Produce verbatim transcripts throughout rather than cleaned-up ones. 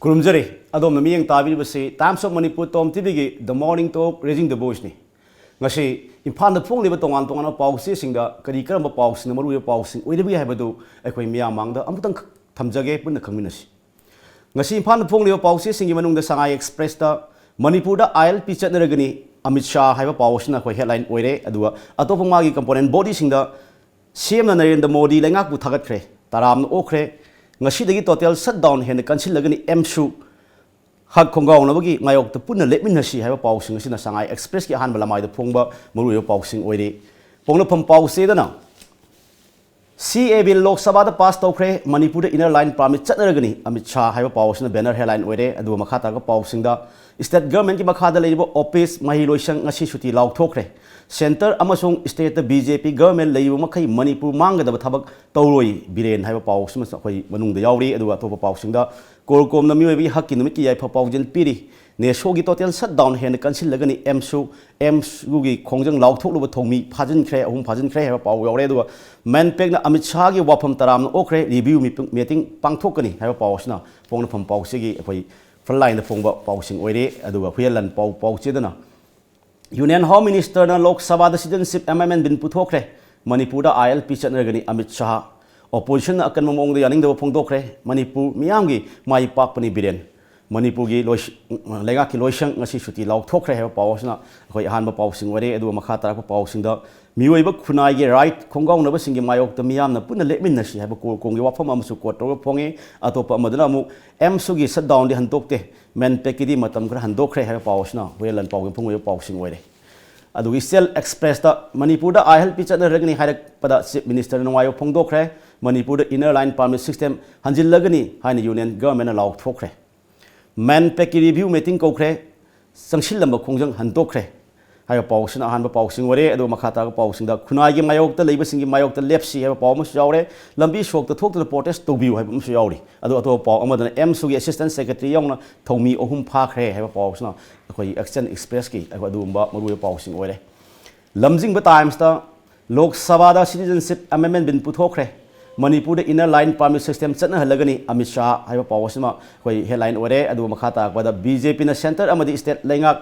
ꯈꯨꯔꯨꯝꯖꯔꯤ꯫ ꯑꯗꯣꯝꯅ ꯃꯤꯠꯌꯦꯡ ꯇꯥꯕꯤꯔꯤꯕꯁꯤ Times of Manipur Tom TVꯒꯤ The Morning Talk, Raising the Voiceꯅꯤ꯫ ꯉꯁꯤ ꯏꯝꯐꯥꯜꯗ ꯐꯣꯡꯂꯤꯕ ꯇꯣꯉꯥꯟ ꯇꯣꯉꯥꯟꯕ ꯄꯥꯎꯆꯦꯁꯤꯡꯗ ꯀꯔꯤ ꯀꯔꯝꯕ ꯄꯥꯎꯁꯤꯡꯅ ꯃꯔꯨꯑꯣꯏꯕ ꯄꯥꯎꯁꯤꯡ ꯑꯣꯏꯔꯤꯕꯒꯦ ꯍꯥꯏꯕꯗꯨ ꯑꯩꯈꯣꯏ ꯃꯤꯌꯥꯝ ꯃꯥꯡꯗ ꯑꯃꯨꯛꯇꯪ ꯊꯝꯖꯒꯦ, ꯄꯨꯟꯅ ꯈꯪꯃꯤꯟꯅꯁꯤ꯫ ꯉꯁꯤ ꯏꯝꯐꯥꯜꯗ ꯐꯣꯡꯂꯤꯕ ꯄꯥꯎꯆꯦꯁꯤꯡꯒꯤ ꯃꯅꯨꯡꯗ ꯁꯉꯥꯏ ꯑꯦꯛꯁꯄ꯭ꯔꯦꯁꯇ ꯃꯅꯤꯄꯨꯔꯗ ILP ꯆꯠꯅꯔꯒꯅꯤ, ꯑꯃꯤꯠ ꯁꯥꯍ ꯍꯥꯏꯕ ꯄꯥꯎ ꯑꯁꯤꯅ ꯑꯩꯈꯣꯏ headline ꯑꯣꯏꯔꯦ꯫ ꯑꯗꯨꯒ ꯑꯇꯣꯞꯄ ꯃꯥꯒꯤ component bodyꯁꯤꯡꯗ CMꯅ ꯅꯔꯦꯟꯗ꯭ꯔ ꯃꯣꯗꯤ ꯂꯩꯉꯥꯛꯄꯨ ꯊꯥꯒꯠꯈ꯭ꯔꯦ, ꯇꯔꯥꯝꯅ ꯑꯣꯛꯈ꯭ꯔꯦ, ꯉꯁꯤꯗꯒꯤ total shutdown ꯍꯦꯟꯅ ꯀꯟꯁꯤꯜꯂꯒꯅꯤ, ꯑꯦꯝꯁꯨ ꯍꯛ ꯈꯣꯡꯒꯥꯎꯅꯕꯒꯤ ꯃꯥꯌꯣꯛꯇ ꯄꯨꯟꯅ ꯂꯦꯞꯃꯤꯟꯅꯁꯤ ꯍꯥꯏꯕ ꯄꯥꯎꯁꯤꯡ ꯑꯁꯤꯅ ꯁꯉꯥꯏ ꯑꯦꯛꯁꯄ꯭ꯔꯦꯁꯀꯤ ꯑꯍꯥꯟꯕ ꯂꯃꯥꯏꯗ ꯐꯣꯡꯕ ꯃꯔꯨꯑꯣꯏꯕ ꯄꯥꯎꯁꯤꯡ ꯑꯣꯏꯔꯤ꯫ ꯄꯣꯛꯅꯐꯝ ꯄꯥꯎꯆꯦꯗꯅ CAA bill ꯂꯣꯛ ꯁꯚꯥꯗ ꯄꯥꯁ ꯇꯧꯈ꯭ꯔꯦ, ꯃꯅꯤꯄꯨꯔꯗ inner line permit ꯆꯠꯅꯔꯒꯅꯤ, Amit Shah ꯍꯥꯏꯕ ꯄꯥꯎ ꯑꯁꯤꯅ banner headline ꯑꯣꯏꯔꯦ꯫ ꯑꯗꯨꯒ ꯃꯈꯥ ꯇꯥꯔꯛꯄ ꯄꯥꯎꯁꯤꯡꯗ, state governmentꯀꯤ ꯃꯈꯥꯗ ꯂꯩꯔꯤꯕ ꯑꯣꯐꯤꯁ, ꯃꯍꯩ ꯂꯣꯏꯁꯪ ꯉꯁꯤ ꯁꯨꯇꯤ ꯂꯥꯎꯊꯣꯛꯈ꯭ꯔꯦ꯫ Centre ꯑꯃꯁꯨꯡ stateꯇ BJP government ꯂꯩꯔꯤꯕ ꯃꯈꯩ ꯃꯅꯤꯄꯨꯔ ꯃꯥꯡꯒꯗꯕ ꯊꯕꯛ ꯇꯧꯔꯣꯏ, ꯕꯤꯔꯦꯟ ꯍꯥꯏꯕ ꯄꯥꯎ ꯑꯁꯤꯃꯁꯨ ꯑꯩꯈꯣꯏ ꯃꯅꯨꯡꯗ ꯌꯥꯎꯔꯤ꯫ ꯑꯗꯨꯒ ꯑꯇꯣꯞꯄ ꯄꯥꯎꯁꯤꯡꯗ, ꯀꯣꯔꯀꯣꯝꯅ ꯃꯤꯑꯣꯏꯕꯒꯤ ꯍꯛꯀꯤ ꯅꯨꯃꯤꯠꯀꯤ ꯌꯥꯏꯐ ꯄꯥꯎꯖꯦꯜ ꯄꯤꯔꯤ꯫ ꯅꯦꯁꯣꯒꯤ total shutdown ꯍꯦꯟꯅ ꯀꯟꯁꯤꯜꯂꯒꯅꯤ, ꯑꯦꯝꯁꯨ, ꯑꯦꯝꯁꯨꯒꯤ ꯈꯣꯡꯖꯪ ꯂꯥꯎꯊꯣꯛꯂꯨꯕ ꯊꯧꯃꯤ ꯐꯥꯖꯤꯟꯈ꯭ꯔꯦ, ꯑꯍꯨꯝ ꯐꯥꯖꯤꯟꯈ꯭ꯔꯦ ꯍꯥꯏꯕ ꯄꯥꯎ ꯌꯥꯎꯔꯦ꯫ ꯑꯗꯨꯒ ꯃꯦꯟꯄꯦꯛꯅ ꯑꯃꯤꯠ ꯁꯥꯍꯒꯤ ꯋꯥꯐꯝ ꯇꯔꯥꯝꯅ ꯑꯣꯛꯈ꯭ꯔꯦ, review meeting ꯄꯥꯡꯊꯣꯛꯀꯅꯤ ꯍꯥꯏꯕ ꯄꯥꯎ ꯑꯁꯤꯅ ꯄꯣꯛꯅꯐꯝ ꯄꯥꯎꯆꯦꯒꯤ ꯑꯩꯈꯣꯏ frontlineꯗ ꯐꯣꯡꯕ ꯄꯥꯎꯁꯤꯡ ꯑꯣꯏꯔꯦ꯫ ꯑꯗꯨꯒ ꯍꯨꯏꯌꯦꯟꯂꯥꯟ ꯄꯥꯎ, ꯄꯥꯎꯆꯦꯗꯅ Union Home Ministerꯅ ꯂꯣꯛ ꯁꯚꯥꯗ citizenship amendment bill ꯄꯨꯊꯣꯛꯈ꯭ꯔꯦ꯫ ꯃꯅꯤꯄꯨꯔꯗ ILP ꯆꯠꯅꯔꯒꯅꯤ, ꯑꯃꯤꯠ ꯁꯥꯍ꯫ Oppositionꯅ ꯑꯀꯟꯕ ꯃꯑꯣꯡꯗ ꯌꯥꯅꯤꯡꯗꯕ ꯐꯣꯡꯗꯣꯛꯈ꯭ꯔꯦ꯫ ꯃꯅꯤꯄꯨꯔ ꯃꯤꯌꯥꯝꯒꯤ ꯃꯥꯏ ꯄꯥꯛꯄꯅꯤ, ꯕꯤꯔꯦꯟ꯫ ꯃꯅꯤꯄꯨꯔꯒꯤ ꯂꯣꯏꯁ-, ꯂꯩꯉꯥꯛꯀꯤ ꯂꯣꯏꯁꯪ ꯉꯁꯤ ꯁꯨꯇꯤ ꯂꯥꯎꯊꯣꯛꯈ꯭ꯔꯦ ꯍꯥꯏꯕ ꯄꯥꯎ ꯑꯁꯤꯅ ꯑꯩꯈꯣꯏ ꯑꯍꯥꯟꯕ ꯄꯥꯎꯁꯤꯡ ꯑꯣꯏꯔꯦ꯫ ꯑꯗꯨꯒ ꯃꯈꯥ ꯇꯥꯔꯛꯄ ꯄꯥꯎꯁꯤꯡꯗ, ꯃꯤꯑꯣꯏꯕ ꯈꯨꯟꯅꯥꯏꯒꯤ right ꯈꯣꯡꯒꯥꯎꯅꯕꯁꯤꯡꯒꯤ ꯃꯥꯌꯣꯛꯇ ꯃꯤꯌꯥꯝꯅ ꯄꯨꯟꯅ ꯂꯦꯞꯃꯤꯟꯅꯁꯤ ꯍꯥꯏꯕ ꯀꯣꯔꯀꯣꯝꯒꯤ ꯋꯥꯐꯝ ꯑꯃꯁꯨ quote ꯇꯧꯔꯒ ꯐꯣꯡꯉꯤ꯫ ꯑꯇꯣꯞꯄ ꯑꯃꯗꯅ ꯑꯃꯨꯛ ꯑꯦꯝꯁꯨꯒꯤ shutdownꯗꯤ ꯍꯟꯗꯣꯛꯇꯦ, ꯃꯦꯟꯄꯦꯛꯀꯤꯗꯤ ꯃꯇꯝ ꯈꯔ ꯍꯟꯗꯣꯛꯈ꯭ꯔꯦ ꯍꯥꯏꯕ ꯄꯥꯎ ꯑꯁꯤꯅ ꯍꯨꯏꯌꯦꯟꯂꯥꯟ ꯄꯥꯎꯒꯤ ꯐꯣꯡꯕ ꯄꯥꯎꯁꯤꯡ ꯑꯣꯏꯔꯦ꯫ ꯑꯗꯨꯒ Eastern Expressꯇ ꯃꯅꯤꯄꯨꯔꯗ ILP ꯆꯠꯅꯔꯒꯅꯤ ꯍꯥꯏꯔꯛꯄꯗ Chief Ministerꯅ ꯅꯨꯡꯉꯥꯏꯕ ꯐꯣꯡꯗꯣꯛꯈ꯭ꯔꯦ꯫ ꯃꯅꯤꯄꯨꯔꯗ inner line permit system ꯍꯟꯖꯤꯜꯂꯒꯅꯤ ꯍꯥꯏꯅ Union Governmentꯅ ꯂꯥꯎꯊꯣꯛꯈ꯭ꯔꯦ꯫ ꯃꯦꯟꯄꯦꯛꯀꯤ review meeting ꯀꯧꯈ꯭ꯔꯦ, ꯆꯪꯁꯤꯜꯂꯝꯕ ꯈꯣꯡꯖꯪ ꯍꯟꯗꯣꯛꯈ꯭ꯔꯦ ꯍꯥꯏꯕ ꯄꯥꯎꯁꯤꯅ ꯑꯍꯥꯟꯕ ꯄꯥꯎꯁꯤꯡ ꯑꯣꯏꯔꯦ꯫ ꯑꯗꯨꯒ ꯃꯈꯥ ꯇꯥꯕ ꯄꯥꯎꯁꯤꯡꯗ, ꯈꯨꯟꯅꯥꯏꯒꯤ ꯃꯥꯌꯣꯛꯇ ꯂꯩꯕꯁꯤꯡꯒꯤ ꯃꯥꯌꯣꯛꯇ ꯂꯦꯞꯁꯤ ꯍꯥꯏꯕ ꯄꯥꯎ ꯑꯃꯁꯨ ꯌꯥꯎꯔꯦ꯫ ꯂꯝꯕꯤ ꯁꯣꯔꯣꯛꯇ ꯊꯣꯛꯇꯨꯅ protest ꯇꯧꯕꯤꯌꯨ ꯍꯥꯏꯕ ꯑꯃꯁꯨ ꯌꯥꯎꯔꯤ꯫ ꯑꯗꯨ ꯑꯇꯣꯞꯄ ꯄꯥꯎ ꯑꯃꯗꯅ ꯑꯦꯝꯁꯨꯒꯤ Assistant Secretary ꯌꯥꯎꯅ ꯊꯧꯃꯤ ꯑꯍꯨꯝ ꯐꯥꯈ꯭ꯔꯦ ꯍꯥꯏꯕ ꯄꯥꯎꯁꯤꯅ ꯑꯩꯈꯣꯏ Eastern Expressꯀꯤ ꯑꯩꯈꯣꯏ ꯑꯗꯨꯒꯨꯝꯕ ꯃꯔꯨꯑꯣꯏꯕ ꯄꯥꯎꯁꯤꯡ ꯑꯣꯏꯔꯦ꯫ ꯂꯝꯖꯤꯡꯕ Timesꯇ ꯂꯣꯛ ꯁꯚꯥꯗ citizenship amendment bill ꯄꯨꯊꯣꯛꯈ꯭ꯔꯦ꯫ ꯃꯅꯤꯄꯨꯔꯗ inner line permit system ꯆꯠꯅꯍꯜꯂꯒꯅꯤ Amit Shah ꯍꯥꯏꯕ ꯄꯥꯎ ꯑꯁꯤꯃ ꯑꯩꯈꯣꯏ headline ꯑꯣꯏꯔꯦ꯫ ꯑꯗꯨꯒ ꯃꯈꯥ ꯇꯥꯔꯛꯄꯗ BJPꯅ centre ꯑꯃꯗꯤ state ꯂꯩꯉꯥꯛ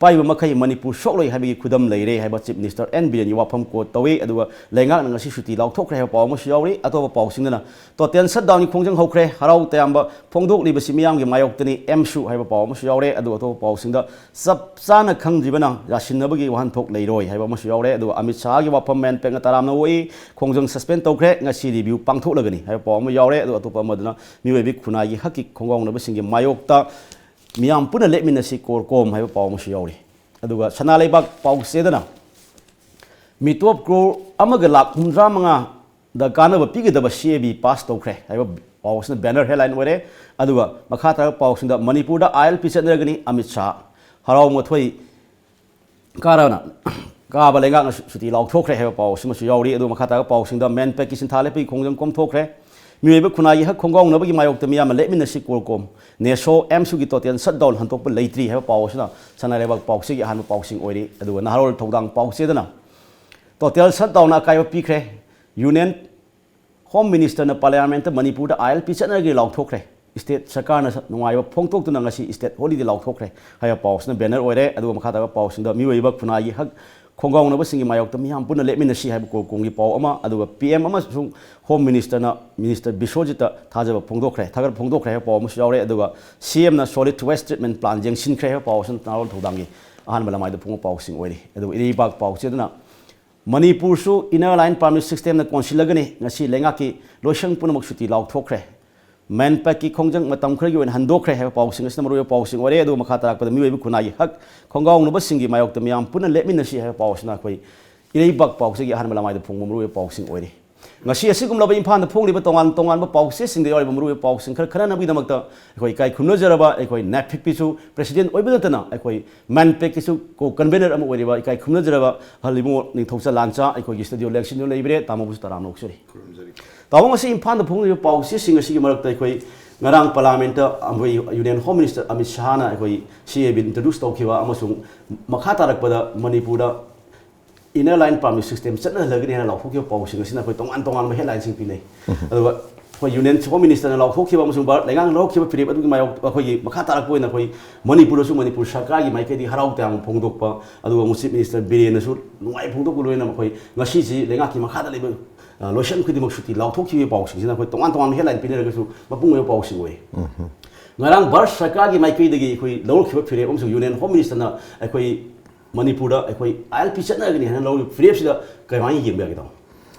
ꯄꯥꯏꯕ ꯃꯈꯩ ꯃꯅꯤꯄꯨꯔ ꯁꯣꯛꯂꯣꯏ ꯍꯥꯏꯕꯒꯤ ꯈꯨꯗꯝ ꯂꯩꯔꯦ ꯍꯥꯏꯕ Chief Minister ꯑꯦꯟ ꯕꯤꯔꯦꯟꯒꯤ ꯋꯥꯐꯝ quote ꯇꯧꯏ꯫ ꯑꯗꯨꯒ ꯂꯩꯉꯥꯛꯅ ꯉꯁꯤ ꯁꯨꯇꯤ ꯂꯥꯎꯊꯣꯛꯈ꯭ꯔꯦ ꯍꯥꯏꯕ ꯄꯥꯎ ꯑꯃꯁꯨ ꯌꯥꯎꯔꯤ꯫ ꯑꯇꯣꯞꯄ ꯄꯥꯎꯁꯤꯡꯗꯅ total shutdownꯒꯤ ꯈꯣꯡꯖꯪ ꯍꯧꯈ꯭ꯔꯦ, ꯍꯔꯥꯎ ꯇꯌꯥꯝꯕ ꯐꯣꯡꯗꯣꯛꯂꯤꯕꯁꯤ ꯃꯤꯌꯥꯝꯒꯤ ꯃꯥꯌꯣꯛꯇꯅꯤ, ꯑꯦꯝꯁꯨ ꯍꯥꯏꯕ ꯄꯥꯎ ꯑꯃꯁꯨ ꯌꯥꯎꯔꯦ꯫ ꯑꯗꯨꯒ ꯑꯇꯣꯞꯄ ꯄꯥꯎꯁꯤꯡꯗ ꯆꯞ ꯆꯥꯅ ꯈꯪꯗ꯭ꯔꯤꯕꯅ ꯌꯥꯁꯤꯟꯅꯕꯒꯤ ꯋꯥꯍꯟꯊꯣꯛ ꯂꯩꯔꯣꯏ ꯍꯥꯏꯕ ꯑꯃꯁꯨ ꯌꯥꯎꯔꯦ꯫ ꯑꯗꯨꯒ ꯑꯃꯤꯠ ꯁꯥꯍꯒꯤ ꯋꯥꯐꯝ ꯃꯦꯟꯄꯦꯛꯅ ꯇꯔꯥꯝꯅ ꯑꯣꯛꯏ, ꯈꯣꯡꯖꯪ suspend ꯇꯧꯈ꯭ꯔꯦ, ꯉꯁꯤ review ꯄꯥꯡꯊꯣꯛꯂꯒꯅꯤ ꯍꯥꯏꯕ ꯄꯥꯎ ꯑꯃ ꯌꯥꯎꯔꯦ꯫ ꯑꯗꯨꯒ ꯑꯇꯣꯞꯄ ꯑꯃꯗꯅ ꯃꯤꯑꯣꯏꯕꯒꯤ ꯈꯨꯟꯅꯥꯏꯒꯤ ꯍꯛꯀꯤ ꯈꯣꯡꯒꯥꯎꯅꯕꯁꯤꯡꯒꯤ ꯃꯥꯌꯣꯛꯇ ꯃꯤꯌꯥꯝ ꯄꯨꯟꯅ ꯂꯦꯞꯃꯤꯟꯅꯁꯤ CORCOM ꯍꯥꯏꯕ ꯄꯥꯎ ꯑꯃꯁꯨ ꯌꯥꯎꯔꯤ꯫ ꯑꯗꯨꯒ ꯁꯅꯥ ꯂꯩꯕꯥꯛ ꯄꯥꯎꯆꯦꯗꯅ ꯃꯤꯇꯣꯞ ꯀ꯭ꯔꯣꯔ ꯑꯃꯒ ꯂꯥꯈ ꯍꯨꯝꯗ꯭ꯔꯥ ꯃꯉꯥꯗ ꯀꯥꯟꯅꯕ ꯄꯤꯒꯗꯕ CAB pass ꯇꯧꯈ꯭ꯔꯦ ꯍꯥꯏꯕ ꯄꯥꯎ ꯑꯁꯤꯅ banner headline ꯑꯣꯏꯔꯦ꯫ ꯑꯗꯨꯒ ꯃꯈꯥ ꯇꯥꯔꯛꯄ ꯄꯥꯎꯁꯤꯡꯗ ꯃꯅꯤꯄꯨꯔꯗ ILP ꯆꯠꯅꯔꯒꯅꯤ ꯑꯃꯤꯠ ꯁꯥꯍ, ꯍꯔꯥꯎ ꯃꯊꯣꯏ ꯀꯥꯔꯅ ꯀꯥꯕ ꯂꯩꯉꯥꯛꯅ ꯁꯨ-, ꯁꯨꯇꯤ ꯂꯥꯎꯊꯣꯛꯈ꯭ꯔꯦ ꯍꯥꯏꯕ ꯄꯥꯎ ꯑꯁꯤꯃꯁꯨ ꯌꯥꯎꯔꯤ꯫ ꯑꯗꯨꯒ ꯃꯈꯥ ꯇꯥꯔꯛꯄ ꯄꯥꯎꯁꯤꯡꯗ ꯃꯦꯟꯄꯦꯛꯀꯤ ꯁꯤꯟꯊꯥ ꯂꯦꯞꯄꯒꯤ ꯈꯣꯡꯖꯪ ꯀꯣꯝꯊꯣꯛꯈ꯭ꯔꯦ꯫ ꯃꯤꯑꯣꯏꯕ ꯈꯨꯟꯅꯥꯏꯒꯤ ꯍꯛ ꯈꯣꯡꯒꯥꯎꯅꯕꯒꯤ ꯃꯥꯌꯣꯛꯇ ꯃꯤꯌꯥꯝꯅ ꯂꯦꯞꯃꯤꯟꯅꯁꯤ CORCOM, NESO, ꯑꯦꯝꯁꯨꯒꯤ total shutdown ꯍꯟꯗꯣꯛꯄ ꯂꯩꯇ꯭ꯔꯤ ꯍꯥꯏꯕ ꯄꯥꯎ ꯑꯁꯤꯅ ꯁꯅꯥ ꯂꯩꯕꯥꯛ ꯄꯥꯎꯆꯦꯒꯤ ꯑꯍꯥꯟꯕ ꯄꯥꯎꯁꯤꯡ ꯑꯣꯏꯔꯤ꯫ ꯑꯗꯨꯒ ꯅꯍꯥꯔꯣꯜ ꯊꯧꯗꯥꯡ ꯄꯥꯎꯆꯦꯗꯅ total shutdownꯅ ꯑꯀꯥꯏꯕ ꯄꯤꯈ꯭ꯔꯦ꯫ Union Home Ministerꯅ Parliamentꯇ ꯃꯅꯤꯄꯨꯔꯗ ILP ꯆꯠꯅꯔꯒꯦ ꯂꯥꯎꯊꯣꯛꯈ꯭ꯔꯦ꯫ State ꯁꯔꯀꯥꯔꯅ ꯁ-, ꯅꯨꯡꯉꯥꯏꯕ ꯐꯣꯡꯗꯣꯛꯇꯨꯅ ꯉꯁꯤ state holiday ꯂꯥꯎꯊꯣꯛꯈ꯭ꯔꯦ ꯍꯥꯏꯕ ꯄꯥꯎꯁꯤꯅ banner ꯑꯣꯏꯔꯦ꯫ ꯑꯗꯨꯒ ꯃꯈꯥ ꯇꯥꯕ ꯄꯥꯎꯁꯤꯡꯗ ꯃꯤꯑꯣꯏꯕ ꯈꯨꯟꯅꯥꯏꯒꯤ ꯍꯛ ꯈꯣꯡꯒꯥꯎꯅꯕꯁꯤꯡꯒꯤ ꯃꯥꯌꯣꯛꯇ ꯃꯤꯌꯥꯝ ꯄꯨꯟꯅ ꯂꯦꯞꯃꯤꯟꯅꯁꯤ ꯍꯥꯏꯕ CORCOMꯒꯤ ꯄꯥꯎ ꯑꯃ, ꯑꯗꯨꯒ PM ꯑꯃꯁꯨꯡ Home Ministerꯅ Minister ꯕꯤꯁ꯭ꯋꯖꯤꯠꯇ ꯊꯥꯖꯕ ꯐꯣꯡꯗꯣꯛꯈ꯭ꯔꯦ, ꯊꯥꯒꯠꯄ ꯐꯣꯡꯗꯣꯛꯈ꯭ꯔꯦ ꯍꯥꯏꯕ ꯄꯥꯎ ꯑꯃꯁꯨ ꯌꯥꯎꯔꯦ꯫ ꯑꯗꯨꯒ CMꯅ solid waste treatment plant ꯌꯦꯡꯁꯤꯟꯈ꯭ꯔꯦ ꯍꯥꯏꯕ ꯄꯥꯎ ꯑꯁꯤꯅ ꯅꯍꯥꯔꯣꯜ ꯊꯧꯗꯥꯡꯒꯤ ꯑꯍꯥꯟꯕ ꯂꯃꯥꯏꯗ ꯐꯣꯡꯕ ꯄꯥꯎꯁꯤꯡ ꯑꯣꯏꯔꯤ꯫ ꯑꯗꯨꯒ ꯏꯔꯩꯕꯥꯛ ꯄꯥꯎꯆꯦꯗꯅ ꯃꯅꯤꯄꯨꯔꯁꯨ inner line permit systemꯅ ꯀꯣꯟꯁꯤꯜꯂꯒꯅꯤ, ꯉꯁꯤ ꯂꯩꯉꯥꯛꯀꯤ ꯂꯣꯏꯁꯪ ꯄꯨꯝꯅꯃꯛ ꯁꯨꯇꯤ ꯂꯥꯎꯊꯣꯛꯈ꯭ꯔꯦ꯫ ꯃꯦꯟꯄꯦꯛꯀꯤ ꯈꯣꯡꯖꯪ ꯃꯇꯝ ꯈꯔꯒꯤ ꯑꯣꯏꯅ ꯍꯟꯗꯣꯛꯈ꯭ꯔꯦ ꯍꯥꯏꯕ ꯄꯥꯎꯁꯤꯡ ꯑꯁꯤꯅ ꯃꯔꯨꯑꯣꯏꯕ ꯄꯥꯎꯁꯤꯡ ꯑꯣꯏꯔꯦ꯫ ꯑꯗꯨꯒ ꯃꯈꯥ ꯇꯥꯔꯛꯄꯗ ꯃꯤꯑꯣꯏꯕ ꯈꯨꯟꯅꯥꯏꯒꯤ ꯍꯛ ꯈꯣꯡꯒꯥꯎꯅꯕꯁꯤꯡꯒꯤ ꯃꯥꯌꯣꯛꯇ ꯃꯤꯌꯥꯝ ꯄꯨꯟꯅ ꯂꯦꯞꯃꯤꯟꯅꯁꯤ ꯍꯥꯏꯕ ꯄꯥꯎ ꯑꯁꯤꯅ ꯑꯩꯈꯣꯏ ꯏꯔꯩꯕꯥꯛ ꯄꯥꯎꯆꯦꯒꯤ ꯑꯍꯥꯟꯕ ꯂꯃꯥꯏꯗ ꯐꯣꯡꯕ ꯃꯔꯨꯑꯣꯏꯕ ꯄꯥꯎꯁꯤꯡ ꯑꯣꯏꯔꯤ꯫ ꯉꯁꯤ ꯑꯁꯤꯒꯨꯝꯂꯕ ꯏꯝꯐꯥꯜꯗ ꯐꯣꯡꯂꯤꯕ ꯇꯣꯉꯥꯟ ꯇꯣꯉꯥꯟꯕ ꯄꯥꯎꯆꯦꯁꯤꯡꯗ ꯌꯥꯎꯔꯤꯕ ꯃꯔꯨꯑꯣꯏꯕ ꯄꯥꯎꯁꯤꯡ ꯈꯔ ꯈꯟꯅꯅꯕꯒꯤꯗꯃꯛꯇ ꯑꯩꯈꯣꯏ ꯏꯀꯥꯏ ꯈꯨꯝꯅꯖꯔꯕ ꯑꯩꯈꯣꯏ ꯅꯦꯐꯤꯠꯀꯤꯁꯨ president ꯑꯣꯏꯕ ꯅꯠꯇꯅ ꯑꯩꯈꯣꯏ ꯃꯦꯟꯄꯦꯛꯀꯤꯁꯨ co-convener ꯑꯃ ꯑꯣꯏꯔꯤꯕ ꯏꯀꯥꯏ ꯈꯨꯝꯅꯖꯔꯕ ꯑꯍꯜ ꯏꯕꯨꯡꯉꯣ ꯅꯤꯡꯊꯧꯖ ꯂꯥꯟꯆꯥ ꯑꯩꯈꯣꯏꯒꯤ studio ꯂꯦꯡꯁꯤꯟꯗꯨꯅ ꯂꯩꯕꯤꯔꯦ꯫ ꯇꯥꯃꯣꯕꯨꯁꯨ ꯇꯔꯥꯝꯅ ꯑꯣꯛꯆꯔꯤ꯫ ꯈꯨꯔꯨꯝꯖꯔꯤ꯫ ꯇꯥꯃꯣ, ꯉꯁꯤ ꯏꯝꯐꯥꯜꯗ ꯐꯣꯡꯂꯤꯕ ꯄꯥꯎꯆꯦꯁꯤꯡ ꯑꯁꯤꯒꯤ ꯃꯔꯛꯇ ꯑꯩꯈꯣꯏ ꯉꯔꯥꯡ Parliamentꯇ ꯑꯩꯈꯣꯏ Union Home Minister ꯑꯃꯤꯠ ꯁꯥꯍꯅ ꯑꯩꯈꯣꯏ CAB introduce ꯇꯧꯈꯤꯕ ꯑꯃꯁꯨꯡ ꯃꯈꯥ ꯇꯥꯔꯛꯄꯗ ꯃꯅꯤꯄꯨꯔꯗ Inner line permit system ꯆꯠꯅꯍꯜꯂꯒꯅꯤ ꯍꯥꯏꯅ ꯂꯥꯎꯊꯣꯛꯈꯤꯕ ꯄꯥꯎꯁꯤꯡ ꯑꯁꯤꯅ ꯑꯩꯈꯣꯏ ꯇꯣꯉꯥꯟ ꯇꯣꯉꯥꯟꯕ headlineꯁꯤꯡ ꯄꯤꯅꯩ꯫ ꯑꯗꯨꯒ ꯑꯩꯈꯣꯏ Union Home Ministerꯅ ꯂꯥꯎꯊꯣꯛꯈꯤꯕ ꯑꯃꯁꯨꯡ ꯚꯥꯔꯠ ꯂꯩꯉꯥꯛꯅ ꯂꯧꯔꯛꯈꯤꯕ ꯐꯤꯔꯦꯞ ꯑꯗꯨꯒꯤ ꯃꯥꯌꯣꯛ ꯑꯩꯈꯣꯏꯒꯤ ꯃꯈꯥ ꯇꯥꯔꯛꯄ ꯑꯣꯏꯅ ꯑꯩꯈꯣꯏ ꯃꯅꯤꯄꯨꯔꯗꯁꯨ ꯃꯅꯤꯄꯨꯔ ꯁꯔꯀꯥꯔꯒꯤ ꯃꯥꯏꯀꯩꯗꯒꯤ ꯍꯔꯥꯎ ꯇꯌꯥꯝꯕ ꯐꯣꯡꯗꯣꯛꯄ, ꯑꯗꯨꯒ ꯑꯃꯨꯛ Chief Minister ꯕꯤꯔꯦꯟꯅꯁꯨ ꯅꯨꯡꯉꯥꯏ ꯐꯣꯡꯗꯣꯛꯄ ꯂꯣꯏꯅ ꯑꯩꯈꯣꯏ ꯉꯁꯤꯁꯤ ꯂꯩꯉꯥꯛꯀꯤ ꯃꯈꯥꯗ ꯂꯩꯕ, ꯑ, ꯂꯣꯏꯁꯪ ꯈꯨꯗꯤꯡꯃꯛ ꯁꯨꯇꯤ ꯂꯥꯎꯊꯣꯛꯈꯤꯕꯒꯤ ꯄꯥꯎꯁꯤꯡꯁꯤꯅ ꯑꯩꯈꯣꯏ ꯇꯣꯉꯥꯟ ꯇꯣꯉꯥꯟꯕ headline ꯄꯤꯅꯔꯒꯁꯨ ꯃꯄꯨꯡ ꯑꯣꯏꯕ ꯄꯥꯎꯁꯤꯡ ꯑꯣꯏ꯫ ꯉꯔꯥꯡ ꯚꯥꯔꯠ ꯁꯔꯀꯥꯔꯒꯤ ꯃꯥꯏꯀꯩꯗꯒꯤ ꯑꯩꯈꯣꯏ ꯂꯧꯔꯛꯈꯤꯕ ꯐꯤꯔꯦꯞ ꯑꯃꯁꯨꯡ Union Home Ministerꯅ ꯑꯩꯈꯣꯏ ꯃꯅꯤꯄꯨꯔꯗ ꯑꯩꯈꯣꯏ ILP ꯆꯠꯅꯒꯅꯤ ꯍꯥꯏꯅ ꯂꯧꯔꯤꯕ ꯐꯤꯔꯦꯞꯁꯤꯗ ꯀꯃꯥꯏꯅ ꯌꯦꯡꯕ ꯌꯥꯒꯦ, ꯇꯥꯃꯣ?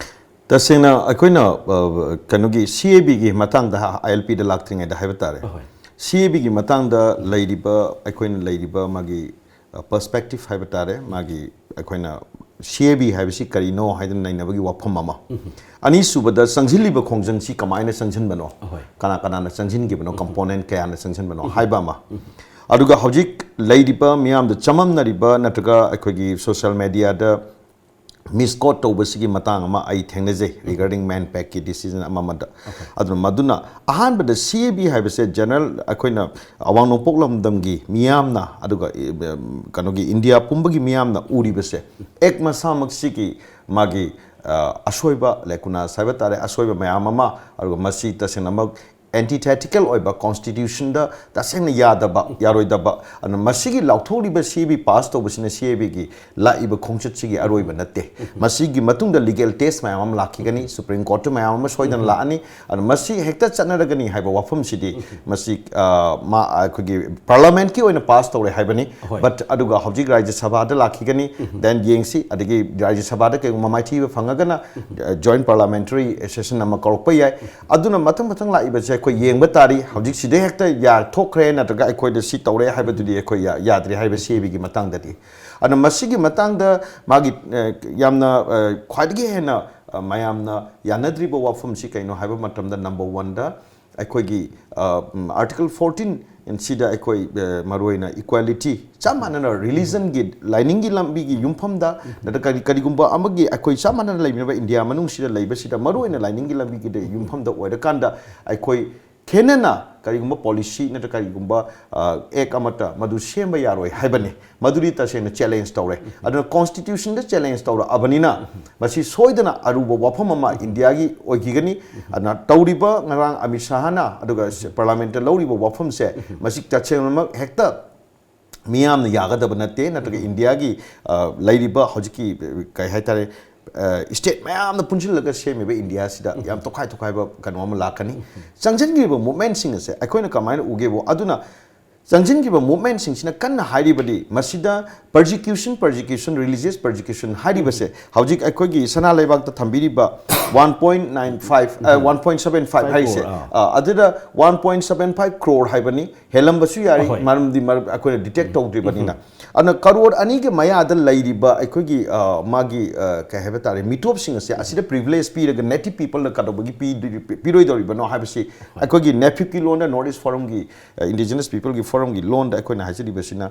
ꯇꯁꯦꯡꯅ ꯑꯩꯈꯣꯏꯅ, ꯑ, ꯀꯩꯅꯣꯒꯤ CABꯒꯤ ꯃꯇꯥꯡꯗ, ILPꯗ ꯂꯥꯛꯇ꯭ꯔꯤꯉꯩꯗ ꯍꯥꯏꯕ ꯇꯥꯔꯦ, ꯑꯍꯣꯏ꯫ CABꯒꯤ ꯃꯇꯥꯡꯗ ꯂꯩꯔꯤꯕ, ꯑꯩꯈꯣꯏꯅ ꯂꯩꯔꯤꯕ ꯃꯥꯒꯤ, ꯑ, perspective ꯍꯥꯏꯕ ꯇꯥꯔꯦ, ꯃꯥꯒꯤ ꯑꯩꯈꯣꯏꯅ CAB ꯍꯥꯏꯕꯁꯤ ꯀꯔꯤꯅꯣ ꯍꯥꯏꯗꯅ ꯅꯩꯅꯕꯒꯤ ꯋꯥꯐꯝ ꯑꯃ, ꯑꯅꯤꯁꯨꯕꯗ ꯆꯪꯁꯤꯜꯂꯤꯕ ꯈꯣꯡꯖꯪꯁꯤ ꯀꯃꯥꯏꯅ ꯆꯪꯁꯤꯟꯕꯅꯣ, ꯑꯍꯣꯏ꯫ ꯀꯅꯥ ꯀꯅꯥꯅ ꯆꯪꯁꯤꯟꯈꯤꯕꯅꯣ, component ꯀꯌꯥꯅ ꯆꯪꯁꯤꯟꯕꯅꯣ ꯍꯥꯏꯕ ꯑꯃ, ꯑꯗꯨꯒ ꯍꯧꯖꯤꯛ ꯂꯩꯔꯤꯕ ꯃꯤꯌꯥꯝꯗ ꯆꯃꯝꯅꯔꯤꯕ ꯅꯠꯇ꯭ꯔꯒ ꯑꯩꯈꯣꯏꯒꯤ social mediaꯗ misquote ꯇꯧꯕꯁꯤꯒꯤ ꯃꯇꯥꯡ ꯑꯃ ꯑꯩ ꯊꯦꯡꯅꯖꯩ, regarding MANPACꯀꯤ decision ꯑꯃ ꯑꯃꯗ꯫ ꯑꯗꯨꯅ ꯃꯗꯨꯅ ꯑꯍꯥꯟꯕꯗ CAB ꯍꯥꯏꯕꯁꯦ general ꯑꯩꯈꯣꯏꯅ ꯑꯋꯥꯡ ꯅꯣꯡꯄꯣꯛ ꯂꯝꯗꯝꯒꯤ ꯃꯤꯌꯥꯝꯅ, ꯑꯗꯨꯒ, ꯏ-, ꯀꯩꯅꯣꯒꯤ India ꯄꯨꯝꯕꯒꯤ ꯃꯤꯌꯥꯝꯅ ꯎꯔꯤꯕꯁꯦ, act ꯃꯁꯥꯃꯛꯁꯤꯒꯤ ꯃꯥꯒꯤ, ꯑ, ꯑꯁꯣꯏꯕ, lacuna ꯍꯥꯏꯕ ꯇꯥꯔꯦ, ꯑꯁꯣꯏꯕ ꯃꯌꯥꯝ ꯑꯃ, ꯑꯗꯨꯒ ꯃꯁꯤ ꯇꯁꯦꯡꯅꯃꯛ antithetical ꯑꯣꯏꯕ, constitutionꯗ ꯇꯁꯦꯡꯅ ꯌꯥꯗꯕ, ꯌꯥꯔꯣꯏꯗꯕ, ꯑꯗꯨꯅ ꯃꯁꯤꯒꯤ ꯂꯥꯎꯊꯣꯛꯂꯤꯕ CAB pass ꯇꯧꯕꯁꯤꯅ CABꯒꯤ ꯂꯥꯛꯏꯕ ꯈꯣꯡꯆꯠꯁꯤꯒꯤ ꯑꯔꯣꯏꯕ ꯅꯠꯇꯦ꯫ ꯃꯁꯤꯒꯤ ꯃꯇꯨꯡꯗ legal test ꯃꯌꯥꯝ ꯑꯃ ꯂꯥꯛꯈꯤꯒꯅꯤ, Supreme Courtꯇ ꯃꯌꯥꯝ ꯑꯃ ꯁꯣꯏꯗꯅ ꯂꯥꯛꯑꯅꯤ꯫ ꯑꯗꯨꯅ ꯃꯁꯤ ꯍꯦꯛꯇ ꯆꯠꯅꯔꯒꯅꯤ ꯍꯥꯏꯕ ꯋꯥꯐꯝꯁꯤꯗꯤ ꯃꯁꯤ, ꯑ, ꯃꯥ-, ꯑꯩꯈꯣꯏꯒꯤ parliamentꯀꯤ ꯑꯣꯏꯅ pass ꯇꯧꯔꯦ ꯍꯥꯏꯕꯅꯤ꯫ ꯍꯣꯏ꯫ But ꯑꯗꯨꯒ ꯍꯧꯖꯤꯛ ꯔꯥꯖ꯭ꯌ ꯁꯚꯥꯗ ꯂꯥꯛꯈꯤꯒꯅꯤ, then ꯌꯦꯡꯁꯤ, ꯑꯗꯒꯤ ꯔꯥꯖ꯭ꯌ ꯁꯚꯥꯗ ꯀꯩꯒꯨꯝꯕ ꯃꯥꯏꯊꯤꯕ ꯐꯪꯉꯒꯅ, ꯑ, joint parliamentary session ꯑꯃ ꯀꯧꯔꯛꯄ ꯌꯥꯏ꯫ ꯑꯗꯨꯅ ꯃꯊꯪ ꯃꯊꯪ ꯂꯥꯛꯏꯕꯁꯦ ꯑꯩꯈꯣꯏ ꯌꯦꯡꯕ ꯇꯥꯔꯤ꯫ ꯍꯧꯖꯤꯛ ꯁꯤꯗꯩ ꯍꯦꯛꯇ ꯌꯥꯊꯣꯛꯈ꯭ꯔꯦ ꯅꯠꯇ꯭ꯔꯒ ꯑꯩꯈꯣꯏꯗ ꯁꯤ ꯇꯧꯔꯦ ꯍꯥꯏꯕꯗꯨꯗꯤ ꯑꯩꯈꯣꯏ ꯌꯥ-, ꯌꯥꯗ꯭ꯔꯤ ꯍꯥꯏꯕ CABꯒꯤ ꯃꯇꯥꯡꯗꯗꯤ꯫ ꯑꯗꯨꯅ ꯃꯁꯤꯒꯤ ꯃꯇꯥꯡꯗ ꯃꯥꯒꯤ, ꯑ, ꯌꯥꯝꯅ, ꯑ, ꯈ꯭ꯋꯥꯏꯗꯒꯤ ꯍꯦꯟꯅ, ꯑ, ꯃꯌꯥꯝꯅ ꯌꯥꯅꯗ꯭ꯔꯤꯕ ꯋꯥꯐꯝꯁꯤ ꯀꯩꯅꯣ ꯍꯥꯏꯕ ꯃꯇꯝꯗ, number oneꯗ ꯑꯩꯈꯣꯏꯒꯤ, ꯑ, ꯎꯝ, Article fourteen ꯁꯤꯗ ꯑꯩꯈꯣꯏ, ꯑ, ꯃꯔꯨꯑꯣꯏꯅ equality, ꯆꯞ ꯃꯥꯟꯅꯅ religionꯒꯤ, ꯂꯥꯏꯅꯤꯡꯒꯤ ꯂꯝꯕꯤꯒꯤ ꯌꯨꯝꯐꯝꯗ ꯅꯠꯇ꯭ꯔꯒ ꯀꯔꯤ-, ꯀꯔꯤꯒꯨꯝꯕ ꯑꯃꯒꯤ ꯑꯩꯈꯣꯏ ꯆꯞ ꯃꯥꯟꯅꯅ ꯂꯩꯃꯤꯟꯅꯕ India ꯃꯅꯨꯡꯁꯤꯗ ꯂꯩꯕꯁꯤꯗ ꯃꯔꯨꯑꯣꯏꯅ ꯂꯥꯏꯅꯤꯡꯒꯤ ꯂꯝꯕꯤꯒꯤꯗ ꯌꯨꯝꯐꯝꯗ ꯑꯣꯏꯔꯀꯥꯟꯗ ꯑꯩꯈꯣꯏ ꯈꯦꯟꯅꯅ ꯀꯔꯤꯒꯨꯝꯕ ꯄꯣꯂꯤꯁꯤ ꯅꯠꯇ꯭ꯔꯒ ꯀꯔꯤꯒꯨꯝꯕ ꯑꯦꯛ ꯑꯃꯠꯇ ꯃꯗꯨ ꯁꯦꯝꯕ ꯌꯥꯔꯣꯏ ꯍꯥꯏꯕꯅꯤ꯫ ꯃꯗꯨꯗꯤ ꯇꯁꯦꯡꯅ ꯆꯦꯂꯦꯟꯖ ꯇꯧꯔꯦ꯫ ꯑꯗꯨꯅ ꯀꯣꯟꯁꯇꯤꯇ꯭ꯌꯨꯁꯟꯗ ꯆꯦꯂꯦꯟꯖ ꯇꯧꯔꯛꯑꯕꯅꯤꯅ ꯃꯁꯤ ꯁꯣꯏꯗꯅ ꯑꯔꯨꯕ ꯋꯥꯐꯝ ꯑꯃ ꯏꯟꯗꯤꯌꯥꯒꯤ ꯑꯣꯏꯈꯤꯒꯅꯤ꯫ ꯑꯗꯨꯅ ꯇꯧꯔꯤꯕ ꯉꯔꯥꯡ ꯑꯃꯤꯠ ꯁꯥꯍꯅ ꯑꯗꯨꯒ ꯄꯥꯔꯂꯥꯃꯦꯟꯠꯇ ꯂꯧꯔꯤꯕ ꯋꯥꯐꯝꯁꯦ ꯃꯁꯤ ꯇꯁꯦꯡꯅꯃꯛ ꯍꯦꯛꯇ ꯃꯤꯌꯥꯝꯅ ꯌꯥꯒꯗꯕ ꯅꯠꯇꯦ, ꯅꯠꯇ꯭ꯔꯒ ꯏꯟꯗꯤꯌꯥꯒꯤ ꯑ, ꯂꯩꯔꯤꯕ ꯍꯧꯖꯤꯛꯀꯤ ꯀꯩ ꯍꯥꯏꯇꯥꯔꯦ, ꯁ꯭ꯇꯦꯠ ꯃꯌꯥꯝꯅ ꯄꯨꯟꯁꯤꯜꯂꯒ ꯁꯦꯝꯃꯤꯕ ꯏꯟꯗꯤꯌꯥꯁꯤꯗ ꯌꯥꯝ ꯇꯣꯈꯥꯏ ꯇꯣꯈꯥꯏꯕ ꯀꯩꯅꯣ ꯑꯃ ꯂꯥꯛꯀꯅꯤ꯫ ꯆꯪꯁꯤꯟꯈ꯭ꯔꯤꯕ ꯃꯨꯞꯃꯦꯟꯁꯤꯡ ꯑꯁꯦ ꯑꯩꯈꯣꯏꯅ ꯀꯃꯥꯏꯅ ꯎꯒꯦꯕꯨ, ꯑꯗꯨꯅ ꯆꯪꯁꯤꯟꯈꯤꯕ ꯃꯨꯞꯃꯦꯟꯁꯤꯡꯁꯤꯅ ꯀꯟꯅ ꯍꯥꯏꯔꯤꯕꯗꯤ ꯃꯁꯤꯗ ꯄꯔꯖꯤꯀ꯭ꯌꯨꯁꯟ, ꯄꯔꯖꯤꯀ꯭ꯌꯨꯁꯟ, ꯔꯤꯂꯤꯖꯤꯌꯁ ꯄꯔꯖꯤꯀ꯭ꯌꯨꯁꯟ ꯍꯥꯏꯔꯤꯕꯁꯦ ꯍꯧꯖꯤꯛ ꯑꯩꯈꯣꯏꯒꯤ ꯁꯅꯥ ꯂꯩꯕꯥꯛꯇ ꯊꯝꯕꯤꯔꯤꯕ one point nine five, one point seven five ꯍꯥꯏꯔꯤꯁꯦ, ꯑꯗꯨꯗ one point seven five crore ꯍꯥꯏꯕꯅꯤ꯫ ꯍꯦꯜꯂꯝꯕꯁꯨ ꯌꯥꯔꯤ, ꯃꯔꯝꯗꯤ ꯑꯩꯈꯣꯏꯅ ꯗꯤꯇꯦꯛ ꯇꯧꯗ꯭ꯔꯤꯕꯅꯤꯅ꯫ ꯑꯗꯨꯅ ꯀꯔꯣꯔ ꯑꯅꯤꯒꯤ ꯃꯌꯥꯗ ꯂꯩꯔꯤꯕ ꯑꯩꯈꯣꯏꯒꯤ ꯃꯥꯒꯤ ꯀꯩ ꯍꯥꯏꯕ ꯇꯥꯔꯦ, ꯃꯤꯇꯣꯞꯁꯤꯡ ꯑꯁꯦ ꯑꯁꯤꯗ ꯄ꯭ꯔꯤꯚꯤꯂꯦꯖ ꯄꯤꯔꯒ ꯅꯦꯇꯤꯚ ꯄꯤꯄꯜꯗ ꯀꯩꯗꯧꯕꯒꯤ ꯄꯤꯔꯣꯏꯗꯧꯔꯤꯕꯅꯣ ꯍꯥꯏꯕꯁꯤ ꯑꯩꯈꯣꯏꯒꯤ ꯅꯦꯐꯤꯞꯀꯤ ꯂꯣꯟꯗ, ꯅꯣꯔꯠ ꯏꯁ ꯐꯣꯔꯝꯒꯤ, ꯏꯟꯗꯤꯖꯤꯅꯁ ꯄꯤꯄꯜꯒꯤ ꯐꯣꯔꯝꯒꯤ ꯂꯣꯟꯗ ꯑꯩꯈꯣꯏꯅ ꯍꯥꯏꯖꯔꯤꯕꯁꯤꯅ,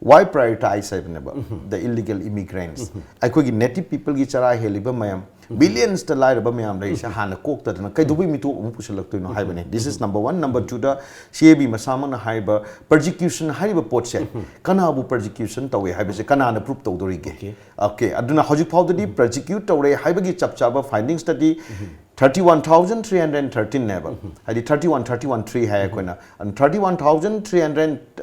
why prioritize ꯍꯥꯏꯕꯅꯦꯕ, the illegal immigrants꯫ ꯑꯩꯈꯣꯏꯒꯤ ꯅꯦꯇꯤꯚ ꯄꯤꯄꯜꯒꯤ ꯆꯔꯥ ꯍꯦꯜꯂꯤꯕ ꯃꯌꯥꯝ, ꯕꯤꯂꯤꯌꯟꯁꯇ ꯂꯥꯏꯔꯕ ꯃꯌꯥꯝ ꯂꯩꯔꯤꯁꯦ ꯍꯥꯟꯅ ꯀꯣꯛꯇꯗꯅ ꯀꯩꯗꯧꯕꯩ ꯃꯤꯇꯣꯞ ꯑꯃꯨꯛ ꯄꯨꯁꯜꯂꯛꯇꯣꯏꯅꯣ ꯍꯥꯏꯕꯅꯦ꯫ This is number one꯫ Number twoꯗ, ꯁꯤ ꯑꯦ ꯕꯤ ꯃꯁꯥꯃꯛꯅ ꯍꯥꯏꯔꯤꯕ ꯄꯔꯖꯤꯀ꯭ꯌꯨꯁꯟ ꯍꯥꯏꯔꯤꯕ ꯄꯣꯠꯁꯦ ꯀꯅꯥꯕꯨ ꯄꯔꯖꯤꯀ꯭ꯌꯨꯁꯟ ꯇꯧꯋꯦ ꯍꯥꯏꯕꯁꯦ ꯀꯅꯥꯅ ꯄ꯭ꯔꯨꯞ ꯇꯧꯗꯣꯔꯤꯒꯦ? ꯑꯣꯀꯦ, ꯑꯗꯨꯅ ꯍꯧꯖꯤꯛ ꯐꯥꯎꯗꯗꯤ ꯄꯔꯖꯤꯀ꯭ꯌꯨꯠ ꯇꯧꯔꯦ ꯍꯥꯏꯕꯒꯤ ꯆꯞ ꯆꯥꯕ ꯐꯥꯏꯟꯗꯤꯡꯁꯇꯗꯤ thirty one thousand three hundred ꯊꯥꯔꯇꯤꯟꯅꯦꯕ꯫ ꯍꯥꯏꯗꯤ thirty one thirty one three ꯍꯥꯏ ꯑꯩꯈꯣꯏꯅ, thirty one thousand three hundred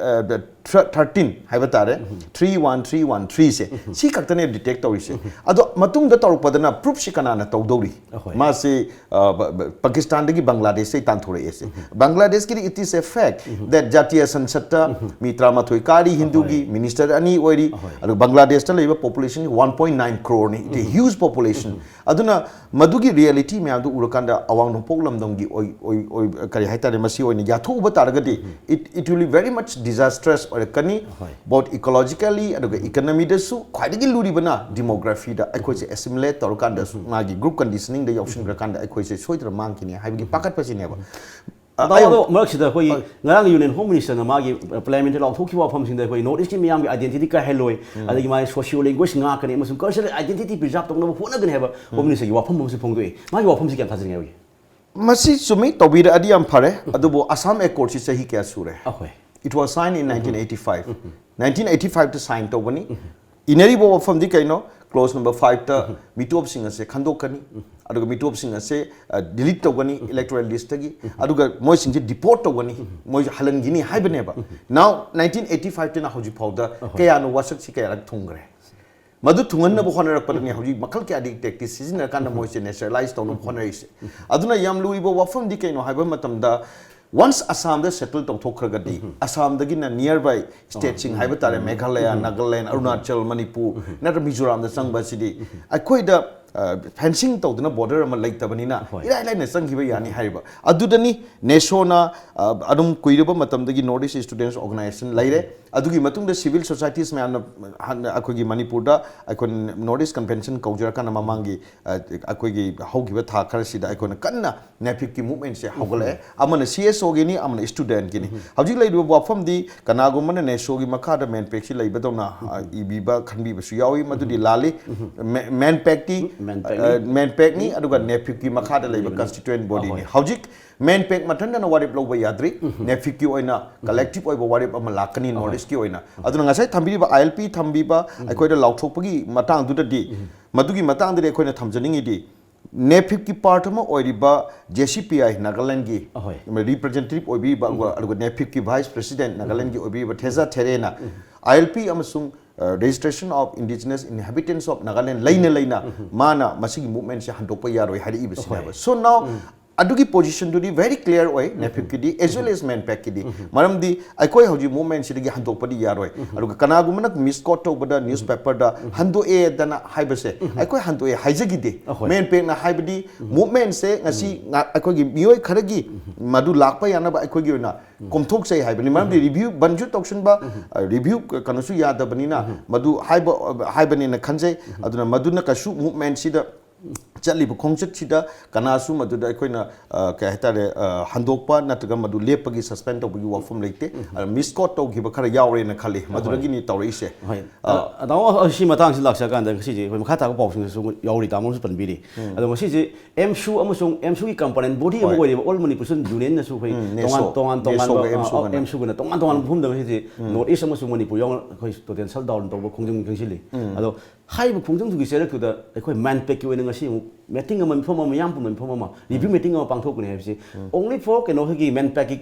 thirteen ꯍꯥꯏꯕ ꯇꯥꯔꯦ꯫ ꯊ꯭ꯔꯤ ꯋꯥꯟ ꯊ꯭ꯔꯤ ꯋꯥꯟ ꯊ꯭ꯔꯤꯁꯦ ꯁꯤ ꯈꯛꯇꯅꯦ ꯗꯤꯇꯦꯛ ꯇꯧꯔꯤꯁꯦ꯫ ꯑꯗꯣ ꯃꯇꯨꯡꯗ ꯇꯧꯔꯛꯄꯗꯅ ꯄ꯭ꯔꯨꯐꯁꯤ ꯀꯅꯥꯅ ꯇꯧꯗꯧꯔꯤ? ꯃꯥꯁꯤ ꯄꯥꯀꯤꯁꯇꯥꯟꯗꯒꯤ ꯕꯪꯒ꯭ꯂꯥꯗꯦꯁꯇꯒꯤ ꯇꯥꯟꯊꯣꯔꯛꯑꯦꯁꯦ꯫ ꯕꯪꯒ꯭ꯂꯥꯗꯦꯁꯀꯤꯗꯤ it is a fact that ꯖꯥꯇꯤꯌ ꯁꯟꯁꯠꯇ ꯃꯤ ꯇꯔꯥꯃꯥꯊꯣꯏ ꯀꯥꯔꯤ, ꯍꯤꯟꯗꯨꯒꯤ ꯃꯤꯅꯤꯁꯇꯔ ꯑꯅꯤ ꯑꯣꯏꯔꯤ꯫ ꯑꯗꯨꯒ ꯕꯪꯒ꯭ꯂꯥꯗꯦꯁꯇ ꯂꯩꯕ ꯄꯣꯄꯨꯂꯦꯁꯟ ꯋꯥꯟ ꯄꯣꯏꯟ ꯅꯥꯏꯟ ꯀ꯭ꯔꯣꯔꯅꯤ, it is huge population꯫ ꯑꯗꯨꯅ ꯃꯗꯨꯒꯤ ꯔꯤꯌꯦꯂꯤꯇꯤ ꯃꯌꯥꯝꯗꯨ ꯎꯔꯀꯥꯟꯗ ꯑꯋꯥꯡ ꯅꯣꯡꯄꯣꯛ ꯂꯝꯗꯝꯒꯤ ꯑꯣꯏ-, ꯑꯣꯏ-, ꯑꯣꯏ-, ꯀꯔꯤ ꯍꯥꯏꯇꯥꯔꯦ, ꯃꯁꯤ ꯑꯣꯏꯅ ꯌꯥꯊꯣꯛꯎꯕ ꯇꯥꯔꯒꯗꯤ, it, it will be very much disastrous ꯑꯣꯏꯔꯛꯀꯅꯤ꯫ Both ecologically ꯑꯗꯨꯒ ꯏꯀꯅꯃꯤꯗꯁꯨ ꯈ꯭ꯋꯥꯏꯗꯒꯤ ꯂꯨꯔꯤꯕꯅ ꯗꯤꯃꯣꯒ꯭ꯔꯥꯐꯤꯗ ꯑꯩꯈꯣꯏꯁꯦ ꯑꯦꯁꯤꯃꯤꯂꯦꯠ ꯇꯧꯔꯀꯥꯟꯗ, ꯃꯥꯒꯤ ꯒ꯭ꯔꯨꯞ ꯀꯟꯗꯤꯁꯅꯤꯡꯗ ꯌꯥꯎꯁꯤꯟꯈ꯭ꯔꯀꯥꯟꯗ ꯑꯩꯈꯣꯏꯁꯦ ꯁꯣꯏꯗꯅ ꯃꯥꯡꯈꯤꯅꯤ ꯍꯥꯏꯕꯒꯤ ꯄꯥꯈꯠꯄꯁꯤꯅꯦꯕ꯫ ꯑ, ꯑꯗꯣ, ꯑꯩ ꯑꯗꯣ ꯃꯔꯛꯁꯤꯗ ꯑꯩꯈꯣꯏ ꯉꯔꯥꯡꯒꯤ ꯌꯨꯅꯤꯌꯟ ꯍꯣꯝ ꯃꯤꯅꯤꯁꯇꯔꯅ ꯃꯥꯒꯤ ꯄꯥꯔꯂꯤꯌꯥꯃꯦꯟꯇꯔꯤ ꯂꯥꯎꯊꯣꯛꯈꯤꯕ ꯋꯥꯐꯝꯁꯤꯡꯗ ꯑꯩꯈꯣꯏ ꯅꯣꯔꯠ ꯏꯁꯀꯤ ꯃꯤꯌꯥꯝꯒꯤ ꯑꯥꯏꯗꯦꯟꯇꯤꯇꯤ ꯀꯥꯏꯍꯜꯂꯣꯏ, ꯑꯗꯒꯤ ꯃꯥꯒꯤ ꯁꯣꯁꯤꯌꯣ ꯂꯦꯡꯒ꯭ꯋꯦꯖ ꯉꯥꯛꯀꯅꯤ ꯑꯃꯁꯨꯡ ꯀꯜꯆꯔꯦꯜ ꯑꯥꯏꯗꯦꯟꯇꯤꯇꯤ ꯄ꯭ꯔꯤꯖꯥꯔꯕ ꯇꯧꯅꯕ ꯍꯣꯠꯅꯒꯅꯤ ꯍꯥꯏꯕ ꯍꯣꯝ ꯃꯤꯅꯤꯁꯇꯔꯒꯤ ꯋꯥꯐꯝ ꯑꯃꯁꯨ ꯐꯣꯡꯗꯣꯛꯏ꯫ ꯃꯥꯒꯤ ꯋꯥꯐꯝꯁꯤ ꯀꯌꯥꯝ ꯊꯥꯖꯅꯤꯡꯉꯥꯏ ꯑꯣꯏꯒꯦ? ꯃꯁꯤ ꯆꯨꯝꯃꯤ, ꯇꯧꯕꯤꯔꯛꯑꯗꯤ ꯌꯥꯝ ꯐꯔꯦ꯫ ꯑꯗꯨꯕꯨ Assam Accord ꯁꯤ ꯆꯍꯤ ꯀꯌꯥ ꯁꯨꯔꯦ? ꯑꯍꯣꯏ꯫ It was signed in nineteen eighty-five. Nineteen eighty-five ꯇ sign ꯇꯧꯕꯅꯤ꯫ ꯏꯅꯔꯤꯕ ꯋꯥꯐꯝꯗꯤ ꯀꯩꯅꯣ? Clause number five ꯇ ꯃꯤꯇꯣꯞꯁꯤꯡ ꯑꯁꯦ ꯈꯟꯗꯣꯛꯀꯅꯤ, ꯑꯗꯨꯒ ꯃꯤꯇꯣꯞꯁꯤꯡ ꯑꯁꯦ delete ꯇꯧꯒꯅꯤ electoral list ꯇꯒꯤ, ꯑꯗꯨꯒ ꯃꯣꯏꯁꯤꯡꯁꯦ deport ꯇꯧꯒꯅꯤ, ꯃꯣꯏꯁꯦ ꯍꯜꯍꯟꯈꯤꯅꯤ ꯍꯥꯏꯕꯅꯦꯕ꯫ Now nineteen eighty-five ꯇꯩꯅ ꯍꯧꯖꯤꯛ ꯐꯥꯎꯗ ꯀꯌꯥꯅꯣ ꯋꯥꯁꯛꯁꯤ ꯀꯌꯥꯔꯛ ꯊꯨꯡꯈ꯭ꯔꯦ? ꯃꯗꯨ ꯊꯨꯡꯍꯟꯅꯕ ꯍꯣꯠꯅꯔꯛꯄꯗꯅꯤ ꯍꯧꯖꯤꯛ ꯃꯈꯜ ꯀꯌꯥꯒꯤ tactics ꯁꯤꯖꯤꯟꯅꯔꯀꯥꯟꯗ ꯃꯣꯏꯁꯦ nationalize ꯇꯧꯅꯕ ꯍꯣꯠꯅꯔꯤꯁꯦ꯫ ꯑꯗꯨꯅ ꯌꯥꯝ ꯂꯨꯔꯤꯕ ꯋꯥꯐꯝꯗꯤ ꯀꯩꯅꯣ ꯍꯥꯏꯕ ꯃꯇꯝꯗ, once ꯑꯁꯥꯝꯗ settle ꯇꯧꯊꯣꯛꯈ꯭ꯔꯒꯗꯤ, ꯑꯁꯥꯝꯗꯒꯤꯅ nearby state ꯁꯤꯡ ꯍꯥꯏꯕ ꯇꯥꯔꯦ, ꯃꯦꯘꯥꯂꯌꯥ, ꯅꯥꯒꯥꯂꯦꯟ, ꯑꯔꯨꯅꯥꯆꯜ, ꯃꯅꯤꯄꯨꯔ, ꯅꯠꯇ꯭ꯔ ꯃꯤꯖꯣꯔꯥꯝꯗ ꯆꯪꯕ ꯑꯁꯤꯗꯤ ꯑꯩꯈꯣꯏꯗ fencing ꯇꯧꯗꯅ border ꯑꯃ ꯂꯩꯇꯕꯅꯤꯅ, ꯍꯣꯏ꯫ ꯏꯔꯥꯏ ꯂꯥꯏꯅ ꯆꯪꯈꯤꯕ ꯌꯥꯅꯤ ꯍꯥꯏꯔꯤꯕ꯫ ꯑꯗꯨꯗꯅꯤ NESO ꯅ ꯑꯗꯨꯝ ꯀꯨꯏꯔꯕ ꯃꯇꯝꯗꯒꯤ North East Students Organization ꯂꯩꯔꯦ꯫ ꯑꯗꯨꯒꯤ ꯃꯇꯨꯡꯗ civil societies ꯃꯌꯥꯝꯅ ꯍꯥꯟꯅ ꯑꯩꯈꯣꯏꯒꯤ ꯃꯅꯤꯄꯨꯔꯗ ꯑꯩꯈꯣꯏ North East Convention ꯀꯧꯖꯔꯀꯥꯟꯗ ꯃꯃꯥꯡꯒꯤ, ꯑ, ꯑꯩꯈꯣꯏꯒꯤ ꯍꯧꯈꯤꯕ ꯊꯥ ꯈꯔꯁꯤꯗ ꯑꯩꯈꯣꯏꯅ ꯀꯟꯅ NEPHIP ꯀꯤ movement ꯁꯦ ꯍꯧꯒꯠꯂꯛꯑꯦ꯫ ꯑꯃꯅ CSO ꯒꯤꯅꯤ, ꯑꯃꯅ student ꯀꯤꯅꯤ꯫ ꯍꯧꯖꯤꯛ ꯂꯩꯔꯤꯕ ꯋꯥꯐꯝꯗꯤ ꯀꯅꯥꯒꯨꯝꯕꯅ NESO ꯒꯤ ꯃꯈꯥꯗ MANPAC ꯁꯤ ꯂꯩꯕꯗꯧꯅ, ꯑ, ꯏꯕꯤꯕ ꯈꯟꯕꯤꯕꯁꯨ ꯌꯥꯎꯏ, ꯃꯗꯨꯗꯤ ꯂꯥꯜꯂꯤ꯫ ꯃꯦ-, MANPAC ꯇꯤ, MANPAC ꯑ, ꯅꯤ꯫ MANPAC ꯅꯤ, ꯑꯗꯨꯒ NEPHIP ꯀꯤ ꯃꯈꯥꯗ ꯂꯩꯕ constituent body ꯅꯤ꯫ ꯑꯍꯣꯏ꯫ ꯍꯧꯖꯤꯛ MANPAC ꯃꯊꯟꯇꯅ ꯋꯥꯔꯦꯞ ꯂꯧꯕ ꯌꯥꯗ꯭ꯔꯤ꯫ NEPHIP ꯀꯤ ꯑꯣꯏꯅ collective ꯑꯣꯏꯕ ꯋꯥꯔꯦꯞ ꯑꯃ ꯂꯥꯛꯀꯅꯤ North East ꯀꯤ ꯑꯣꯏꯅ꯫ ꯑꯗꯨꯅ ꯉꯁꯥꯏ ꯊꯝꯕꯤꯔꯤꯕ ILP ꯊꯝꯕꯤꯕ, ꯑꯩꯈꯣꯏꯗ ꯂꯥꯎꯊꯣꯛꯄꯒꯤ ꯃꯇꯥꯡꯗꯨꯗꯗꯤ, ꯃꯗꯨꯒꯤ ꯃꯇꯥꯡꯗꯗꯤ ꯑꯩꯈꯣꯏꯅ ꯊꯝꯖꯅꯤꯡꯉꯤꯗꯤ, NEPHIP ꯀꯤ part ꯑꯃ ꯑꯣꯏꯔꯤꯕ JCPI ꯅꯥꯒꯥꯂꯦꯟꯒꯤ ꯑꯍꯣꯏ꯫ representative ꯑꯣꯏꯕꯤꯔꯤꯕ, ꯑꯗꯨꯒ, ꯑꯗꯨꯒ NEPHIP ꯀꯤ vice president ꯅꯥꯒꯥꯂꯦꯟꯒꯤ ꯑꯣꯏꯕꯤꯔꯤꯕ ꯊꯦꯖꯥ ꯊꯦꯔꯦꯅ ILP ꯑꯃꯁꯨꯡ, ꯑ, Registration of Indigenous Inhabitants of Nagaland ꯂꯩꯅ ꯂꯩꯅ ꯃꯥꯅ ꯃꯁꯤꯒꯤ movement ꯁꯦ ꯍꯟꯗꯣꯛꯄ ꯌꯥꯔꯣꯏ ꯍꯥꯏꯔꯛꯏꯕꯁꯤꯅꯦꯕ꯫ ꯍꯣꯏ꯫ So now ꯑꯗꯨꯒꯤ position ꯗꯨꯗꯤ very clear ꯑꯣꯏ, NEPHIP ꯀꯤꯗꯤ as well as MANPAC ꯀꯤꯗꯤ꯫ ꯃꯔꯝꯗꯤ ꯑꯩꯈꯣꯏ ꯍꯧꯖꯤꯛ movement ꯁꯤꯗꯒꯤ ꯍꯟꯗꯣꯛꯄꯗꯤ ꯌꯥꯔꯣꯏ꯫ ꯑꯗꯨꯒ ꯀꯅꯥꯒꯨꯝꯕꯅ misquote ꯇꯧꯕꯗ newspaper ꯗ ꯍꯟꯗꯣꯛꯑꯦꯗꯅ ꯍꯥꯏꯕꯁꯦ ꯑꯩꯈꯣꯏ ꯍꯟꯗꯣꯛꯑꯦ ꯍꯥꯏꯖꯈꯤꯗꯦ꯫ ꯑꯍꯣꯏ꯫ MANPAC ꯅ ꯍꯥꯏꯕꯗꯤ movement ꯁꯦ ꯉꯁꯤ ꯉꯥ-, ꯑꯩꯈꯣꯏꯒꯤ ꯃꯤꯑꯣꯏ ꯈꯔꯒꯤ ꯃꯗꯨ ꯂꯥꯛꯄ ꯌꯥꯅꯕ ꯑꯩꯈꯣꯏꯒꯤ ꯑꯣꯏꯅ ꯀꯣꯝꯊꯣꯛꯆꯩ ꯍꯥꯏꯕꯅꯤ꯫ ꯃꯔꯝꯗꯤ review ꯕꯟꯁꯨ ꯇꯧꯁꯤꯟꯕ, ꯑ, review ꯀ-, ꯀꯩꯅꯣꯁꯨ ꯌꯥꯗꯕꯅꯤꯅ ꯃꯗꯨ ꯍꯥꯏꯕ, ꯑ, ꯍꯥꯏꯕꯅꯦꯅ ꯈꯟꯖꯩ꯫ ꯑꯗꯨꯅ ꯃꯗꯨꯅ ꯀꯩꯁꯨ movement ꯁꯤꯗ ꯆꯠꯂꯤꯕ ꯈꯣꯡꯆꯠꯁꯤꯗ ꯀꯅꯥꯁꯨ ꯃꯗꯨꯗ ꯑꯩꯈꯣꯏꯅ ꯑ, ꯀꯩ ꯍꯥꯏꯇꯥꯔꯦ, ꯑ, ꯍꯟꯗꯣꯛꯄ ꯅꯠꯇ꯭ꯔꯒ ꯃꯗꯨ ꯂꯦꯞꯄꯒꯤ, ꯁꯁꯄꯦꯟ ꯇꯧꯕꯒꯤ ꯋꯥꯐꯝ ꯂꯩꯇꯦ꯫ ꯑꯗ ꯃꯤꯁꯀꯣꯠ ꯇꯧꯈꯤꯕ ꯈꯔ ꯌꯥꯎꯔꯦꯅ ꯈꯜꯂꯤ, ꯃꯗꯨꯗꯒꯤꯅꯤ ꯇꯧꯔꯛꯏꯁꯦ꯫ ꯍꯣꯏ꯫ ꯑ, ꯇꯥꯃꯣ, ꯑ, ꯁꯤ ꯃꯇꯥꯡꯁꯤ ꯂꯥꯛꯆꯔꯀꯥꯟꯗ ꯉꯁꯤꯁꯦ ꯑꯩꯈꯣꯏ ꯃꯈꯥ ꯇꯥꯕ ꯄꯥꯎꯁꯤꯡꯗꯁꯨ ꯌꯥꯎꯔꯤ, ꯇꯥꯃꯣꯅꯁꯨ ꯄꯟꯕꯤꯔꯤ꯫ ꯑꯗꯣ ꯉꯁꯤꯁꯦ ꯑꯦꯝꯁꯨ ꯑꯃꯁꯨꯡ ꯑꯦꯝꯁꯨꯒꯤ ꯀꯝꯄꯣꯅꯦꯟ ꯕꯣꯗꯤ ꯑꯃ ꯍꯣꯏ꯫ ꯑꯣꯏꯔꯤꯕ ꯑꯣꯜ ꯃꯅꯤꯄꯨꯔ ꯁ꯭ꯇꯨꯗꯦꯟꯠ ꯌꯨꯅꯤꯌꯟꯅꯁꯨ ꯑꯩꯈꯣꯏ ꯎꯝ, ꯇꯣꯉꯥꯟ ꯅꯦꯁꯣ꯫ ꯇꯣꯉꯥꯟ ꯇꯣꯉꯥꯟꯕ ꯅꯦꯁꯣꯒ ꯑ, ꯑꯦꯝꯁꯨꯒꯅ꯫ ꯑꯦꯝꯁꯨꯒꯅ ꯇꯣꯉꯥꯟ ꯇꯣꯉꯥꯟꯕ ꯃꯐꯝꯗ ꯉꯁꯤꯁꯦ ꯅꯣꯔꯠ ꯏꯁ ꯑꯃꯁꯨꯡ ꯃꯅꯤꯄꯨꯔ ꯌꯥꯎꯅ ꯑꯩꯈꯣꯏ ꯇꯣꯇꯦꯜ ꯁꯠ ꯗꯥꯎꯟ ꯇꯧꯕ ꯈꯣꯡꯖꯪ ꯈꯪꯁꯤꯜꯂꯤ꯫ ꯑꯗꯣ ꯍꯥꯏꯔꯤꯕ ꯈꯣꯡꯖꯪꯗꯨꯒꯤ ꯆꯩꯔꯛꯇꯨꯗ ꯑꯩꯈꯣꯏ ꯃꯦꯟꯄꯦꯛꯀꯤ ꯑꯣꯏꯅ ꯉꯁꯤ ꯑꯃꯨꯛ ꯃꯤꯇꯤꯡ ꯑꯃ, ꯃꯤꯐꯝ ꯑꯃ, ꯃꯤꯌꯥꯝ ꯄꯨꯝꯕ ꯃꯤꯐꯝ ꯑꯃ, ꯔꯤꯚ꯭ꯌꯨ ꯃꯤꯇꯤꯡ ꯑꯃ ꯄꯥꯡꯊꯣꯛꯀꯅꯤ ꯍꯥꯏꯕꯁꯤ ꯑꯣꯡꯂꯤ ꯐꯣꯔ ꯀꯩꯅꯣ ꯑꯩꯈꯣꯏꯒꯤ ꯃꯦꯟꯄꯦꯛꯀꯤ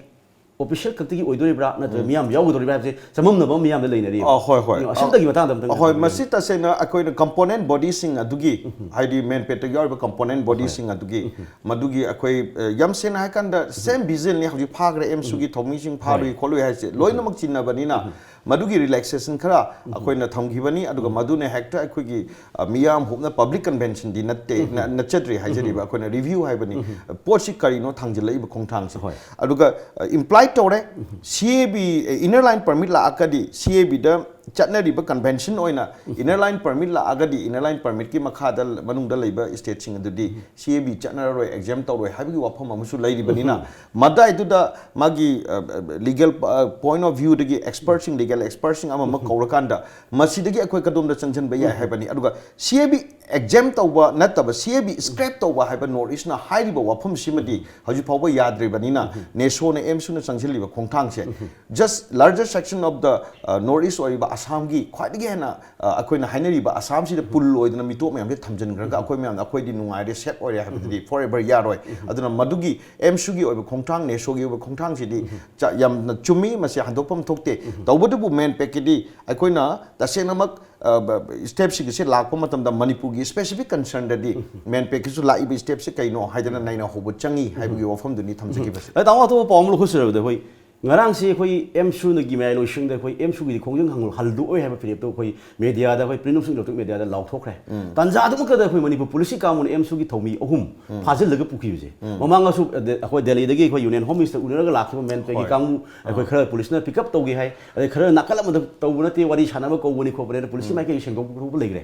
ꯑꯣꯐꯤꯁꯤꯌꯦꯜ ꯈꯛꯇꯒꯤ ꯑꯣꯏꯗꯣꯔꯤꯕ꯭ꯔꯥ ꯅꯠꯇ꯭ꯔꯒ ꯃꯤꯌꯥꯝ ꯌꯥꯎꯒꯗꯧꯔꯤꯕ꯭ꯔꯥ ꯍꯥꯏꯕꯁꯦ ꯆꯃꯝꯅꯕ ꯑꯃ ꯃꯤꯌꯥꯝꯗ ꯂꯩꯅꯔꯤꯕ꯫ ꯑ, ꯍꯣꯏ, ꯍꯣꯏ꯫ ꯑꯁꯤꯝꯇꯒꯤ ꯃꯇꯥꯡꯗ ꯑꯃꯇꯪ ꯑꯍꯣꯏ, ꯍꯥꯏꯕꯤꯌꯨ꯫ ꯃꯁꯤ ꯇꯁꯦꯡꯅ ꯑꯩꯈꯣꯏꯅ ꯀꯝꯄꯣꯅꯦꯟ ꯕꯣꯗꯤꯁꯤꯡ ꯑꯗꯨꯒꯤ, ꯍꯥꯏꯗꯤ ꯃꯦꯟꯄꯦꯛꯇ ꯌꯥꯎꯔꯤꯕ ꯀꯝꯄꯣꯅꯦꯟ ꯕꯣꯗꯤꯁꯤꯡ ꯑꯗꯨꯒꯤ, ꯃꯗꯨꯒꯤ ꯑꯩꯈꯣꯏ, ꯑ, ꯌꯥꯝ ꯁꯦꯡꯅ ꯍꯥꯏꯀꯥꯟꯗ ꯁꯦꯝ ꯚꯤꯖꯟꯅꯤ, ꯍꯧꯖꯤꯛ ꯐꯥꯈ꯭ꯔꯦ, ꯑꯦꯝꯁꯨꯒꯤ ꯊꯧꯃꯤꯁꯤꯡ ꯐꯥꯔꯨꯏ ꯈꯣꯠꯂꯨꯏ ꯍꯥꯏꯁꯦ ꯂꯣꯏꯅꯃꯛ ꯆꯤꯟꯅꯕꯅꯤꯅ, ꯃꯗꯨꯒꯤ ꯔꯤꯂꯦꯛꯁꯦꯁꯟ ꯈꯔ ꯑꯩꯈꯣꯏꯅ ꯊꯝꯈꯤꯕꯅꯤ꯫ ꯑꯗꯨꯒ ꯃꯗꯨꯅ ꯍꯦꯛꯇ ꯑꯩꯈꯣꯏꯒꯤ, ꯑ, ꯃꯤꯌꯥꯝ ꯍꯨꯞꯅ ꯄꯕ꯭ꯂꯤꯛ ꯀꯟꯚꯦꯟꯁꯟꯗꯤ ꯅꯠꯇꯦ, ꯅ-, ꯅꯠꯆꯗ꯭ꯔꯤ ꯍꯥꯏꯖꯔꯤꯕ, ꯑꯩꯈꯣꯏꯅ ꯔꯤꯚ꯭ꯌꯨ ꯍꯥꯏꯕꯅꯤ꯫ ꯄꯣꯠꯁꯤ ꯀꯔꯤꯅꯣ ꯊꯥꯡꯖꯤꯜꯂꯛꯏꯕ ꯈꯣꯡꯊꯥꯡꯁꯦ꯫ ꯑꯗꯨꯒ, ꯑ, ꯏꯝꯄ꯭ꯂꯥꯏ ꯇꯧꯔꯦ, ꯁꯤ A B, inner line permit ꯂꯥꯛꯑꯒꯗꯤ ꯁꯤ ꯑꯦ ꯕꯤꯗ ꯆꯠꯅꯔꯤꯕ ꯀꯟꯚꯦꯟꯁꯟ ꯑꯣꯏꯅ ꯏꯟꯅꯔ ꯂꯥꯏꯟ ꯄꯔꯃꯤꯠ ꯂꯥꯛꯑꯒꯗꯤ ꯏꯟꯅꯔ ꯂꯥꯏꯟ ꯄꯔꯃꯤꯠꯀꯤ ꯃꯈꯥꯗ ꯃꯅꯨꯡꯗ ꯂꯩꯕ ꯁ꯭ꯇꯦꯠꯁꯤꯡ ꯑꯗꯨꯗꯤ ꯁꯤ ꯑꯦ ꯕꯤ ꯆꯠꯅꯔꯔꯣꯏ, ꯑꯦꯛꯖꯦꯝ ꯇꯧꯔꯣꯏ ꯍꯥꯏꯕꯒꯤ ꯋꯥꯐꯝ ꯑꯃꯁꯨ ꯂꯩꯔꯤꯕꯅꯤꯅ, ꯃꯗꯥꯏꯗꯨꯗ ꯃꯥꯒꯤ, ꯑ, ꯂꯤꯒꯦꯜ, ꯑ, ꯄꯣꯏꯟ ꯑꯣꯐ ꯚ꯭ꯌꯨꯗꯒꯤ ꯑꯦꯛꯁꯄꯔꯠꯁꯤꯡ, ꯂꯤꯒꯦꯜ ꯑꯦꯛꯁꯄꯔꯠꯁꯤꯡ ꯑꯃ ꯑꯃ ꯀꯧꯔꯀꯥꯟꯗ ꯃꯁꯤꯗꯒꯤ ꯑꯩꯈꯣꯏ ꯀꯗꯣꯝꯗ ꯆꯪꯁꯤꯟꯕ ꯌꯥꯏ ꯍꯥꯏꯕꯅꯤ꯫ ꯑꯗꯨꯒ ꯁꯤ ꯑꯦ ꯕꯤ ꯑꯦꯛꯖꯦꯝ ꯇꯧꯕ ꯅꯠꯇꯕ ꯁꯤ ꯑꯦ ꯕꯤ ꯁ꯭ꯀ꯭ꯔꯦꯞ ꯇꯧꯕ ꯍꯥꯏꯕ ꯅꯣꯔꯠ ꯏꯁꯅ ꯍꯥꯏꯔꯤꯕ ꯋꯥꯐꯝꯁꯤꯃꯗꯤ ꯍꯧꯖꯤꯛ ꯐꯥꯎꯕ ꯌꯥꯗ꯭ꯔꯤꯕꯅꯤꯅ, ꯅꯦꯁꯣꯅ ꯑꯦꯝꯁꯨꯅ ꯆꯪꯁꯤꯜꯂꯤꯕ ꯈꯣꯡꯊꯥꯡꯁꯦ just larger section of the, ꯑ, ꯅꯣꯔꯠ ꯏꯁ ꯑꯣꯏꯔꯤꯕ ꯑꯁꯥꯝꯒꯤ ꯈ꯭ꯋꯥꯏꯗꯒꯤ ꯍꯦꯟꯅ, ꯑ, ꯑꯩꯈꯣꯏꯅ ꯍꯥꯏꯅꯔꯤꯕ ꯑꯁꯥꯝꯁꯤꯗ ꯄꯨꯜ ꯑꯣꯏꯗꯅ ꯃꯤꯇꯣꯞ ꯃꯌꯥꯝꯁꯦ ꯊꯝꯖꯤꯟꯈ꯭ꯔꯒ ꯑꯩꯈꯣꯏ ꯃꯌꯥꯝꯅ ꯑꯩꯈꯣꯏꯗꯤ ꯅꯨꯡꯉꯥꯏꯔꯦ, ꯁꯦꯞ ꯑꯣꯏꯔꯦ ꯍꯥꯏꯕꯗꯨꯗꯤ ꯐꯣꯔ ꯑꯦꯚꯔ ꯌꯥꯔꯣꯏ꯫ ꯑꯗꯨꯅ ꯃꯗꯨꯒꯤ ꯑꯦꯝꯁꯨꯒꯤ ꯑꯣꯏꯕ ꯈꯣꯡꯊꯥꯡ, ꯅꯦꯁꯣꯒꯤ ꯑꯣꯏꯕ ꯈꯣꯡꯊꯥꯡꯁꯤꯗꯤ ꯆ-, ꯌꯥꯝꯅ ꯆꯨꯝꯃꯤ, ꯃꯁꯤ ꯍꯟꯗꯣꯛꯐꯝ ꯊꯣꯛꯇꯦ꯫ ꯇꯧꯕꯇꯕꯨ ꯃꯦꯟꯄꯦꯛꯀꯤꯗꯤ ꯑꯩꯈꯣꯏꯅ ꯇꯁꯦꯡꯅꯃꯛ, ꯑ, ꯕ-, ꯁ꯭ꯇꯦꯞꯁꯤꯡ ꯑꯁꯤ ꯂꯥꯛꯄ ꯃꯇꯝꯗ ꯃꯅꯤꯄꯨꯔꯒꯤ ꯁ꯭ꯄꯦꯁꯤꯐꯤꯛ ꯀꯟꯁꯔꯟꯗꯗꯤ ꯃꯦꯟꯄꯦꯛꯀꯤꯁꯨ ꯂꯥꯛꯏꯕ ꯁ꯭ꯇꯦꯞꯁꯤ ꯀꯩꯅꯣ ꯍꯥꯏꯗꯅ ꯅꯩꯅꯍꯧꯕ ꯆꯪꯉꯤ ꯍꯥꯏꯕꯒꯤ ꯋꯥꯐꯝꯗꯨꯅꯤ ꯊꯝꯖꯈꯤꯕꯁꯦ꯫ ꯑꯗ ꯇꯥꯃꯣ, ꯑꯇꯣꯞꯄ ꯄꯥꯎ ꯑꯃ ꯂꯧꯈꯠꯆꯔꯕꯗ ꯑꯩꯈꯣꯏ ꯉꯔꯥꯡꯁꯤ ꯑꯩꯈꯣꯏ ꯑꯦꯝꯁꯨꯅꯒꯤ ꯃꯌꯥꯏ ꯂꯣꯏꯁꯪꯗ ꯑꯩꯈꯣꯏ ꯑꯦꯝꯁꯨꯒꯤꯗꯤ ꯈꯣꯡꯖꯪ ꯍꯜꯂꯨ-, ꯍꯜꯂꯨꯑꯣꯏ ꯍꯥꯏꯕ ꯐꯤꯔꯦꯞꯇꯨ ꯑꯩꯈꯣꯏ ꯃꯦꯗꯤꯌꯥꯗ, ꯑꯩꯈꯣꯏ Print of Singh Electronic Mediaꯗ ꯂꯥꯎꯊꯣꯛꯈ꯭ꯔꯦ꯫ ꯇꯥꯟꯖꯥ ꯑꯗꯨꯃꯛꯇꯗ ꯑꯩꯈꯣꯏ ꯃꯅꯤꯄꯨꯔ ꯄꯨꯂꯤꯁꯀꯤ ꯀꯥꯡꯕꯨꯅ ꯑꯦꯝꯁꯨꯒꯤ ꯊꯧꯃꯤ ꯑꯍꯨꯝ ꯐꯥꯖꯤꯜꯂꯒ ꯄꯨꯈꯤꯕꯁꯦ꯫ ꯃꯃꯥꯡꯗꯁꯨ, ꯑ, ꯗꯦ-, ꯑꯩꯈꯣꯏ ꯗꯦꯜꯂꯤꯗꯒꯤ ꯑꯩꯈꯣꯏ Union Home Ministerꯎ ꯎꯅꯔꯒ ꯂꯥꯛꯈꯤꯕ ꯃꯦꯟꯄꯦꯒꯤ ꯍꯣꯏ꯫ ꯀꯥꯡꯕꯨ ꯑꯩꯈꯣꯏ ꯈꯔ ꯄꯨꯂꯤꯁꯅ pick up ꯇꯧꯒꯦ ꯍꯥꯏ, ꯑꯗꯩ ꯈꯔ ꯅꯥꯀꯜ ꯑꯃꯗ ꯇꯧꯕ ꯅꯠꯇꯦ, ꯋꯥꯔꯤ ꯁꯥꯟꯅꯕ ꯀꯧꯕꯅꯤ ꯈꯣꯠꯄꯅꯦꯅ ꯄꯨꯂꯤꯁꯀꯤ ꯃꯥꯏꯀꯩ ꯁꯦꯡꯗꯣꯛꯄ ꯈꯣꯠꯄ ꯂꯩꯈ꯭ꯔꯦ꯫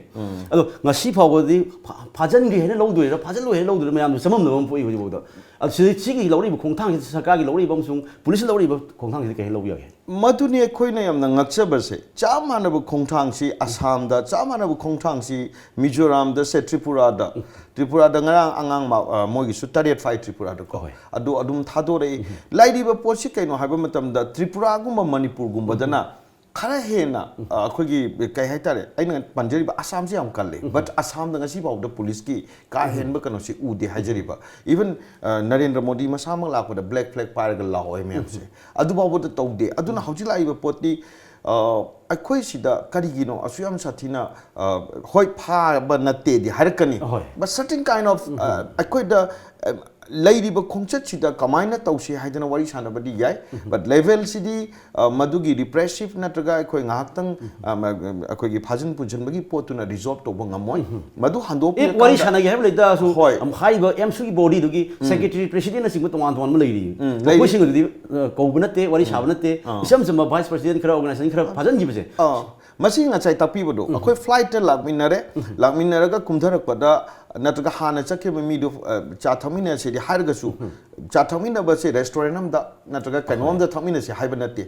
ꯑꯗꯣ ꯉꯁꯤ ꯐꯥꯎꯕꯗꯤ ꯐꯥ-, ꯐꯥꯖꯤꯟꯈ꯭ꯔꯦ ꯍꯥꯏꯅ ꯂꯧꯗꯣꯏꯔꯥ, ꯐꯥꯖꯤꯜꯂꯣꯏ ꯍꯥꯏꯅ ꯂꯧꯗꯣꯏꯔꯥ, ꯃꯌꯥꯝꯗꯨ ꯆꯃꯝꯅꯕ ꯑꯃ ꯄꯣꯛꯏ ꯍꯧꯖꯤꯛꯐꯥꯎꯗ꯫ ꯑꯗꯨ ꯁꯤꯗꯤ, ꯁꯤꯒꯤ ꯂꯧꯔꯤꯕ ꯈꯣꯡꯊꯥꯡꯁꯤ, ꯁꯔꯀꯥꯔꯒꯤ ꯂꯧꯔꯤꯕ ꯑꯃꯁꯨꯡ ꯄꯨꯂꯤꯁꯅ ꯂꯧꯔꯤꯕ ꯈꯣꯡꯊꯥꯡꯁꯤꯗꯤ ꯀꯩ ꯂꯧꯕ ꯌꯥꯒꯦ? ꯃꯗꯨꯅꯤ ꯑꯩꯈꯣꯏꯅ ꯌꯥꯝꯅ ꯉꯛꯆꯕꯁꯦ꯫ ꯆꯞ ꯃꯥꯟꯅꯕ ꯈꯣꯡꯊꯥꯡꯁꯤ ꯑꯁꯥꯝꯗ, ꯆꯞ ꯃꯥꯟꯅꯕ ꯈꯣꯡꯊꯥꯡꯁꯤ ꯃꯤꯖꯣꯔꯥꯝꯗ, ꯁꯦ, ꯇ꯭ꯔꯤꯄꯨꯔꯥꯗ, ꯇ꯭ꯔꯤꯄꯨꯔꯥꯗ ꯉꯔꯥꯡ ꯑꯉꯥꯡ ꯃꯥ-, ꯑ, ꯃꯣꯏꯒꯤꯁꯨ ꯇꯔꯦꯠ ꯐꯥꯏ ꯇ꯭ꯔꯤꯄꯨꯔꯥꯗꯀꯣ꯫ ꯍꯣꯏ꯫ ꯑꯗꯨ ꯑꯗꯨꯝ ꯊꯥꯗꯣꯔꯛꯏ꯫ ꯂꯩꯔꯤꯕ ꯄꯣꯠꯁꯤ ꯀꯩꯅꯣ ꯍꯥꯏꯕ ꯃꯇꯝꯗ, ꯇ꯭ꯔꯤꯄꯨꯔꯥꯒꯨꯝꯕ ꯃꯅꯤꯄꯨꯔꯒꯨꯝꯕꯗꯅ ꯈꯔ ꯍꯦꯟꯅ, ꯑ, ꯑꯩꯈꯣꯏꯒꯤ ꯀꯩ ꯍꯥꯏꯇꯥꯔꯦ, ꯑꯩꯅ ꯄꯟꯖꯔꯤꯕ ꯑꯁꯥꯝꯁꯤ ꯌꯥꯝ ꯀꯜꯂꯤ꯫ But ꯑꯁꯥꯝꯗ ꯉꯁꯤ ꯐꯥꯎꯕꯗ ꯄꯨꯂꯤꯁꯀꯤ ꯀꯥ ꯍꯦꯟꯕ ꯀꯩꯅꯣꯁꯤ ꯎꯗꯦ ꯍꯥꯏꯖꯔꯤꯕ꯫ Even, ꯑ, ꯅꯔꯦꯟꯗ꯭ꯔ ꯃꯣꯗꯤ ꯃꯁꯥꯃꯛ ꯂꯥꯛꯄꯗ black flag ꯄꯥꯏꯔꯒ ꯂꯥꯛꯑꯣꯏ ꯃꯌꯥꯝꯁꯦ꯫ ꯑꯗꯨ ꯐꯥꯎꯕꯗ ꯇꯧꯗꯦ꯫ ꯑꯗꯨꯅ ꯍꯧꯖꯤꯛ ꯂꯥꯛꯏꯕ ꯄꯣꯠꯇꯤ, ꯑ, ꯑꯩꯈꯣꯏ ꯁꯤꯗ ꯀꯔꯤꯒꯤꯅꯣ ꯑꯁꯨꯛ ꯌꯥꯝ ꯁꯥꯊꯤꯅ, ꯑ, ꯍꯣꯏ, ꯐꯥꯕ ꯅꯠꯇꯦꯗꯤ ꯍꯥꯏꯔꯛꯀꯅꯤ꯫ ꯍꯣꯏ꯫ But certain kind of, ꯑ, ꯑꯩꯈꯣꯏꯗ, ꯑ, ꯂꯩꯔꯤꯕ ꯈꯣꯡꯆꯠꯁꯤꯗ ꯀꯃꯥꯏꯅ ꯇꯧꯁꯤ ꯍꯥꯏꯗꯅ ꯋꯥꯔꯤ ꯁꯥꯟꯅꯕꯗꯤ ꯌꯥꯏ꯫ But levelꯁꯤꯗꯤ, ꯑ, ꯃꯗꯨꯒꯤ repressive ꯅꯠꯇ꯭ꯔꯒ ꯑꯩꯈꯣꯏ ꯉꯥꯏꯍꯥꯛꯇꯪ, ꯑ, ꯃ-, ꯑꯩꯈꯣꯏꯒꯤ ꯐꯥꯖꯤꯟ ꯄꯨꯟꯁꯤꯟꯕꯒꯤ ꯄꯣꯠꯇꯨꯅ resolve ꯇꯧꯕ ꯉꯝꯃꯣꯏ꯫ ꯃꯗꯨ ꯍꯟꯗꯣꯛꯄꯤꯔꯀꯥꯟꯗ ꯑꯦ, ꯋꯥꯔꯤ ꯁꯥꯟꯅꯒꯦ ꯍꯥꯏꯕ ꯂꯩꯇꯥꯔꯁꯨ, ꯍꯣꯏ꯫ ꯑꯝ, ꯍꯥꯏꯔꯤꯕ ꯑꯦꯝꯁꯨꯒꯤ bodyꯗꯨꯒꯤ secretary, presidentꯅꯆꯤꯡꯕ ꯇꯣꯉꯥꯟ ꯇꯣꯉꯥꯟꯕ ꯂꯩꯔꯤ꯫ ꯎꯝ, ꯂꯩꯔꯤ꯫ ꯃꯈꯣꯏꯁꯤꯡ ꯑꯗꯨꯗꯤ, ꯑ, ꯀꯧꯕ ꯅꯠꯇꯦ, ꯋꯥꯔꯤ ꯁꯥꯕ ꯅꯠꯇꯦ꯫ ꯑꯥ꯫ ꯏꯆꯝ ꯆꯝꯕ vice president ꯈꯔ, organization ꯈꯔ ꯐꯥꯖꯤꯟꯈꯤꯕꯁꯦ꯫ ꯑꯥ꯫ ꯃꯁꯤ ꯉꯁꯥꯏ ꯇꯥꯛꯄꯤꯕꯗꯣ, ꯑꯩꯈꯣꯏ flightꯇ ꯂꯥꯛꯃꯤꯟꯅꯔꯦ, ꯂꯥꯛꯃꯤꯟꯅꯔꯒ ꯀꯨꯝꯊꯔꯛꯄꯗ ꯅꯠꯇ꯭ꯔꯒ ꯍꯥꯟꯅ ꯆꯠꯈꯤꯕ ꯃꯤꯗꯨ, ꯑ, ꯆꯥ ꯊꯛꯃꯤꯟꯅꯁꯤꯗꯤ ꯍꯥꯏꯔꯒꯁꯨ, ꯆꯥ ꯊꯛꯃꯤꯟꯅꯕꯁꯦ restaurant ꯑꯃꯗ ꯅꯠꯇ꯭ꯔꯒ ꯀꯩꯅꯣꯝꯗ ꯊꯛꯃꯤꯟꯅꯁꯤ ꯍꯥꯏꯕ ꯅꯠꯇꯦ꯫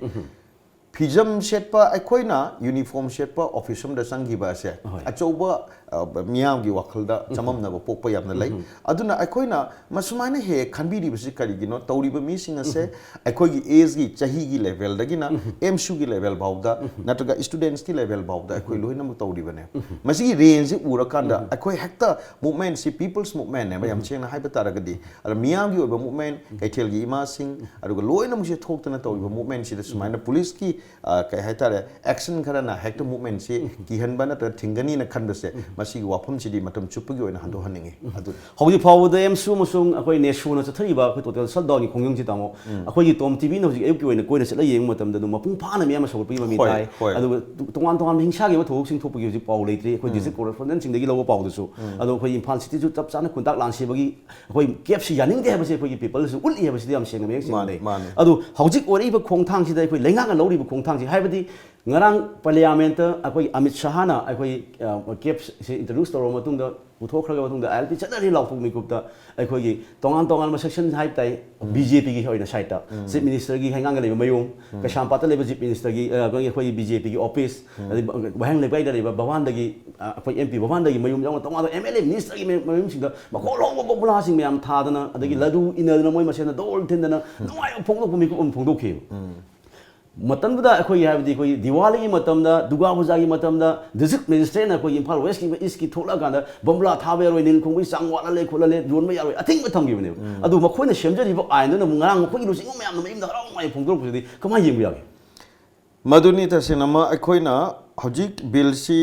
ꯐꯤꯖꯝ ꯁꯦꯠꯄ, ꯑꯩꯈꯣꯏꯅ uniform ꯁꯦꯠꯄ office ꯑꯃꯗ ꯆꯪꯈꯤꯕ ꯑꯁꯦ ꯍꯣꯏ꯫ ꯑꯆꯧꯕ, ꯑ, ꯃꯤꯌꯥꯝꯒꯤ ꯋꯥꯈꯜꯗ ꯆꯃꯝꯅꯕ ꯄꯣꯛꯄ ꯌꯥꯝꯅ ꯂꯩ꯫ ꯑꯗꯨꯅ ꯑꯩꯈꯣꯏꯅ ꯃꯁꯨꯃꯥꯏꯅ ꯍꯦꯛ ꯍꯦꯛ ꯈꯟꯕꯤꯔꯤꯕꯁꯤ ꯀꯔꯤꯒꯤꯅꯣ? ꯇꯧꯔꯤꯕ ꯃꯤꯁꯤꯡ ꯑꯁꯦ ꯑꯩꯈꯣꯏꯒꯤ ageꯒꯤ, ꯆꯍꯤꯒꯤ levelꯗꯒꯤꯅ ꯑꯦꯝꯁꯨꯒꯤ level ꯐꯥꯎꯗ ꯅꯠꯇ꯭ꯔꯒ studentsꯀꯤ level ꯐꯥꯎꯗ ꯑꯩꯈꯣꯏ ꯂꯣꯏꯅꯃꯛ ꯇꯧꯔꯤꯕꯅꯦ꯫ ꯃꯁꯤꯒꯤ rangeꯁꯤ ꯎꯔꯀꯥꯟꯗ ꯑꯩꯈꯣꯏ ꯍꯦꯛꯇ movementꯁꯤ people's movementꯅꯦꯕ, ꯌꯥꯝ ꯁꯦꯡꯅ ꯍꯥꯏꯕ ꯇꯥꯔꯒꯗꯤ꯫ ꯑꯗ ꯃꯤꯌꯥꯝꯒꯤ ꯑꯣꯏꯕ movement, ꯀꯩꯊꯦꯜꯒꯤ ꯏꯃꯥꯁꯤꯡ, ꯑꯗꯨꯒ ꯂꯣꯏꯅꯃꯛꯁꯦ ꯊꯣꯛꯇꯅ ꯇꯧꯔꯤꯕ movementꯁꯤꯗ ꯁꯨꯃꯥꯏꯅ ꯄꯨꯂꯤꯁꯀꯤ ꯑ, ꯀꯩ ꯍꯥꯏꯇꯥꯔꯦ, ꯑꯦꯛꯁꯟ ꯈꯔꯅ ꯍꯦꯛꯇ ꯃꯨꯞꯃꯦꯟꯁꯤ ꯀꯤꯍꯟꯕ ꯅꯠꯇ꯭ꯔꯒ ꯊꯤꯡꯒꯅꯤꯅ ꯈꯟꯕꯁꯦ, ꯃꯁꯤꯒꯤ ꯋꯥꯐꯝꯁꯤꯗꯤ ꯃꯇꯝ ꯆꯨꯞꯄꯒꯤ ꯑꯣꯏꯅ ꯍꯟꯗꯣꯛꯍꯟꯅꯤꯡꯉꯤ꯫ ꯑꯗꯨ ꯍꯧꯖꯤꯛ ꯐꯥꯎꯕꯗ ꯑꯦꯝꯁꯨ ꯑꯃꯁꯨꯡ ꯑꯩꯈꯣꯏ ꯅꯦꯁꯨꯅ ꯆꯠꯊꯔꯤꯕ ꯑꯩꯈꯣꯏ ꯇꯣꯇꯦꯜ ꯁꯠꯗꯥꯎꯟꯒꯤ ꯈꯣꯡꯖꯪꯁꯤ, ꯇꯥꯃꯣ, ꯑꯩꯈꯣꯏꯒꯤ ꯇꯣꯝ ꯇꯤꯚꯤꯅ ꯍꯧꯖꯤꯛ ꯑꯌꯨꯛꯀꯤ ꯑꯣꯏꯅ ꯀꯣꯏꯅ ꯆꯠꯂ ꯌꯦꯡꯕ ꯃꯇꯝꯗ ꯑꯗꯨꯝ ꯃꯄꯨꯡ ꯐꯥꯅ ꯃꯤꯌꯥꯝ ꯑꯃ ꯁꯧꯒꯠꯄꯒꯤ ꯃꯃꯤ ꯍꯣꯏ, ꯇꯥꯏ꯫ ꯍꯣꯏ꯫ ꯑꯗꯨꯒ ꯇꯣꯉꯥꯟ ꯇꯣꯉꯥꯟꯕ ꯍꯤꯡꯁꯥꯒꯤ ꯑꯣꯏꯕ ꯊꯧꯗꯣꯛꯁꯤꯡ ꯊꯣꯛꯄꯒꯤ ꯍꯧꯖꯤꯛ ꯄꯥꯎ ꯂꯩꯇ꯭ꯔꯤ꯫ ꯑꯩꯈꯣꯏ ꯗꯤꯁꯇ꯭ꯔꯤꯛ ꯀꯣꯔꯦꯁꯄꯣꯟꯗꯦꯟꯁꯤꯡꯗꯒꯤ ꯂꯧꯕ ꯄꯥꯎꯗꯁꯨ꯫ ꯑꯗꯣ ꯑꯩꯈꯣꯏ ꯏꯝꯐꯥꯜ ꯁꯤꯇꯤꯁꯨ ꯆꯞ ꯆꯥꯅ ꯈꯨꯟꯇꯥꯛ ꯂꯥꯟ ꯁꯤꯕꯒꯤ ꯑꯩꯈꯣꯏ ꯀꯦꯞꯁꯤ ꯌꯥꯅꯤꯡꯗꯦ ꯍꯥꯏꯕꯁꯤ ꯑꯩꯈꯣꯏꯒꯤ ꯄꯤꯄꯜꯁꯨ ꯎꯠꯂꯤ ꯍꯥꯏꯕꯁꯤꯗꯤ ꯌꯥꯝ ꯁꯦꯡꯅ ꯃꯌꯦꯛ ꯁꯦꯡꯅ ꯃꯥꯅꯦ, ꯂꯩ꯫ ꯃꯥꯅꯦ꯫ ꯑꯗꯨ ꯍꯧꯖꯤꯛ ꯑꯣꯏꯔꯛꯏꯕ ꯈꯣꯡꯊꯥꯡꯁꯤꯗ ꯑꯩꯈꯣꯏ ꯂꯩꯉꯥꯛꯅ ꯂꯧꯔꯤꯕ ꯈꯣꯡꯊꯥꯡꯁꯤ, ꯍꯥꯏꯕꯗꯤ ꯉꯔꯥꯡ ꯄꯥꯔꯂꯤꯌꯥꯃꯦꯟꯠꯇ ꯑꯩꯈꯣꯏ ꯑꯃꯤꯠ ꯁꯍꯥꯅ ꯑꯩꯈꯣꯏ, ꯑ, ꯀꯦꯞꯁꯦ ꯏꯟꯇ꯭ꯔꯣꯗ꯭ꯌꯨꯁ ꯇꯧꯔꯕ ꯃꯇꯨꯡꯗ, ꯄꯨꯊꯣꯛꯈ꯭ꯔꯕ ꯃꯇꯨꯡꯗ, ꯑꯥꯏ ꯑꯦꯜ ꯄꯤ ꯆꯠꯅꯔꯤ ꯂꯥꯎꯊꯣꯛ ꯃꯤꯀꯨꯞꯇ ꯑꯩꯈꯣꯏꯒꯤ ꯇꯣꯉꯥꯟ ꯇꯣꯉꯥꯟꯕ ꯁꯦꯛꯁꯟ ꯍꯥꯏꯕ ꯇꯥꯏ꯫ ꯕꯤ ꯖꯦ ꯄꯤꯒꯤ ꯑꯣꯏꯅ ꯁꯥꯏꯠꯇ ꯆꯤꯐ ꯃꯤꯅꯤꯁꯇꯔꯒꯤ ꯍꯩꯉꯥꯡꯗ ꯂꯩꯕ ꯃꯌꯨꯝ, ꯀꯩꯁꯥꯝꯄꯥꯠꯇ ꯂꯩꯕ ꯆꯤꯐ ꯃꯤꯅꯤꯁꯇꯔꯒꯤ, ꯑ, ꯑꯩꯈꯣꯏꯒꯤ ꯕꯤ ꯖꯦ ꯄꯤꯒꯤ ꯑꯣꯐꯤꯁ, ꯑꯗꯩ ꯋꯥꯍꯦꯡ ꯂꯩꯀꯥꯏꯗ ꯂꯩꯕ ꯚꯕꯥꯟꯗꯒꯤ, ꯑ, ꯑꯩꯈꯣꯏ ꯑꯦꯝ ꯄꯤ ꯚꯕꯥꯟꯗꯒꯤ ꯃꯌꯨꯝ ꯌꯥꯎꯅ ꯇꯣꯉꯥꯟꯕ ꯑꯦꯝ ꯑꯦꯜ ꯑꯦ ꯃꯤꯅꯤꯁꯇꯔꯒꯤ ꯃꯌꯨꯝꯁꯤꯡꯗ ꯃꯈꯣꯟ ꯍꯧꯕ ꯕꯣꯝꯕꯨꯂꯥꯁꯤꯡ ꯃꯌꯥꯝ ꯊꯥꯗꯅ, ꯑꯗꯒꯤ ꯂꯗꯨ ꯏꯟꯅꯗꯅ ꯃꯣꯏ ꯃꯁꯦꯟꯗ ꯗꯣꯜ ꯊꯤꯟꯗꯅ ꯅꯨꯡꯉꯥꯏꯕ ꯐꯣꯡꯗꯣꯛꯄ ꯃꯤꯀꯨꯞ ꯑꯃ ꯐꯣꯡꯗꯣꯛꯈꯤꯕ꯫ ꯃꯇꯝꯗꯨꯗ ꯑꯩꯈꯣꯏꯒꯤ, ꯍꯥꯏꯕꯗꯤ ꯑꯩꯈꯣꯏꯒꯤ ꯗꯤꯋꯥꯂꯤꯒꯤ ꯃꯇꯝꯗ, ꯗꯨꯔꯒꯥ ꯄꯨꯖꯥꯒꯤ ꯃꯇꯝꯗ ꯗꯤꯁꯇ꯭ꯔꯤꯛ ꯃꯦꯖꯤꯁꯇ꯭ꯔꯦꯠꯅ ꯑꯩꯈꯣꯏꯒꯤ ꯏꯝꯐꯥꯜ ꯋꯦꯁꯀꯤ, ꯏꯁꯀꯤ ꯊꯣꯛꯂꯛꯑꯀꯥꯟꯗ ꯕꯣꯝꯕꯨꯂꯥ ꯊꯥꯕ ꯌꯥꯔꯣꯏ, ꯅꯤꯜ ꯈꯣꯡꯕꯒꯤ ꯆꯥꯡ ꯋꯥꯠꯍꯜꯂꯦ ꯈꯣꯠꯍꯜꯂꯦ, ꯌꯣꯟꯕ ꯌꯥꯔꯣꯏ, ꯑꯊꯤꯡꯕ ꯊꯝꯈꯤꯕꯅꯦꯕ꯫ ꯑꯗꯨ ꯃꯈꯣꯏꯅ ꯁꯦꯝꯖꯔꯤꯕ ꯑꯥꯏꯟꯗꯨꯅ ꯑꯃꯨꯛ ꯉꯔꯥꯡ ꯃꯈꯣꯏꯒꯤ ꯂꯨꯆꯤꯡꯕ ꯃꯌꯥꯝꯅ ꯃꯌꯨꯝꯗ ꯍꯔꯥꯎ ꯅꯨꯡꯉꯥꯏ ꯐꯣꯡꯗꯣꯔꯛꯄꯁꯤꯗꯤ ꯀꯃꯥꯏꯅ ꯌꯦꯡꯕ ꯌꯥꯒꯦ? ꯃꯗꯨꯅꯤ ꯇꯁꯦꯡꯅꯃꯛ ꯑꯩꯈꯣꯏꯅ ꯍꯧꯖꯤꯛ ꯕꯤꯜꯁꯤ,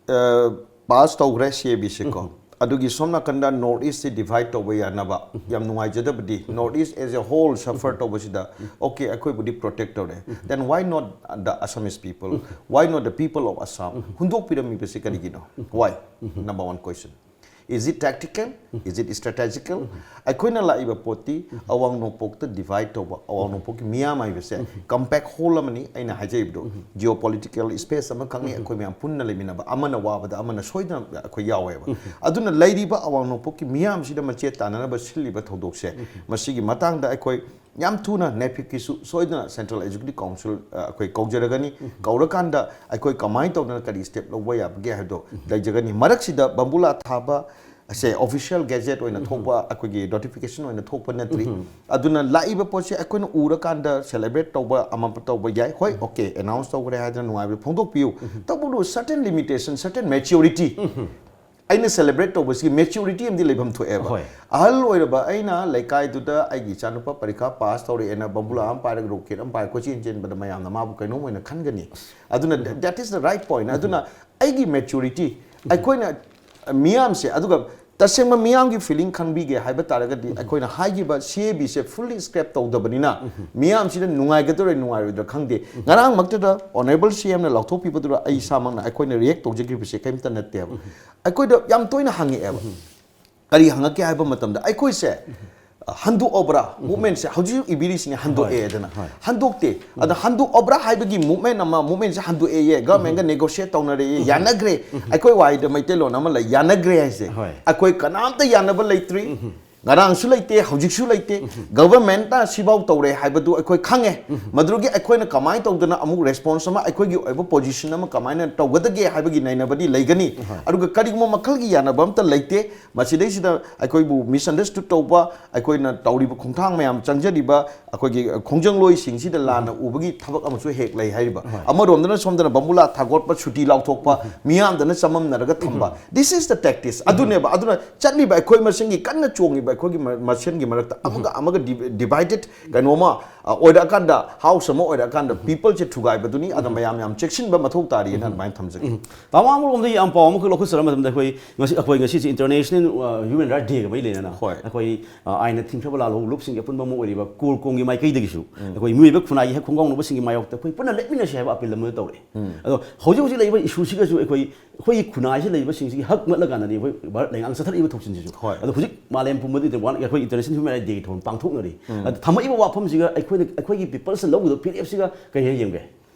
ꯑ, ꯄꯥꯁ ꯇꯧꯈ꯭ꯔꯦ, ꯁꯤ ꯑꯦ ꯕꯤꯁꯤꯀꯣ꯫ ꯑꯗꯨꯒꯤ ꯁꯣꯝ ꯅꯥꯀꯟꯗ ꯅꯣꯔꯠ ꯏꯁꯁꯤ ꯗꯤꯚꯥꯏꯠ ꯇꯧꯕ ꯌꯥꯅꯕ, ꯌꯥꯝ ꯅꯨꯡꯉꯥꯏꯖꯗꯕꯗꯤ, north east as a whole suffer ꯇꯧꯕꯁꯤꯗ, ꯑꯣꯀꯦ, ꯑꯩꯈꯣꯏꯕꯨꯗꯤ ꯄ꯭ꯔꯣꯇꯦꯛ ꯇꯧꯔꯦ, then why not the Assamese people? Why not the people of Assam? ꯍꯨꯟꯗꯣꯛꯄꯤꯔꯝꯃꯤꯕꯁꯤ ꯀꯔꯤꯒꯤꯅꯣ? Why? Number one question. Is it tactical? Is it strategical? ꯑꯩꯈꯣꯏꯅ ꯂꯥꯛꯏꯕ ꯄꯣꯠꯇꯤ ꯑꯋꯥꯡ ꯅꯣꯡꯄꯣꯛꯇ ꯗꯤꯚꯥꯏꯠ ꯇꯧꯕ, ꯑꯋꯥꯡ ꯅꯣꯡꯄꯣꯛꯀꯤ ꯃꯤꯌꯥꯝ ꯍꯥꯏꯕꯁꯦ ꯀꯝꯄꯦꯛ ꯍꯣꯜ ꯑꯃꯅꯤ꯫ ꯑꯩꯅ ꯍꯥꯏꯖꯔꯤꯕꯗꯣ, ꯖꯤꯑꯣ ꯄꯣꯂꯤꯇꯤꯀꯦꯜ ꯏꯁꯄꯦꯁ ꯑꯃꯈꯛꯅꯤ꯫ ꯑꯩꯈꯣꯏ ꯃꯌꯥꯝ ꯄꯨꯟꯅ ꯂꯩꯃꯤꯟꯅꯕ, ꯑꯃꯅ ꯋꯥꯕꯗ ꯑꯃꯅ ꯁꯣꯏꯗꯅ ꯑꯩꯈꯣꯏ ꯌꯥꯎꯋꯦꯕ꯫ ꯑꯗꯨꯅ ꯂꯩꯔꯤꯕ ꯑꯋꯥꯡ ꯅꯣꯡꯄꯣꯛꯀꯤ ꯃꯤꯌꯥꯝꯁꯤꯗ ꯃꯆꯦꯠ ꯇꯥꯟꯅꯅꯕ ꯁꯤꯜꯂꯤꯕ ꯊꯧꯗꯣꯛꯁꯦ, ꯃꯁꯤꯒꯤ ꯃꯇꯥꯡꯗ ꯑꯩꯈꯣꯏ ꯌꯥꯝ ꯊꯨꯅ ꯅꯦꯐꯤꯛꯀꯤꯁꯨ ꯁꯣꯏꯗꯅ ꯁꯦꯟꯇ꯭ꯔꯦꯜ ꯑꯦꯛꯖꯤꯀ꯭ꯌꯨꯇꯤꯚ ꯀꯥꯎꯟꯁꯤꯜ, ꯑ, ꯑꯩꯈꯣꯏ ꯀꯧꯖꯔꯒꯅꯤ꯫ ꯀꯧꯔꯀꯥꯟꯗ ꯑꯩꯈꯣꯏ ꯀꯃꯥꯏꯅ ꯇꯧꯗꯅ ꯀꯔꯤ ꯁ꯭ꯇꯦꯞ ꯂꯧꯕ ꯌꯥꯕꯒꯦ ꯍꯥꯏꯕꯗꯣ ꯂꯩꯖꯒꯅꯤ꯫ ꯃꯔꯛꯁꯤꯗ ꯕꯝꯕꯨꯂꯥ ꯊꯥꯕ ꯑꯁꯦ ꯑꯣꯐꯤꯁꯤꯌꯦꯜ ꯒꯦꯖꯦꯠ ꯑꯣꯏꯅ ꯊꯣꯛꯄ, ꯑꯩꯈꯣꯏꯒꯤ ꯅꯣꯇꯤꯐꯤꯀꯦꯁꯟ ꯑꯣꯏꯅ ꯊꯣꯛꯄ ꯅꯠꯇ꯭ꯔꯤ꯫ ꯑꯗꯨꯅ ꯂꯥꯛꯏꯕ ꯄꯣꯠꯁꯦ ꯑꯩꯈꯣꯏꯅ ꯎꯔꯀꯥꯟꯗ ꯁꯦꯂꯦꯕ꯭ꯔꯦꯠ ꯇꯧꯕ ꯑꯃ ꯇꯧꯕ ꯌꯥꯏ꯫ ꯍꯣꯏ, ꯑꯣꯀꯦ, ꯑꯦꯅꯥꯎꯟꯁ ꯇꯧꯈ꯭ꯔꯦ ꯍꯥꯏꯗꯅ ꯅꯨꯡꯉꯥꯏꯕ ꯐꯣꯡꯗꯣꯛꯄꯤꯌꯨ꯫ ꯇꯧꯕꯇꯕꯨ certain limitation, certain maturity, ꯑꯩꯅ celebrate ꯇꯧꯕꯁꯤꯒꯤ maturity ꯑꯃꯗꯤ ꯂꯩꯐꯝ ꯊꯣꯛꯑꯦꯕ꯫ ꯍꯣꯏ꯫ ꯑꯍꯜ ꯑꯣꯏꯔꯕ ꯑꯩꯅ ꯂꯩꯀꯥꯏꯗꯨꯗ ꯑꯩꯒꯤ ꯏꯆꯥꯅꯨꯄꯥ ꯄꯔꯤꯈꯥ ꯄꯥꯁ ꯇꯧꯔꯛꯑꯦꯅ ꯕꯝꯕꯨꯂꯥ ꯑꯃ ꯄꯥꯏꯔꯒ ꯔꯣꯀꯦꯠ ꯑꯃ ꯄꯥꯏꯔꯒ ꯀꯣꯏꯆꯦꯟ ꯆꯦꯟꯕꯗ ꯃꯌꯥꯝꯅ ꯃꯥꯕꯨ ꯀꯩꯅꯣꯝ ꯑꯣꯏꯅ ꯈꯟꯒꯅꯤ꯫ ꯑꯗꯨꯅ that is the right point. ꯑꯗꯨꯅ ꯑꯩꯒꯤ maturity, ꯑꯩꯈꯣꯏꯅ ꯃꯤꯌꯥꯝꯁꯦ, ꯑꯗꯨꯒ ꯇꯁꯦꯡꯕ ꯃꯤꯌꯥꯝꯒꯤ feeling ꯈꯪꯕꯤꯒꯦ ꯍꯥꯏꯕ ꯇꯥꯔꯒꯗꯤ ꯑꯩꯈꯣꯏꯅ ꯍꯥꯏꯈꯤꯕ C A B say fully scrap ꯇꯧꯗꯕꯅꯤꯅ ꯃꯤꯌꯥꯝꯁꯤꯅ ꯅꯨꯡꯉꯥꯏꯒꯗꯧꯔ ꯅꯨꯡꯉꯥꯏꯔꯣꯏꯗ꯭ꯔꯥ ꯈꯪꯗꯦ꯫ ꯉꯔꯥꯡꯃꯛꯇꯗ Honourable C M ꯅ ꯂꯥꯎꯊꯣꯛꯄꯤꯕꯗꯨꯗ ꯑꯩ ꯏꯁꯥꯃꯛꯅ ꯑꯩꯈꯣꯏꯅ react ꯇꯧꯖꯈꯤꯕꯁꯦ ꯀꯔꯤꯝꯇ ꯅꯠꯇꯦꯕ꯫ ꯑꯩꯈꯣꯏꯗ ꯌꯥꯝ ꯇꯣꯏꯅ ꯍꯪꯉꯛꯑꯦꯕ꯫ ꯀꯔꯤ ꯍꯪꯉꯛꯀꯦ ꯍꯥꯏꯕ ꯃꯇꯝꯗ ꯑꯩꯈꯣꯏꯁꯦ ꯍꯟꯗꯣꯛꯑꯕ꯭ꯔꯥ? Movementꯁꯦ ꯍꯧꯖꯤꯛ ꯏꯕꯤꯔꯤꯁꯤꯅꯦ ꯍꯟꯗꯣꯛꯑꯦꯗꯅ꯫ ꯍꯟꯗꯣꯛꯇꯦ꯫ ꯑꯗ ꯍꯟꯗꯣꯛꯑꯕ꯭ꯔꯥ ꯍꯥꯏꯕꯒꯤ movement ꯑꯃ, movementꯁꯦ ꯍꯟꯗꯣꯛꯑꯦꯌꯦ, governmentꯒ negotiate ꯇꯧꯅꯔꯦꯌꯦ, ꯌꯥꯅꯈ꯭ꯔꯦ꯫ ꯑꯩꯈꯣꯏ ꯋꯥꯍꯩꯗ ꯃꯩꯇꯩꯂꯣꯟ ꯑꯃ ꯂꯩ, ꯌꯥꯅꯈ꯭ꯔꯦ ꯍꯥꯏꯁꯦ꯫ ꯍꯣꯏ꯫ ꯑꯩꯈꯣꯏ ꯀꯅꯥꯝꯇ ꯌꯥꯅꯕ ꯂꯩꯇ꯭ꯔꯤ꯫ ꯉꯔꯥꯡꯁꯨ ꯂꯩꯇꯦ, ꯍꯧꯖꯤꯛꯁꯨ ꯂꯩꯇꯦ꯫ Governmentꯅ ꯁꯤꯐꯥꯎ ꯇꯧꯔꯦ ꯍꯥꯏꯕꯗꯨ ꯑꯩꯈꯣꯏ ꯈꯪꯉꯦ꯫ ꯃꯗꯨꯗꯒꯤ ꯑꯩꯈꯣꯏꯅ ꯀꯃꯥꯏꯅ ꯇꯧꯗꯅ ꯑꯃꯨꯛ response ꯑꯃ, ꯑꯩꯈꯣꯏꯒꯤ ꯑꯣꯏꯕ position ꯑꯃ ꯀꯃꯥꯏꯅ ꯇꯧꯒꯗꯒꯦ ꯍꯥꯏꯕꯒꯤ ꯅꯩꯅꯕꯗꯤ ꯂꯩꯒꯅꯤ꯫ ꯑꯗꯨꯒ ꯀꯔꯤꯒꯨꯝꯕ ꯃꯈꯜꯒꯤ ꯌꯥꯅꯕ ꯑꯝꯇ ꯂꯩꯇꯦ꯫ ꯃꯁꯤꯗꯩꯁꯤꯗ ꯑꯩꯈꯣꯏꯕꯨ misunderstood ꯇꯧꯕ, ꯑꯩꯈꯣꯏꯅ ꯇꯧꯔꯤꯕ ꯈꯣꯡꯊꯥꯡ ꯃꯌꯥꯝ, ꯆꯪꯖꯔꯤꯕ ꯑꯩꯈꯣꯏꯒꯤ ꯈꯣꯡꯖꯪꯂꯣꯏꯁꯤꯡꯁꯤꯗ ꯂꯥꯟꯅ ꯎꯕꯒꯤ ꯊꯕꯛ ꯑꯃꯁꯨ ꯍꯦꯛ ꯂꯩ ꯍꯥꯏꯔꯤꯕ꯫ ꯑꯃꯔꯣꯝꯗꯅ ꯁꯣꯝꯗꯅ ꯕꯝꯕꯨꯂꯥ ꯊꯥꯒꯣꯠꯄ, ꯁꯨꯇꯤ ꯂꯥꯎꯊꯣꯛꯄ, ꯃꯤꯌꯥꯝꯗꯅ ꯆꯃꯝꯅꯔꯒ ꯊꯝꯕ꯫ This is the tactics꯫ ꯑꯗꯨꯅꯦꯕ, ꯑꯗꯨꯅ ꯆꯠꯂꯤꯕ ꯑꯩꯈꯣꯏ ꯃꯁꯦꯟꯒꯤ, ꯀꯟꯅ ꯆꯣꯡꯉꯤꯕ ꯑꯩꯈꯣꯏꯒꯤ ꯃ-, ꯃꯁꯦꯟꯒꯤ ꯃꯔꯛꯇ ꯑꯃꯒ ꯑꯃꯒ div-, divided ꯀꯩꯅꯣꯃ, ꯑ, ꯑꯣꯏꯔꯛꯑꯀꯥꯟꯗ, house ꯑꯃ ꯑꯣꯏꯔꯛꯑꯀꯥꯟꯗ peopleꯁꯦ ꯊꯨꯒꯥꯏꯕꯗꯨꯅꯤ꯫ ꯑꯗ ꯃꯌꯥꯝ ꯌꯥꯝ ꯆꯦꯛꯁꯤꯟꯕ ꯃꯊꯧ ꯇꯥꯔꯤꯑꯅ ꯑꯗꯨꯃꯥꯏꯅ ꯊꯝꯖꯒꯦ꯫ ꯇꯥꯃꯣ, ꯑꯃꯔꯣꯝꯗꯒꯤ ꯌꯥꯝ ꯄꯥꯎ ꯑꯃꯈꯛ ꯂꯧꯈꯠꯆꯔ ꯃꯇꯝꯗ ꯑꯩꯈꯣꯏ ꯉꯁꯤ, ꯑꯩꯈꯣꯏ ꯉꯁꯤꯁꯦ International, ꯑ, Human Right Day ꯒ ꯃꯔꯤ ꯂꯩꯅꯅ ꯍꯣꯏ꯫ ꯑꯩꯈꯣꯏ, ꯑ, ꯑꯥꯏꯟꯅ ꯊꯤꯡꯈ꯭ꯔꯕ ꯂꯥꯜꯍꯧꯕ ꯂꯨꯞꯁꯤꯡꯒꯤ ꯑꯄꯨꯟꯕ ꯑꯃ ꯑꯣꯏꯔꯤꯕ ꯀꯣꯔ ꯀꯣꯡꯒꯤ ꯃꯥꯏꯀꯩꯗꯒꯤꯁꯨ ꯑꯩꯈꯣꯏ ꯃꯤꯑꯣꯏꯕ ꯈꯨꯟꯅꯥꯏꯒꯤ ꯍꯛ ꯈꯣꯡꯒꯥꯎꯅꯕꯁꯤꯡꯒꯤ ꯃꯥꯌꯣꯛꯇ ꯑꯩꯈꯣꯏ ꯄꯨꯟꯅ ꯂꯦꯞꯃꯤꯟꯅꯁꯤ ꯍꯥꯏꯕ appeal ꯑꯃ ꯇꯧꯔꯛꯑꯦ꯫ ꯑꯗꯣ ꯍꯧꯖꯤꯛ ꯍꯧꯖꯤꯛ ꯂꯩꯔꯤꯕ issue ꯁꯤꯒꯁꯨ ꯑꯩꯈꯣꯏ, ꯑꯩꯈꯣꯏꯒꯤ ꯈꯨꯟꯅꯥꯏꯁꯤ ꯂꯩꯕꯁꯤꯡꯁꯤꯒꯤ ꯍꯛ ꯃꯠꯂꯀꯥꯟꯗꯅꯤ ꯑꯩꯈꯣꯏ ꯚꯥꯔꯠ ꯂꯩꯉꯥꯛꯅ ꯆꯠꯊꯔꯛꯏꯕ ꯊꯧꯁꯤꯜꯁꯤꯁꯨ꯫ ꯍꯣꯏ꯫ ꯑꯗꯣ ꯍꯧꯖꯤꯛ ꯃꯥꯂꯦꯝ ꯄꯨꯝꯕꯗ ꯑꯩꯈꯣꯏ International Human Right Day ꯒꯤ ꯊꯧꯔꯝ ꯄꯥꯡꯊꯣꯛꯅꯔꯤ꯫ ꯑꯗꯣ ꯊꯝꯃꯛꯏꯕ ꯋꯥꯐꯝꯁꯤꯒ ꯑꯩꯈꯣꯏꯅ, ꯑꯩꯈꯣꯏꯒꯤ peopleꯁꯤꯡ ꯂꯧꯒꯗꯕ ꯐꯤꯔꯦꯞꯁꯤꯒ ꯀꯩ ꯍꯥꯏꯅ ꯌꯦꯡꯒꯦ?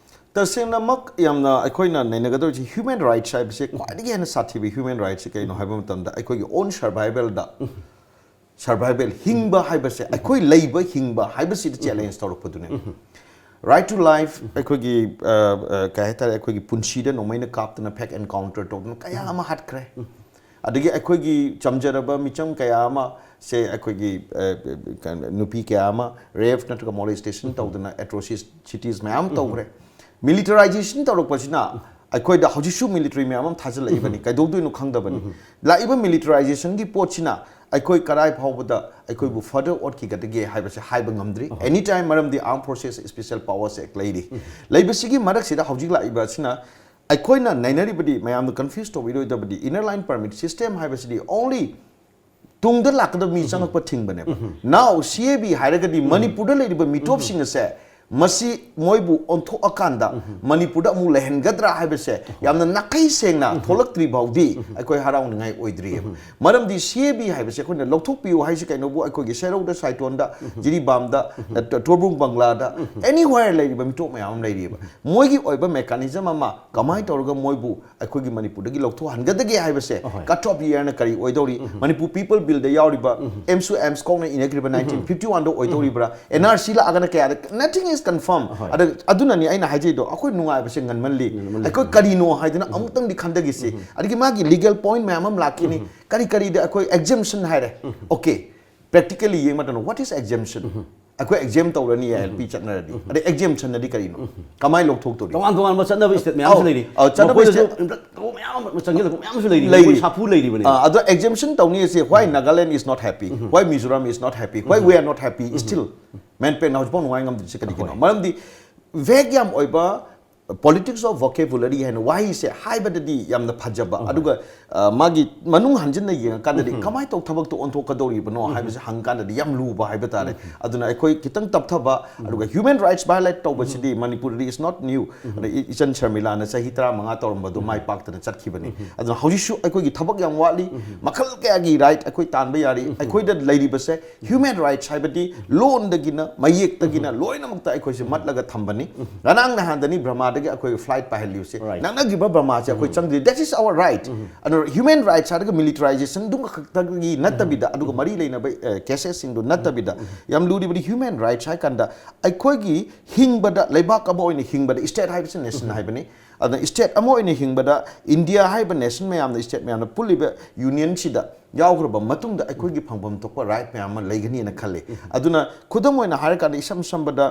ꯇꯁꯦꯡꯅꯃꯛ ꯌꯥꯝꯅ ꯑꯩꯈꯣꯏꯅ ꯅꯩꯅꯒꯗꯧꯔꯤꯁꯤ human rights ꯍꯥꯏꯕꯁꯦ, ꯈ꯭ꯋꯥꯏꯗꯒꯤ ꯍꯦꯟꯅ ꯁꯥꯊꯤꯕ human rightsꯁꯦ ꯀꯩꯅꯣ ꯍꯥꯏꯕ ꯃꯇꯝꯗ, ꯑꯩꯈꯣꯏꯒꯤ own survivalꯗ, survival, ꯍꯤꯡꯕ ꯍꯥꯏꯕꯁꯦ, ꯑꯩꯈꯣꯏ ꯂꯩꯕ ꯍꯤꯡꯕ ꯍꯥꯏꯕꯁꯤꯗ challenge ꯇꯧꯔꯛꯄꯗꯨꯅꯦ꯫ Right to life, ꯑꯩꯈꯣꯏꯒꯤ, ꯑ, ꯑ, ꯀꯩ ꯍꯥꯏꯇꯥꯔꯦ, ꯑꯩꯈꯣꯏꯒꯤ ꯄꯨꯟꯁꯤꯗ ꯅꯣꯡꯃꯩꯅ ꯀꯥꯞꯇꯅ, fake encounter ꯇꯧꯗꯅ ꯀꯌꯥ ꯑꯃ ꯍꯥꯠꯈ꯭ꯔꯦ꯫ ꯑꯗꯒꯤ ꯑꯩꯈꯣꯏꯒꯤ ꯆꯝꯖꯔꯕ ꯃꯤꯆꯝ ꯀꯌꯥ ꯑꯃ ꯁꯦ, ꯑꯩꯈꯣꯏꯒꯤ, ꯑ, ꯀꯩꯅꯣ, ꯅꯨꯄꯤ ꯀꯌꯥ ꯑꯃ rape ꯅꯠꯇ꯭ꯔꯒ molestation ꯇꯧꯗꯅ atrocities ꯃꯌꯥꯝ ꯇꯧꯈ꯭ꯔꯦ꯫ Militarization ꯇꯧꯔꯛꯄꯁꯤꯅ ꯑꯩꯈꯣꯏꯗ ꯍꯧꯖꯤꯛꯁꯨ ꯃꯤꯂꯤꯇꯔꯤ ꯃꯌꯥꯝ ꯑꯃ ꯊꯥꯖꯤꯜꯂꯛꯏꯕꯅꯤ꯫ ꯀꯩꯗꯧꯗꯣꯏꯅꯣ ꯈꯪꯗꯕꯅꯤ꯫ ꯂꯥꯛꯏꯕ ꯃꯤꯂꯤꯇꯔꯥꯏꯖꯦꯁꯟꯒꯤ ꯄꯣꯠꯁꯤꯅ ꯑꯩꯈꯣꯏ ꯀꯔꯥꯏ ꯐꯥꯎꯕꯗ ꯑꯩꯈꯣꯏꯕꯨ ꯐꯔꯗꯔ ꯑꯣꯠꯈꯤꯒꯗꯒꯦ ꯍꯥꯏꯕꯁꯦ ꯍꯥꯏꯕ ꯉꯝꯗ꯭ꯔꯤ꯫ ꯑꯦꯅꯤ ꯇꯥꯏꯝ, ꯃꯔꯝꯗꯤ ꯑꯥꯔꯝ ꯐꯣꯔꯁꯦꯁ ꯏꯁꯄꯤꯁꯦꯜ ꯄꯥꯋꯔꯁ ꯑꯦꯛ ꯂꯩꯔꯤ꯫ ꯂꯩꯕꯁꯤꯒꯤ ꯃꯔꯛꯁꯤꯗ ꯍꯧꯖꯤꯛ ꯂꯥꯛꯏꯕꯁꯤꯅ ꯑꯩꯈꯣꯏꯅ ꯅꯩꯅꯔꯤꯕꯗꯤ, ꯃꯌꯥꯝꯅ ꯀꯟꯐ꯭ꯌꯨꯁ ꯇꯧꯕꯤꯔꯣꯏꯗꯕꯗꯤ, ꯏꯅꯔ ꯂꯥꯏꯟ ꯄꯔꯃꯤꯠ ꯁꯤꯁꯇꯦꯝ ꯍꯥꯏꯕꯁꯤꯗꯤ ꯑꯣꯡꯂꯤ ꯇꯨꯡꯗ ꯂꯥꯛꯀꯗꯕ ꯃꯤ ꯆꯪꯉꯛꯄ ꯊꯤꯡꯕꯅꯦꯕ꯫ ꯅꯥꯎ ꯁꯤ ꯑꯦ ꯕꯤ ꯍꯥꯏꯔꯒꯗꯤ ꯃꯅꯤꯄꯨꯔꯗ ꯂꯩꯔꯤꯕ ꯃꯤꯇꯣꯞꯁꯤꯡ ꯑꯁꯦ ꯃꯁꯤ ꯃꯣꯏꯕꯨ ꯑꯣꯟꯊꯣꯛꯑꯀꯥꯟꯗ ꯃꯅꯤꯄꯨꯔꯗ ꯑꯃꯨꯛ ꯂꯩꯍꯟꯒꯗ꯭ꯔꯥ ꯍꯥꯏꯕꯁꯦ ꯌꯥꯝꯅ ꯅꯥꯈꯩ ꯁꯦꯡꯅ ꯊꯣꯛꯂꯛꯇ꯭ꯔꯤ ꯐꯥꯎꯗꯤ ꯑꯩꯈꯣꯏ ꯍꯔꯥꯎꯅꯤꯡꯉꯥꯏ ꯑꯣꯏꯗ꯭ꯔꯤꯑꯕ꯫ ꯃꯔꯝꯗꯤ ꯁꯤ ꯑꯦ ꯕꯤ ꯍꯥꯏꯕꯁꯦ ꯑꯩꯈꯣꯏꯅ ꯂꯧꯊꯣꯛꯄꯤꯌꯨ ꯍꯥꯏꯁꯤ ꯀꯩꯅꯣꯕꯨ ꯑꯩꯈꯣꯏꯒꯤ ꯁꯦꯔꯧꯗ, ꯁꯥꯏꯇꯣꯟꯗ, ꯖꯤꯔꯤꯕꯥꯝꯗ, ꯇꯣꯔꯕꯨꯡ ꯕꯪꯒ꯭ꯂꯥꯗ, ꯑꯦꯅꯤꯋꯦꯌꯔ ꯂꯩꯔꯤꯕ ꯃꯤꯇꯣꯞ ꯃꯌꯥꯝ ꯑꯃ ꯂꯩꯔꯤꯑꯕ꯫ ꯃꯣꯏꯒꯤ ꯑꯣꯏꯕ ꯃꯦꯀꯥꯅꯤꯖꯝ ꯑꯃ ꯀꯃꯥꯏꯅ ꯇꯧꯔꯒ ꯃꯣꯏꯕꯨ ꯑꯩꯈꯣꯏꯒꯤ ꯃꯅꯤꯄꯨꯔꯗꯒꯤ ꯂꯧꯊꯣꯛꯍꯟꯒꯗꯒꯦ ꯍꯥꯏꯕꯁꯦ, ꯀꯠ ꯑꯣꯐ ꯏꯌꯔꯅ ꯀꯔꯤ ꯑꯣꯏꯗꯧꯔꯤ, ꯃꯅꯤꯄꯨꯔ ꯄꯤꯄꯜ ꯕꯤꯜꯗ ꯌꯥꯎꯔꯤꯕ ꯑꯦꯝꯁꯨ ꯑꯦꯝꯁ ꯀꯣꯛꯅ ꯏꯅꯈ꯭ꯔꯤꯕ ꯅꯥꯏꯟꯇꯤꯟ ꯐꯤꯐꯇꯤ ꯋꯥꯟꯗ ꯑꯣꯏꯗꯧꯔꯤꯕ꯭ꯔꯥ, ꯑꯦꯟ ꯑꯥꯔ ꯁꯤ ꯂꯥꯛꯑꯒꯅ ꯀꯌꯥꯗ, nothing is confirm꯫ ꯑꯗ ꯑꯗꯨꯅꯅꯤ ꯑꯩꯅ ꯍꯥꯏꯖꯩꯗꯣ, ꯑꯩꯈꯣꯏ ꯅꯨꯡꯉꯥꯏꯕꯁꯦ ꯉꯟꯃꯜꯂꯤ꯫ ꯑꯩꯈꯣꯏ ꯀꯔꯤꯅꯣ ꯍꯥꯏꯗꯅ ꯑꯃꯨꯛꯇꯪꯗꯤ ꯈꯟꯊꯈꯤꯁꯤ꯫ ꯑꯗꯒꯤ ꯃꯥꯒꯤ ꯂꯤꯒꯦꯜ ꯄꯣꯏꯟ ꯃꯌꯥꯝ ꯑꯃ ꯂꯥꯛꯈꯤꯅꯤ꯫ ꯀꯔꯤ ꯀꯔꯤꯗ ꯑꯩꯈꯣꯏ ꯑꯦꯛꯖꯦꯝꯁꯟ ꯍꯥꯏꯔꯦ꯫ ꯑꯣꯀꯦ, ꯄ꯭ꯔꯦꯛꯇꯤꯀꯦꯜꯂꯤ ꯌꯦꯡꯕ ꯃꯇꯝꯗ, what is exemption? ꯑꯩꯈꯣꯏ ꯑꯦꯛꯖꯦꯝ ꯇꯧꯔꯅꯤ, ꯑꯦꯜ ꯄꯤ ꯆꯠꯅꯔꯗꯤ꯫ ꯑꯗꯩ ꯑꯦꯛꯖꯦꯝꯁꯟꯅꯗꯤ ꯀꯔꯤꯅꯣ? ꯀꯃꯥꯏꯅ ꯂꯧꯊꯣꯛꯇꯣꯔꯤ? ꯇꯣꯉꯥꯟ ꯇꯣꯉꯥꯟꯕ ꯆꯠꯅꯕ ꯁ꯭ꯇꯦꯠ ꯃꯌꯥꯝꯁꯨ ꯑꯧ, ꯂꯩꯔꯤ꯫ ꯑꯧ, ꯆꯠꯅꯕ ꯃꯈꯣꯏꯗꯁꯨ ꯁ꯭ꯇꯦꯠ ꯏꯝꯄ꯭ꯂ-, ꯃꯌꯥꯝ ꯑꯃ ꯆꯪꯁꯤꯜꯂꯛꯄ ꯃꯌꯥꯝꯁꯨ ꯂꯩꯔꯤ꯫ ꯂꯩꯔꯤ꯫ ꯃꯈꯣꯏ ꯁꯥꯐꯨ ꯂꯩꯔꯤꯕꯅꯤ꯫ ꯑꯥ, ꯑꯗꯣ ꯑꯦꯛꯖꯦꯝꯁꯟ ꯇꯧꯅꯤ ꯍꯥꯏꯁꯦ, why Nagaland is not happy? Why Mizoram is not happy? Why we are not happy? Still, ꯃꯦꯟ ꯄꯦꯛꯅ ꯍꯧꯖꯤꯛꯐꯥꯎ ꯅꯨꯡꯉꯥꯏ ꯉꯝꯗ꯭ꯔꯤꯁꯦ ꯀꯔꯤꯒꯤꯅꯣ? ꯍꯣꯏ꯫ ꯃꯔꯝꯗꯤ ꯚꯦꯒ ꯌꯥꯝ ꯑꯣꯏꯕ, politics of vocabulary ꯍꯥꯏꯅ ꯋꯥꯍꯩꯁꯦ ꯍꯥꯏꯕꯗꯗꯤ ꯌꯥꯝꯅ ꯐꯖꯕ, ꯑꯗꯨꯒ, ꯑ, ꯃꯥꯒꯤ ꯃꯅꯨꯡ ꯍꯟꯖꯤꯟꯅ ꯌꯦꯡꯉꯀꯥꯟꯗꯗꯤ ꯀꯃꯥꯏꯅ ꯇꯧ ꯊꯕꯛꯇꯣ ꯑꯣꯟꯊꯣꯛꯀꯗꯧꯔꯤꯕꯅꯣ ꯍꯥꯏꯕꯁꯦ ꯍꯪꯀꯥꯟꯗꯗꯤ ꯌꯥꯝ ꯂꯨꯕ ꯍꯥꯏꯕ ꯇꯥꯔꯦ꯫ ꯑꯗꯨꯅ ꯑꯩꯈꯣꯏ ꯈꯤꯇꯪ ꯇꯞꯊꯕ, ꯑꯗꯨꯒ human rights violate ꯇꯧꯕꯁꯤꯗꯤ ꯃꯅꯤꯄꯨꯔꯗꯗꯤ is not new꯫ ꯑꯗ ꯏ-, ꯏꯆꯟ ꯁꯔꯃꯤꯂꯥꯅ ꯆꯍꯤ ꯇꯔꯥꯃꯉꯥ ꯇꯧꯔꯝꯕꯗꯣ ꯃꯥꯏ ꯄꯥꯛꯇꯅ ꯆꯠꯈꯤꯕꯅꯤ꯫ ꯑꯗꯨꯅ ꯍꯧꯖꯤꯛꯁꯨ ꯑꯩꯈꯣꯏꯒꯤ ꯊꯕꯛ ꯌꯥꯝ ꯋꯥꯠꯂꯤ꯫ ꯃꯈꯜ ꯀꯌꯥꯒꯤ ꯔꯥꯏꯠ ꯑꯩꯈꯣꯏ ꯇꯥꯟꯕ ꯌꯥꯔꯤ꯫ ꯑꯩꯈꯣꯏꯗ ꯂꯩꯔꯤꯕꯁꯦ human rights ꯍꯥꯏꯕꯗꯤ ꯂꯣꯟꯗꯒꯤꯅ, ꯃꯌꯦꯛꯇꯒꯤꯅ ꯂꯣꯏꯅꯃꯛꯇ ꯑꯩꯈꯣꯏꯁꯦ ꯃꯠꯂꯒ ꯊꯝꯕꯅꯤ꯫ ꯉꯔꯥꯡ ꯅꯍꯥꯟꯗꯅꯤ ꯕ꯭ꯔꯍꯃꯥꯗꯒꯤ ꯑꯩꯈꯣꯏ ꯐ꯭ꯂꯥꯏꯠ ꯄꯥꯏꯍꯜꯂꯤꯕꯁꯦ꯫ Right. ꯅꯛꯅꯈꯤꯕ ꯕ꯭ꯔꯍꯃꯥꯁꯦ ꯑꯩꯈꯣꯏ ꯆꯪꯗ꯭ꯔꯤ꯫ That is our right꯫ ꯑꯗꯨꯅ human rights ꯍꯥꯏꯔꯒ militarization ꯑꯗꯨꯝ ꯈꯛꯇꯒꯤ ꯅꯠꯇꯕꯤꯗ, ꯑꯗꯨꯒ ꯃꯔꯤ ꯂꯩꯅꯕ, ꯑ, ꯀꯦꯁꯦꯁꯁꯤꯡꯗꯨ ꯅꯠꯇꯕꯤꯗ, ꯌꯥꯝ ꯂꯨꯔꯤꯕꯗꯤ human rights ꯍꯥꯏ ꯀꯥꯟꯗ ꯑꯩꯈꯣꯏꯒꯤ ꯍꯤꯡꯕꯗ, ꯂꯩꯕꯥꯛ ꯑꯃ ꯑꯣꯏꯅ ꯍꯤꯡꯕꯗ, ꯁ꯭ꯇꯦꯠ ꯍꯥꯏꯕꯁꯤ ꯅꯦꯁꯟ ꯍꯥꯏꯕꯅꯤ꯫ ꯑꯗꯨꯅ ꯁ꯭ꯇꯦꯠ ꯑꯃ ꯑꯣꯏꯅ ꯍꯤꯡꯕꯗ, ꯏꯟꯗꯤꯌꯥ ꯍꯥꯏꯕ ꯅꯦꯁꯟ ꯃꯌꯥꯝꯅ, ꯁ꯭ꯇꯦꯠ ꯃꯌꯥꯝꯅ ꯄꯨꯜꯂꯤꯕ ꯌꯨꯅꯤꯌꯟꯁꯤꯗ ꯌꯥꯎꯈ꯭ꯔꯕ ꯃꯇꯨꯡꯗ ꯑꯩꯈꯣꯏꯒꯤ ꯐꯪꯐꯝ ꯊꯣꯛꯄ ꯔꯥꯏꯠ ꯃꯌꯥꯝ ꯑꯃ ꯂꯩꯒꯅꯤꯅ ꯈꯜꯂꯤ꯫ ꯑꯗꯨꯅ ꯈꯨꯗꯝ ꯑꯣꯏꯅ ꯍꯥꯏꯔꯀꯥꯟꯗ, ꯏꯁꯝ ꯁꯝꯕꯗ,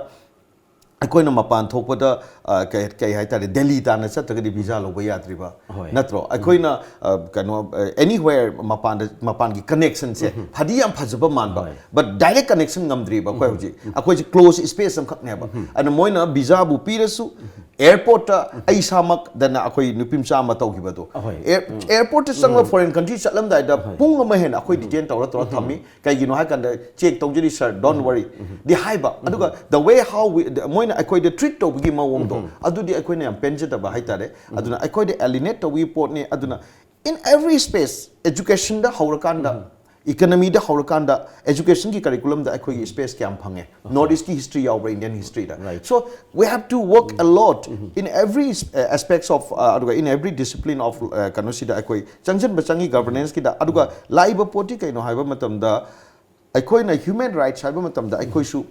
ꯑꯩꯈꯣꯏꯅ ꯃꯄꯥꯟ ꯊꯣꯛꯄꯗ, ꯑ, ꯀꯩ, ꯀꯩ ꯍꯥꯏꯇꯥꯔꯦ, ꯗꯦꯜꯂꯤ ꯇꯥꯟꯅ ꯆꯠꯇ꯭ꯔꯒꯗꯤ ꯚꯤꯖꯥ ꯂꯧꯕ ꯌꯥꯗ꯭ꯔꯤꯕ, ꯍꯣꯏ꯫ ꯅꯠꯇ꯭ꯔꯣ? ꯑꯩꯈꯣꯏꯅ, ꯑ, ꯀꯩꯅꯣ, ꯑ, anywhere ꯃꯄꯥꯟꯗ, ꯃꯄꯥꯟꯒꯤ ꯀꯅꯦꯛꯁꯟꯁꯦ ꯐꯗꯤ ꯌꯥꯝ ꯐꯖꯕ ꯃꯥꯟꯕ, ꯍꯣꯏ꯫ but direct connection ꯉꯝꯗ꯭ꯔꯤꯕ ꯑꯩꯈꯣꯏ ꯍꯧꯖꯤꯛ꯫ ꯑꯩꯈꯣꯏꯁꯤ close space ꯑꯃꯈꯛꯅꯦꯕ꯫ ꯑꯗꯨꯅ ꯃꯣꯏꯅ ꯚꯤꯖꯥꯕꯨ ꯄꯤꯔꯁꯨ, airport ꯇ ꯑꯩ ꯏꯁꯥꯃꯛ ꯗꯅ ꯑꯩꯈꯣꯏ ꯅꯨꯄꯤ ꯃꯆꯥ ꯑꯃ ꯇꯧꯈꯤꯕꯗꯣ꯫ ꯑꯍꯣꯏ꯫ Air-, airport ꯇ ꯆꯪꯕ foreign country ꯆꯠꯂꯝꯗꯥꯏꯗ ꯄꯨꯡ ꯑꯃ ꯍꯦꯟꯅ ꯑꯩꯈꯣꯏ detain ꯇꯧꯔ, ꯇꯧꯔ ꯊꯝꯃꯤ꯫ ꯀꯩꯒꯤꯅꯣ ꯍꯥꯏ ꯀꯥꯟꯗ, check ꯇꯧꯖꯔꯤ sir, don't worry ꯗꯤ ꯍꯥꯏꯕ꯫ ꯑꯗꯨꯒ the way how we, ꯃꯣꯏꯅ ꯑꯩꯈꯣꯏꯗ treat ꯇꯧꯕꯒꯤ ꯃꯑꯣꯡꯗꯣ, ꯑꯗꯨꯗꯤ ꯑꯩꯈꯣꯏꯅ ꯌꯥꯝ ꯄꯦꯟꯖꯗꯕ ꯍꯥꯏꯇꯥꯔꯦ꯫ ꯑꯗꯨꯅ ꯑꯩꯈꯣꯏꯗ alienate ꯇꯧꯕꯒꯤ ꯄꯣꯠꯅꯤ꯫ ꯑꯗꯨꯅ in every space, education the ꯍꯧꯔꯀꯥꯟꯗ, economy the ꯍꯧꯔꯀꯥꯟꯗ, education ꯒꯤ curriculum ꯗ ꯑꯩꯈꯣꯏꯒꯤ space ꯀꯌꯥꯝ ꯐꯪꯉꯦ? North East ꯀꯤ history ꯌꯥꯎꯕ꯭ꯔꯥ, Indian history the? Right. So we have to work a lot in every s-, uh, aspects of, uh, ꯑꯗꯨꯒ in every discipline of, uh, ꯀꯩꯅꯣꯁꯤꯗ ꯑꯩꯈꯣꯏ ꯆꯪꯁꯤꯟꯕ ꯆꯪꯉꯤ, governance ꯀꯤꯗ꯫ ꯑꯗꯨꯒ ꯂꯥꯛꯏꯕ ꯄꯣꯠꯇꯤ ꯀꯩꯅꯣ ꯍꯥꯏꯕ ꯃꯇꯝꯗ, ꯑꯩꯈꯣꯏꯅ human rights ꯍꯥꯏꯕ ꯃꯇꯝꯗ ꯑꯩꯈꯣꯏꯁꯨ,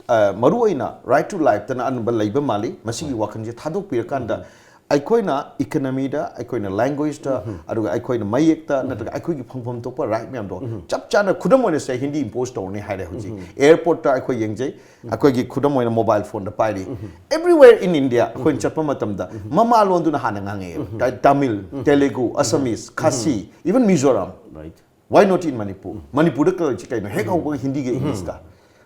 ꯑ, ꯃꯔꯨ ꯑꯣꯏꯅ right to life ꯇꯅ ꯑꯅꯝꯕ ꯂꯩꯕ ꯃꯥꯜꯂꯤ꯫ ꯃꯁꯤꯒꯤ ꯋꯥꯈꯜꯁꯦ ꯊꯥꯗꯣꯛꯄꯤꯔꯀꯥꯟꯗ ꯑꯩꯈꯣꯏꯅ economy ꯗ, ꯑꯩꯈꯣꯏꯅ language ꯇ, ꯑꯗꯨꯒ ꯑꯩꯈꯣꯏꯅ ꯃꯌꯦꯛꯇ, ꯅꯠꯇ꯭ꯔꯒ ꯑꯩꯈꯣꯏꯒꯤ ꯐꯪꯐꯝ ꯊꯣꯛꯄ right ꯃꯌꯥꯝꯗꯣ ꯆꯞ ꯆꯥꯅ, ꯈꯨꯗꯝ ꯑꯣꯏꯅ ꯁꯦ, ꯍꯤꯟꯗꯤ impose ꯇꯧꯔꯅꯤ ꯍꯥꯏꯔꯦ ꯍꯧꯖꯤꯛ꯫ Airport ꯇ ꯑꯩꯈꯣꯏ ꯌꯦꯡꯖꯩ, ꯑꯩꯈꯣꯏꯒꯤ ꯈꯨꯗꯝ ꯑꯣꯏꯅ mobile phone the ꯄꯥꯏꯔꯤ꯫ Everywhere in India ꯑꯩꯈꯣꯏꯅ ꯆꯠꯄ ꯃꯇꯝꯗ ꯃꯃꯥ ꯂꯣꯟꯗꯨꯅ ꯍꯥꯟꯅ ꯉꯥꯡꯉꯛꯑꯦꯕ꯫ ꯇ-, Tamil, Telugu, Assamese, Khasi, even Mizoram. Right. Why not in Manipur? ꯃꯅꯤꯄꯨꯔꯗ ꯀꯩ-, ꯀꯩꯅꯣ ꯍꯦꯛ ꯍꯧꯕꯒ ꯍꯤꯟꯗꯤꯒ ꯏꯪꯂꯤꯁꯀ?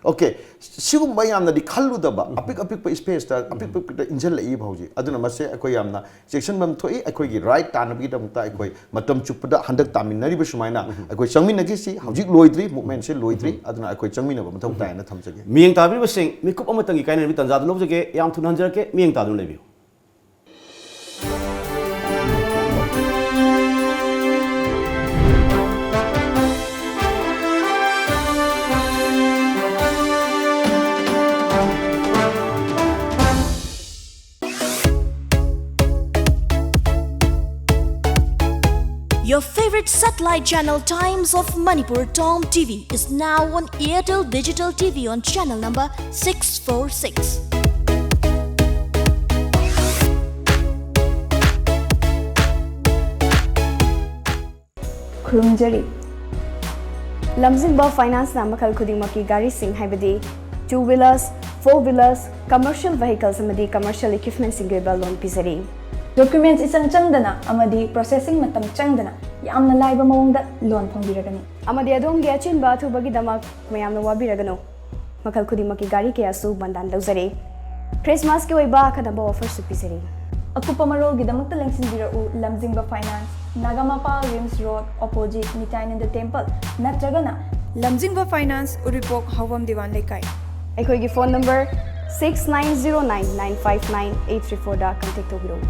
Okay, ꯁꯤꯒꯨꯝꯕ ꯌꯥꯝꯅꯗꯤ ꯈꯜꯂꯨꯗꯕ, ꯑꯄꯤꯛ ꯑꯄꯤꯛꯄ space ꯇ, ꯑꯄꯤꯛ ꯑꯄꯤꯛꯄꯗ ꯏꯟꯁꯤꯜꯂꯛꯏꯕ ꯍꯧꯖꯤꯛ꯫ ꯑꯗꯨꯅ ꯃꯁꯦ ꯑꯩꯈꯣꯏ ꯌꯥꯝꯅ ꯆꯦꯛꯁꯤꯟꯐꯝ ꯊꯣꯛꯏ꯫ ꯑꯩꯈꯣꯏꯒꯤ right ꯇꯥꯟꯅꯕꯒꯤꯗꯃꯛꯇ ꯑꯩꯈꯣꯏ ꯃꯇꯝ ꯆꯨꯞꯄꯗ ꯍꯟꯗꯛ ꯇꯥꯃꯤꯟꯅꯔꯤꯕ ꯁꯨꯃꯥꯏꯅ ꯑꯩꯈꯣꯏ ꯆꯪꯃꯤꯟꯅꯈꯤꯁꯤ꯫ ꯍꯧꯖꯤꯛ ꯂꯣꯏꯗ꯭ꯔꯤ, movement ꯁꯦ ꯂꯣꯏꯗ꯭ꯔꯤ꯫ ꯑꯗꯨꯅ ꯑꯩꯈꯣꯏ ꯆꯪꯃꯤꯟꯅꯕ ꯃꯊꯧ ꯇꯥꯏꯅ ꯊꯝꯖꯒꯦ꯫ ꯃꯤꯠꯌꯦꯡ ꯇꯥꯕꯤꯔꯤꯕꯁꯤꯡ, ꯃꯤꯀꯨꯞ ꯑꯃꯇꯪꯒꯤ ꯀꯥꯏꯅꯅꯕꯒꯤ ꯇꯥꯟꯖꯥꯗꯨ ꯂꯧꯖꯒꯦ꯫ ꯌꯥꯝ ꯊꯨꯅ ꯍꯟꯖꯔꯛꯀꯦ, ꯃꯤꯠꯌꯦꯡ ꯇꯥꯗꯨꯅ ꯂꯩꯕꯤꯌꯨ꯫ Your favorite satellite channel Times of Manipur, Tom T V, is now on Airtel Digital T V on channel number six four six. ꯈꯨꯔꯨꯝꯖꯔꯤ꯫ ꯂꯝꯖꯤꯡꯕ ꯐꯥꯏꯅꯥꯟꯁꯅ ꯃꯈꯜ ꯈꯨꯗꯤꯡꯃꯛꯀꯤ ꯒꯥꯔꯤꯁꯤꯡ, ꯍꯥꯏꯕꯗꯤ two wheelers, Four wheelers, commercial vehicles ꯑꯃꯗꯤ commercial equipmentꯁꯤꯡꯒꯤ ꯑꯣꯏꯕ loan ꯄꯤꯖꯔꯤ꯫ Documents ꯏꯆꯪ ꯆꯪꯗꯅ ꯑꯃꯗꯤ processing ꯃꯇꯝ ꯆꯪꯗꯅ ꯌꯥꯝꯅ ꯂꯥꯏꯕ ꯃꯑꯣꯡꯗ loan ꯐꯪꯕꯤꯔꯒꯅꯤ꯫ ꯑꯃꯗꯤ ꯑꯗꯣꯝꯒꯤ ꯑꯆꯤꯟꯕ ꯑꯊꯨꯕꯒꯤꯗꯃꯛ ꯃꯌꯥꯝꯅ ꯋꯥꯕꯤꯔꯒꯅꯨ꯫ ꯃꯈꯜ ꯈꯨꯗꯤꯡꯃꯛꯀꯤ ꯒꯥꯔꯤ ꯀꯌꯥꯁꯨ ꯕꯟꯗꯥꯟ ꯂꯧꯖꯔꯤ꯫ Christmasꯀꯤ ꯑꯣꯏꯕ ꯑꯈꯟꯅꯕ offerꯁꯨ ꯄꯤꯖꯔꯤ꯫ ꯑꯀꯨꯞꯄ ꯃꯔꯣꯜꯒꯤꯗꯃꯛꯇ ꯂꯦꯡꯁꯤꯟꯕꯤꯔꯛꯎ, ꯂꯝꯖꯤꯡꯕ Finance, Nagampal RIMS Road, opposite ꯅꯤꯇꯥꯏꯅꯟꯗ Temple, ꯅꯠꯇ꯭ꯔꯒꯅ ꯂꯝꯖꯤꯡꯕ Finance, ꯎꯔꯤꯄꯣꯛ, ꯍꯥꯎꯕꯝ ꯗꯤꯋꯥꯟ ꯂꯩꯀꯥꯏ꯫ ꯑꯩꯈꯣꯏꯒꯤ phone number six nine zero nine nine five nine eight three fourꯗ contact ꯇꯧꯕꯤꯔꯛꯎ꯫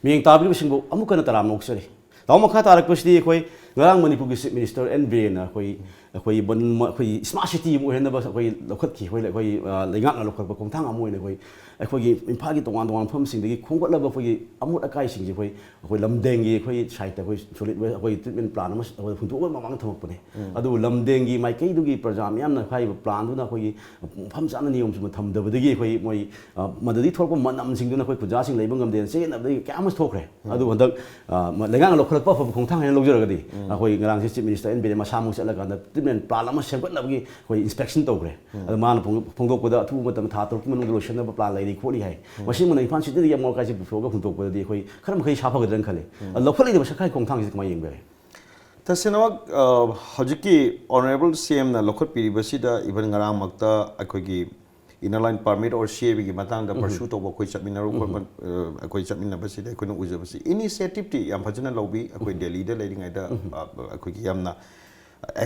ꯃꯤꯠꯌꯦꯡ ꯇꯥꯕꯤꯔꯤꯕꯁꯤꯡꯕꯨ ꯑꯃꯨꯛ ꯍꯟꯅ ꯇꯔꯥꯝꯅ ꯑꯣꯛꯆꯔꯤ꯫ ꯇꯥꯃꯣ, ꯃꯈꯥ ꯇꯥꯔꯛꯄꯁꯤꯗꯤ ꯑꯩꯈꯣꯏ ꯉꯔꯥꯡ ꯃꯅꯤꯄꯨꯔꯒꯤ Chief Minister ꯑꯦꯟ ꯕꯤꯔꯦꯟꯅ ꯑꯩꯈꯣꯏ ꯑꯩꯈꯣꯏ ꯕꯟ-, ꯑꯩꯈꯣꯏ smart city ꯑꯃ ꯑꯣꯏꯍꯟꯅꯕ ꯑꯩꯈꯣꯏ ꯂꯧꯈꯠꯈꯤ꯫ ꯑꯩꯈꯣꯏ, ꯑꯩꯈꯣꯏ, ꯑ, ꯂꯩꯉꯥꯛꯅ ꯂꯧꯈꯠꯄ ꯈꯣꯡꯊꯥꯡ ꯑꯃ ꯑꯣꯏꯅ ꯑꯩꯈꯣꯏ ꯑꯩꯈꯣꯏꯒꯤ ꯏꯝꯐꯥꯜꯒꯤ ꯇꯣꯉꯥꯟ ꯇꯣꯉꯥꯟꯕ ꯃꯐꯝꯁꯤꯡꯗꯒꯤ ꯈꯣꯝꯒꯠꯂꯕ ꯑꯩꯈꯣꯏꯒꯤ ꯑꯃꯣꯠ ꯑꯀꯥꯏꯁꯤꯡꯁꯦ ꯑꯩꯈꯣꯏ ꯑꯩꯈꯣꯏ ꯂꯝꯗꯦꯡꯒꯤ ꯑꯩꯈꯣꯏ siteꯇ ꯑꯩꯈꯣꯏ solid waste ꯑꯩꯈꯣꯏ treatment plant ꯑꯃ ꯑꯩꯈꯣꯏ ꯍꯨꯟꯗꯣꯛꯑꯒ ꯃꯃꯥꯡꯗ ꯊꯝꯃꯛꯄꯅꯦ꯫ ꯑꯗꯨꯕꯨ ꯂꯝꯗꯦꯡꯒꯤ ꯃꯥꯏꯀꯩꯗꯨꯒꯤ ꯄ꯭ꯔꯖꯥ ꯃꯤꯌꯥꯝꯅ ꯍꯥꯏꯔꯤꯕ plantꯗꯨꯅ ꯑꯩꯈꯣꯏꯒꯤ ꯃꯐꯝ ꯆꯥꯅ ꯅꯤꯌꯣꯝ ꯆꯨꯝꯅ ꯊꯝꯗꯕꯗꯒꯤ ꯑꯩꯈꯣꯏ ꯃꯣꯏ, ꯑ, ꯃꯗꯨꯗꯒꯤ ꯊꯣꯛꯂꯛꯄ ꯃꯅꯝꯁꯤꯡꯗꯨꯅ ꯑꯩꯈꯣꯏ ꯈꯨꯟꯖꯥꯁꯤꯡ ꯂꯩꯕ ꯉꯝꯗꯦꯅ ꯆꯦꯟꯅꯕꯗꯒꯤ ꯀꯌꯥ ꯑꯃꯁꯨ ꯊꯣꯛꯈ꯭ꯔꯦ꯫ ꯑꯗꯨꯕꯨ ꯍꯟꯗꯛ, ꯑ, ꯃ-, ꯂꯩꯉꯥꯛꯅ ꯂꯧꯈꯠꯂꯛꯄ ꯑꯐꯕ ꯈꯣꯡꯊꯥꯡ ꯍꯥꯏꯅ ꯂꯧꯖꯔꯒꯗꯤ ꯑꯩꯈꯣꯏ ꯉꯔꯥꯡꯁꯦ Chief Minister ꯑꯦꯟ ꯕꯤꯔꯦꯟ ꯃꯁꯥꯃꯛ ꯆꯠꯂꯀꯥꯟꯗ treatment plant ꯑꯃ ꯁꯦꯝꯒꯠꯅꯕꯒꯤ ꯑꯩꯈꯣꯏ inspection ꯇꯧꯈ꯭ꯔꯦ꯫ ꯑꯗꯣ ꯃꯥꯅ ꯐꯣꯡ-, ꯐꯣꯡꯗꯣꯛꯄꯗ ꯑꯊꯨꯕ ꯃꯇꯝꯗ ꯊꯥ ꯇꯔꯨꯛꯀꯤ ꯃꯅꯨꯡꯗ ꯂꯣꯏꯁꯤꯟꯅꯕ plan ꯂꯩꯔꯤ ꯈꯣꯠꯂꯤ ꯍꯥꯏ꯫ ꯃꯁꯤꯃꯅ ꯏꯝꯐꯥꯜ cityꯗꯒꯤ ꯑꯃꯣꯠ ꯑꯀꯥꯏꯁꯦ ꯄꯨꯊꯣꯛꯑꯒ ꯍꯨꯟꯗꯣꯛꯄꯗꯗꯤ ꯑꯩꯈꯣꯏ ꯈꯔ ꯃꯈꯩ ꯁꯥꯐꯒꯗ꯭ꯔꯅ ꯈꯜꯂꯤ꯫ ꯑꯗꯣ ꯂꯧꯈꯠꯂꯛꯏꯕ ꯁꯔꯀꯥꯔꯒꯤ ꯈꯣꯡꯊꯥꯡꯁꯤꯗ ꯀꯃꯥꯏꯅ ꯌꯦꯡꯕꯤꯔꯦ? ꯇꯁꯦꯡꯅꯃꯛ, ꯑ, ꯍꯧꯖꯤꯛꯀꯤ Honourable CMꯅ ꯂꯧꯈꯠꯄꯤꯔꯤꯕꯁꯤꯗ even ꯉꯔꯥꯡꯃꯛꯇ ꯑꯩꯈꯣꯏꯒꯤ Inner Line Permit or CABꯒꯤ ꯃꯇꯥꯡꯗ pursue ꯇꯧꯕ ꯑꯩꯈꯣꯏ ꯆꯠꯃꯤꯟꯅꯔꯨ ꯈꯣꯠꯄ, ꯑ, ꯑꯩꯈꯣꯏ ꯆꯠꯃꯤꯟꯅꯕꯁꯤꯗ ꯑꯩꯈꯣꯏꯅ ꯎꯖꯕꯁꯤ initiativeꯇꯤ ꯌꯥꯝ ꯐꯖꯅ ꯂꯧꯕꯤ꯫ ꯑꯩꯈꯣꯏ ꯗꯦꯜꯂꯤꯗ ꯂꯩꯔꯤꯉꯩꯗ, ꯑ, ꯑꯩꯈꯣꯏꯒꯤ ꯌꯥꯝꯅ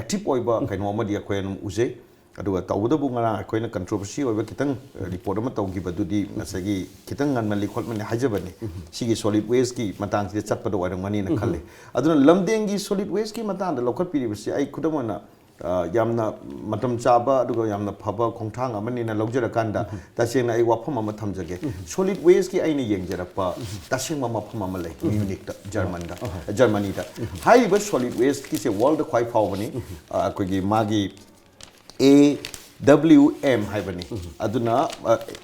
active ꯑꯣꯏꯕ ꯀꯩꯅꯣ ꯑꯃꯗꯤ ꯑꯩꯈꯣꯏ ꯑꯗꯨꯝ ꯎꯖꯩ꯫ ꯑꯗꯨꯒ ꯇꯧꯕꯇꯕꯨ ꯉꯔꯥꯡ ꯑꯩꯈꯣꯏꯅ controversy ꯑꯣꯏꯕ ꯈꯤꯇꯪ report ꯑꯃ ꯇꯧꯈꯤꯕꯗꯨꯗꯤ ꯉꯁꯥꯏꯒꯤ ꯈꯤꯇꯪ ꯉꯟꯃꯜꯂꯤ ꯈꯣꯠꯃꯜꯂꯤ ꯍꯥꯏꯖꯕꯅꯤ꯫ ꯁꯤꯒꯤ solid wasteꯀꯤ ꯃꯇꯥꯡꯁꯤꯗ ꯆꯠꯄꯗ ꯑꯣꯏꯔꯝꯒꯅꯤꯅ ꯈꯜꯂꯤ꯫ ꯑꯗꯨꯅ ꯂꯝꯗꯦꯡꯒꯤ solid wasteꯀꯤ ꯃꯇꯥꯡꯗ ꯂꯧꯈꯠꯄꯤꯔꯤꯕꯁꯤ ꯑꯩ ꯈꯨꯗꯝ ꯑꯣꯏꯅ, ꯑ, ꯌꯥꯝꯅ ꯃꯇꯝ ꯆꯥꯕ ꯑꯗꯨꯒ ꯌꯥꯝꯅ ꯐꯕ ꯈꯣꯡꯊꯥꯡ ꯑꯃꯅꯤꯅ ꯂꯧꯖꯔꯀꯥꯟꯗ ꯇꯁꯦꯡꯅ ꯑꯩ ꯋꯥꯐꯝ ꯑꯃ ꯊꯝꯖꯒꯦ꯫ Solid wasteꯀꯤ ꯑꯩꯅ ꯌꯦꯡꯖꯔꯛꯄ ꯇꯁꯦꯡꯕ ꯃꯐꯝ ꯑꯃ ꯂꯩ, ꯃ꯭ꯌꯨꯅꯤꯛꯇ, ꯖꯔꯃꯟꯗ, ꯖꯔꯃꯅꯤꯗ꯫ ꯍꯥꯏꯔꯤꯕ solid wasteꯀꯤꯁꯦ worldꯗ ꯈ꯭ꯋꯥꯏ ꯐꯥꯎꯕꯅꯤ꯫ ꯑ, ꯑꯩꯈꯣꯏꯒꯤ ꯃꯥꯒꯤ A, W M ꯍꯥꯏꯕꯅꯤ꯫ ꯑꯗꯨꯅ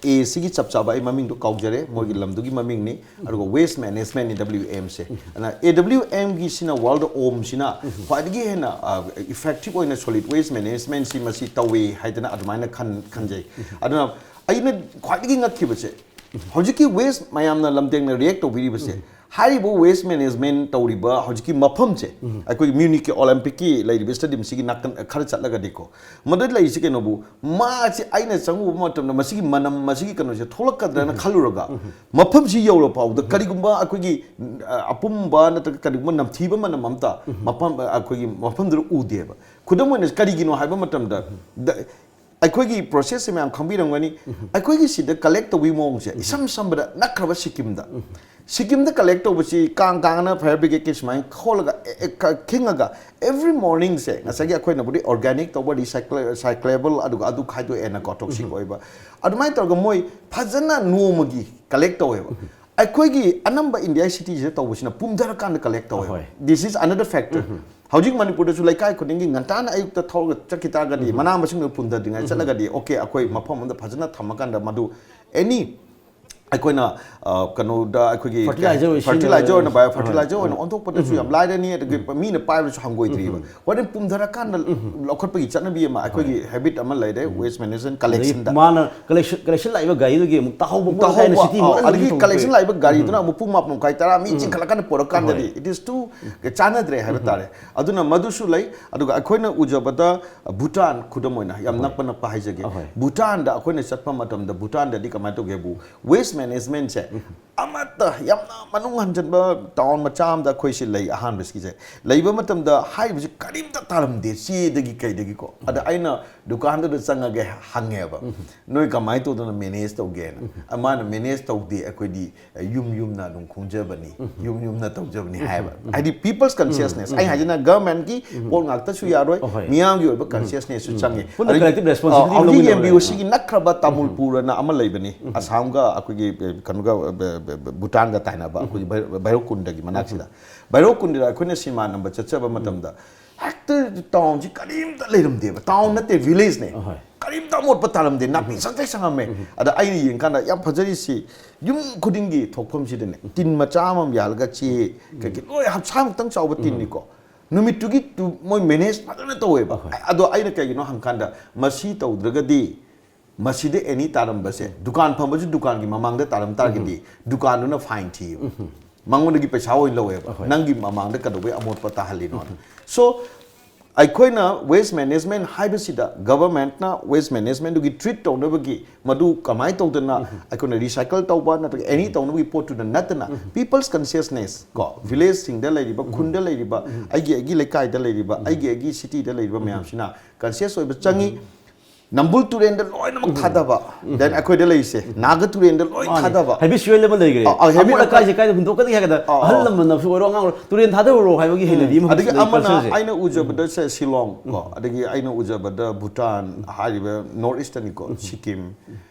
ꯑꯦ ꯁꯤꯒꯤ ꯆꯞ ꯆꯥꯕ ꯑꯩ ꯃꯃꯤꯡꯗꯣ ꯀꯥꯎꯖꯔꯦ, ꯃꯣꯏꯒꯤ ꯂꯝꯗꯨꯒꯤ ꯃꯃꯤꯡꯅꯤ꯫ ꯑꯗꯨꯒ waste managementꯅꯤ W Mꯁꯦ꯫ ꯑꯗꯨꯅ A W Mꯒꯤꯁꯤꯅ World Ohmꯁꯤꯅ ꯈ꯭ꯋꯥꯏꯗꯒꯤ ꯍꯦꯟꯅ effective ꯑꯣꯏꯅ solid waste managementꯁꯤ ꯃꯁꯤ ꯇꯧꯏ ꯍꯥꯏꯗꯅ ꯑꯗꯨꯃꯥꯏꯅ ꯈꯟ ꯈꯟꯖꯩ꯫ ꯑꯗꯨꯅ ꯑꯩꯅ ꯈ꯭ꯋꯥꯏꯗꯒꯤ ꯉꯛꯈꯤꯕꯁꯦ, ꯍꯧꯖꯤꯛꯀꯤ waste ꯃꯌꯥꯝꯅ ꯂꯝꯗꯦꯡꯅ react ꯇꯧꯕꯤꯔꯤꯕꯁꯦ, ꯍꯥꯏꯔꯤꯕ waste management ꯇꯧꯔꯤꯕ ꯍꯧꯖꯤꯛꯀꯤ ꯃꯐꯝꯁꯦ, ꯑꯩꯈꯣꯏꯒꯤ ꯃ꯭ꯌꯨꯅꯤꯛꯀꯤ ꯑꯣꯂꯦꯝꯄꯤꯛꯀꯤ ꯂꯩꯔꯤꯕ stadiumꯁꯤꯒꯤ ꯅꯥꯀꯟ ꯈꯔ ꯆꯠꯂꯒꯗꯤꯀꯣ, ꯃꯗꯨꯗ ꯂꯩꯔꯤꯁꯤ ꯀꯩꯅꯣꯕꯨ, ꯃꯥꯁꯤ ꯑꯩꯅ ꯆꯪꯉꯨꯕ ꯃꯇꯝꯗ ꯃꯁꯤꯒꯤ ꯃꯅꯝ, ꯃꯁꯤꯒꯤ ꯀꯩꯅꯣꯁꯦ ꯊꯣꯛꯂꯛꯀꯗ꯭ꯔꯅ ꯈꯜꯂꯨꯔꯒ, ꯃꯐꯝꯁꯤ ꯌꯧꯔ ꯐꯥꯎꯕꯗ ꯀꯔꯤꯒꯨꯝꯕ ꯑꯩꯈꯣꯏꯒꯤ ꯑ, ꯑꯄꯨꯝꯕ ꯅꯠꯇ꯭ꯔꯒ ꯀꯔꯤꯒꯨꯝꯕ ꯅꯝꯊꯤꯕ ꯃꯅꯝ ꯑꯝꯇ ꯃꯐꯝ, ꯑꯩꯈꯣꯏꯒꯤ ꯃꯐꯝꯗꯨꯗ ꯎꯗꯦꯕ꯫ ꯈꯨꯗꯝ ꯑꯣꯏꯅ ꯀꯔꯤꯒꯤꯅꯣ ꯍꯥꯏꯕ ꯃꯇꯝꯗ, ꯗ-, ꯑꯩꯈꯣꯏꯒꯤ processꯁꯦ ꯃꯌꯥꯝ ꯈꯪꯕꯤꯔꯝꯒꯅꯤ꯫ ꯑꯩꯈꯣꯏꯒꯤ ꯁꯤꯗ collect ꯇꯧꯕꯒꯤ ꯃꯑꯣꯡꯁꯦ, ꯏꯁꯝ ꯁꯝꯕꯗ ꯅꯛꯈ꯭ꯔꯕ ꯁꯤꯀꯤꯝꯗ꯫ ꯁꯤꯀꯤꯝꯗ collect ꯇꯧꯕꯁꯤ ꯀꯥꯡ ꯀꯥꯡꯅ fire brigadeꯀꯤ ꯁꯨꯃꯥꯏꯅ ꯈꯣꯜꯂꯒ, ꯑꯦ, ꯑꯦ, ꯈ-, ꯈꯤꯡꯉꯒ, every morningꯁꯦ, ꯉꯁꯥꯏꯒꯤ ꯑꯩꯈꯣꯏꯅꯕꯨꯗꯤ organic ꯇꯧꯕ, recycle-, recyclable, ꯑꯗꯨꯒ ꯑꯗꯨ ꯈꯥꯏꯗꯣꯛꯑꯦꯅꯀꯣ, toxic ꯑꯣꯏꯕ꯫ ꯑꯗꯨꯃꯥꯏꯅ ꯇꯧꯔꯒ ꯃꯣꯏ ꯐꯖꯅ ꯅꯣꯡꯃꯒꯤ collect ꯇꯧꯋꯦꯕ꯫ ꯑꯩꯈꯣꯏꯒꯤ ꯑꯅꯝꯕ India cityꯁꯤꯗ ꯇꯧꯕꯁꯤꯅ ꯄꯨꯝꯊꯔꯀꯥꯟꯗ collect ꯇꯧꯋꯦꯕ꯫ This is another factor. ꯍꯧꯖꯤꯛ ꯃꯅꯤꯄꯨꯔꯗꯁꯨ ꯂꯩꯀꯥꯏ ꯈꯨꯗꯤꯡꯒꯤ ꯉꯟꯇꯥꯅ ꯑꯌꯨꯛꯇ ꯊꯧꯔꯒ ꯆꯠꯈꯤ ꯇꯥꯔꯒꯗꯤ, ꯃꯅꯥ ꯃꯁꯤꯡꯗꯣ ꯄꯨꯝꯊꯗ꯭ꯔꯤꯉꯩ ꯆꯠꯂꯒꯗꯤ, okay, ꯑꯩꯈꯣꯏ ꯃꯐꯝ ꯑꯃꯗ ꯐꯖꯅ ꯊꯝꯃꯀꯥꯟꯗ ꯃꯗꯨ any ꯑꯩꯈꯣꯏꯅ, ꯑ, ꯀꯩꯅꯣꯗ ꯑꯩꯈꯣꯏꯒꯤ fertilizer ꯑꯣꯏꯅ fertilizer ꯑꯣꯏꯅ, ꯁꯤꯖꯤꯟꯅꯕ, bio fertilizer ꯍꯣꯏ꯫ ꯑꯣꯏꯅ ꯑꯣꯟꯊꯣꯛꯄꯗꯁꯨ ꯌꯥꯝ ꯂꯥꯏꯔꯅꯤ, ꯑꯗꯒꯤ ꯃꯤꯅ ꯄꯥꯏꯕꯁꯨ ꯍꯪꯒꯣꯏꯗ꯭ꯔꯤꯕ꯫ ꯍꯣꯔꯦꯟ ꯄꯨꯝꯊꯔꯀꯥꯟꯗ ꯂꯧꯈꯠꯄꯒꯤ ꯆꯠꯅꯕꯤ ꯑꯃ ꯑꯩꯈꯣꯏꯒꯤ habit ꯑꯃ ꯂꯩꯔꯦ, waste management ꯑꯗꯒꯤ collectionꯗ꯫ ꯃꯥꯅ collection, collection ꯂꯥꯛꯏꯕ ꯒꯥꯔꯤꯗꯨꯒꯤ ꯑꯃꯨꯛ ꯇꯥꯍꯧꯕ ꯃꯣꯏ ꯇꯥꯍꯧꯕ, ꯀꯥꯏꯅ city ꯑꯧ, ꯃꯣꯏ ꯑꯗꯒꯤ ꯑꯗꯨꯝ collection ꯇꯧꯊꯣꯛꯑꯦ꯫ ꯂꯥꯛꯏꯕ ꯒꯥꯔꯤꯗꯨꯅ ꯑꯃꯨꯛ ꯄꯨꯡ ꯃꯥꯄꯟ ꯃꯈꯥꯏ ꯇꯔꯥ ꯃꯤ ꯆꯤꯡꯈꯠꯂꯀꯥꯟꯗ ꯄꯨꯔꯛꯀꯥꯟꯗꯗꯤ, it is too ꯆꯥꯟꯅꯗ꯭ꯔꯦ ꯍꯥꯏꯕ ꯇꯥꯔꯦ꯫ ꯑꯗꯨꯅ ꯃꯗꯨꯁꯨ ꯂꯩ꯫ ꯑꯗꯨꯒ ꯑꯩꯈꯣꯏꯅ ꯎꯖꯕꯗ ꯚꯨꯇꯥꯟ, ꯈꯨꯗꯝ ꯑꯣꯏꯅ ꯌꯥꯝ ꯅꯛꯄ ꯅꯛꯄ ꯍꯥꯏꯖꯒꯦ, ꯚꯨꯇꯥꯟꯗ ꯑꯩꯈꯣꯏꯅ ꯆꯠꯄ ꯃꯇꯝꯗ ꯚꯨꯇꯥꯟꯗꯗꯤ ꯀꯃꯥꯏꯅ ꯇꯧꯒꯦꯕꯨ, waste managementꯁꯦ ꯑꯃꯠꯇ, ꯌꯥꯝꯅ ꯃꯅꯨꯡ ꯍꯟꯖꯟꯕ town ꯃꯆꯥ ꯑꯃꯗ ꯑꯩꯈꯣꯏꯁꯦ ꯂꯩ꯫ ꯑꯍꯥꯟꯕꯁꯤꯒꯤꯁꯦ ꯂꯩꯕ ꯃꯇꯝꯗ ꯍꯥꯏꯔꯤꯕꯁꯤ ꯀꯔꯤꯝꯇ ꯇꯥꯔꯝꯗꯦ, ꯆꯦꯗꯒꯤ ꯀꯩꯗꯒꯤꯀꯣ꯫ ꯑꯗ ꯑꯩꯅ ꯗꯨꯀꯥꯟꯗꯨꯗ ꯆꯪꯉꯒ ꯍꯪꯉꯦꯕ, "ꯅꯣꯏ ꯀꯃꯥꯏꯅ ꯇꯧꯗꯅ manage ꯇꯧꯒꯦꯅ?" ꯑ, ꯃꯥꯅ, "Manage ꯇꯧꯗꯦ, ꯑꯩꯈꯣꯏꯗꯤ ꯌꯨꯝ ꯌꯨꯝꯅ ꯑꯗꯨꯝ ꯈꯣꯝꯖꯕꯅꯤ, ꯌꯨꯝ ꯌꯨꯝꯅ ꯇꯧꯖꯕꯅꯤ" ꯍꯥꯏꯕ꯫ ꯍꯥꯏꯗꯤ people's consciousness, ꯑꯩ ꯍꯥꯏꯁꯤꯅ governmentꯀꯤ ꯄꯣꯠ ꯉꯥꯛꯇꯁꯨ ꯌꯥꯔꯣꯏ, ꯍꯣꯏ꯫ ꯃꯤꯌꯥꯝꯒꯤ ꯑꯣꯏꯕ consciousnessꯁꯨ ꯆꯪꯉꯤ꯫ ꯄꯨꯟꯅ ꯑꯗꯒꯤ, collective responsibility ꯑ, ꯍꯧꯖꯤꯛ ꯂꯧꯃꯤꯟꯅꯕ ꯌꯦꯡꯕꯤꯌꯨ, ꯂꯩꯔꯦ꯫ ꯁꯤꯒꯤ ꯅꯛꯈ꯭ꯔꯕ ꯇꯥꯃꯨꯜꯄꯨꯔ ꯑꯅ ꯑꯃ ꯂꯩꯕꯅꯤ, ꯑꯁꯥꯝꯒ ꯑꯩꯈꯣꯏꯒꯤ, ꯑ, ꯀꯩꯅꯣꯒ, ꯑ, ꯕ-, ꯕ-, ꯕ-, ꯚꯨꯇꯥꯟꯒ ꯇꯥꯏꯅꯕ ꯑꯩꯈꯣꯏꯒꯤ ꯚꯩ-, ꯚꯩꯔꯣꯀꯨꯟꯗꯒꯤ ꯃꯅꯥꯛꯁꯤꯗ꯫ ꯚꯩꯔꯣꯀꯨꯟꯗꯗ ꯑꯩꯈꯣꯏꯅ ꯁꯤꯅꯦꯃꯥ ꯅꯝꯕ ꯆꯠꯆꯕ ꯃꯇꯝꯗ, ꯍꯦꯛꯇ ꯇꯥꯎꯟꯁꯤ ꯀꯔꯤꯝꯇ ꯂꯩꯔꯝꯗꯦꯕ, ꯇꯥꯎꯟ ꯅꯠꯇꯦ, ꯚꯤꯂꯦꯖꯅꯦ꯫ ꯑꯍꯣꯏ꯫ ꯀꯔꯤꯝꯇ ꯑꯃꯣꯠꯄ ꯇꯥꯔꯝꯗꯦ, ꯅꯥꯄꯤ ꯁꯪꯇ꯭ꯔꯩ ꯁꯪꯉꯝꯃꯦ꯫ ꯑꯗ ꯑꯩꯅ ꯌꯦꯡꯀꯥꯟꯗ ꯌꯥꯝ ꯐꯖꯔꯤꯁꯤ, ꯌꯨꯝ ꯈꯨꯗꯤꯡꯒꯤ ꯊꯣꯛꯐꯝꯁꯤꯗꯅꯦ ꯇꯤꯟ ꯃꯆꯥ ꯑꯃꯃꯝ ꯌꯥꯜꯂꯒ ꯆꯦ ꯀꯩꯀꯩ ꯂꯣꯏ ꯍꯥꯞꯁꯥꯃꯨꯛꯇꯪ ꯆꯥꯎꯕ ꯇꯤꯟꯅꯤꯀꯣ꯫ ꯅꯨꯃꯤꯠꯇꯨꯒꯤ ꯇꯨ-, ꯃꯣꯏ ꯃꯦꯅꯦꯖ ꯐꯖꯅ ꯇꯧꯋꯦꯕ꯫ ꯑꯍꯣꯏ꯫ ꯑꯗꯣ ꯑꯩꯅ ꯀꯩꯒꯤꯅꯣ ꯍꯪꯀꯥꯟꯗ, ꯃꯁꯤ ꯇꯧꯗ꯭ꯔꯒꯗꯤ ꯃꯁꯤꯗ ꯑꯦꯅꯤ ꯇꯥꯔꯝꯕꯁꯦ, ꯗꯨꯀꯥꯟ ꯐꯝꯕꯁꯨ ꯗꯨꯀꯥꯟꯒꯤ ꯃꯃꯥꯡꯗ ꯇꯥꯔꯝ ꯇꯥꯔꯒꯗꯤ ꯗꯨꯀꯥꯟꯗꯨꯅ ꯐꯥꯏꯟ ꯊꯤꯌꯦꯕ꯫ ꯃꯉꯣꯟꯗꯒꯤ ꯄꯩꯁꯥ ꯑꯣꯏꯅ ꯂꯧꯋꯦꯕ, ꯑꯍꯣꯏ꯫ ꯅꯪꯒꯤ ꯃꯃꯥꯡꯗ ꯀꯩꯗꯧꯕꯩ ꯑꯃꯣꯠꯄ ꯇꯥꯍꯜꯂꯤꯅꯣꯅ꯫ ꯁꯣ ꯑꯩꯈꯣꯏꯅ ꯋꯦꯁ ꯃꯦꯅꯦꯖꯃꯦꯟ ꯍꯥꯏꯕꯁꯤꯗ, ꯒꯚꯔꯟꯃꯦꯟꯠꯅ ꯋꯦꯁ ꯃꯦꯅꯦꯖꯃꯦꯟꯠꯇꯨꯒꯤ ꯇ꯭ꯔꯤꯠ ꯇꯧꯅꯕꯒꯤ, ꯃꯗꯨ ꯀꯃꯥꯏꯅ ꯇꯧꯗꯅ ꯑꯩꯈꯣꯏꯅ ꯔꯤꯁꯥꯏꯀꯜ ꯇꯧꯕ ꯅꯠꯇ꯭ꯔꯒ ꯑꯦꯅꯤ ꯇꯧꯅꯕꯒꯤ ꯄꯣꯠꯇꯨꯗ ꯅꯠꯇꯅ, ꯄꯤꯄꯜꯁ ꯀꯟꯁꯤꯌꯁꯅꯦꯁ ꯀꯣ, ꯚꯤꯂꯦꯖꯁꯤꯡꯗ ꯂꯩꯔꯤꯕ, ꯈꯨꯟꯗ ꯂꯩꯔꯤꯕ, ꯑꯩꯒꯤ ꯑꯩꯒꯤ ꯂꯩꯀꯥꯏꯗ ꯂꯩꯔꯤꯕ, ꯑꯩꯒꯤ ꯑꯩꯒꯤ ꯁꯤꯇꯤꯗ ꯂꯩꯔꯤꯕ ꯃꯌꯥꯝꯁꯤꯅ ꯀꯟꯁꯤꯌꯁ ꯑꯣꯏꯕ ꯆꯪꯉꯤ꯫ ꯅꯝꯕꯨꯜ ꯇꯨꯔꯦꯟꯗ ꯂꯣꯏꯅꯃꯛ ꯊꯥꯗꯕ, ꯗꯦꯟ ꯑꯩꯈꯣꯏꯗ ꯂꯩꯔꯤꯁꯦ ꯅꯥꯒ ꯇꯨꯔꯦꯟꯗ ꯂꯣꯏ ꯃꯥꯅꯦ꯫ ꯊꯥꯗꯕ꯫ ꯍꯦꯕꯤꯠ ꯁꯨꯋꯦꯜ ꯑꯃ ꯂꯩꯈ꯭ꯔꯦ꯫ ꯑ, ꯑ, ꯍꯦꯕꯤꯠ ꯑꯃꯣꯠ ꯑꯃ- ꯑꯀꯥꯏꯁꯦ ꯀꯥꯏꯗ ꯍꯨꯟꯗꯣꯛꯀꯅꯤ ꯍꯥꯏꯒꯗ ꯑ, ꯑ꯫ ꯑꯍꯜ ꯂꯃꯟꯅꯁꯨ ꯑꯣꯏꯔꯣ, ꯑꯉꯥꯡ ꯑꯣꯏꯔꯣ, ꯇꯨꯔꯦꯟ ꯊꯥꯗꯔꯨꯔꯣ ꯍꯥꯏꯕꯒꯤ ꯍꯩꯅꯕꯤ ꯑꯃ ꯑꯗꯒꯤ ꯂꯩ, ꯑꯃꯅ culture ꯁꯦ꯫ ꯑꯩꯅ ꯎꯖꯕꯗ ꯁꯦ ꯁꯤꯂꯣꯡ ꯀꯣ, ꯑꯗꯒꯤ ꯑꯩꯅ ꯎꯖꯕꯗ ꯚꯨꯇꯥꯟ ꯍꯥꯏꯔꯤꯕ ꯅꯣꯔꯠ ꯏꯁꯇꯅꯤꯀꯣ, ꯁꯤꯀꯤꯝ,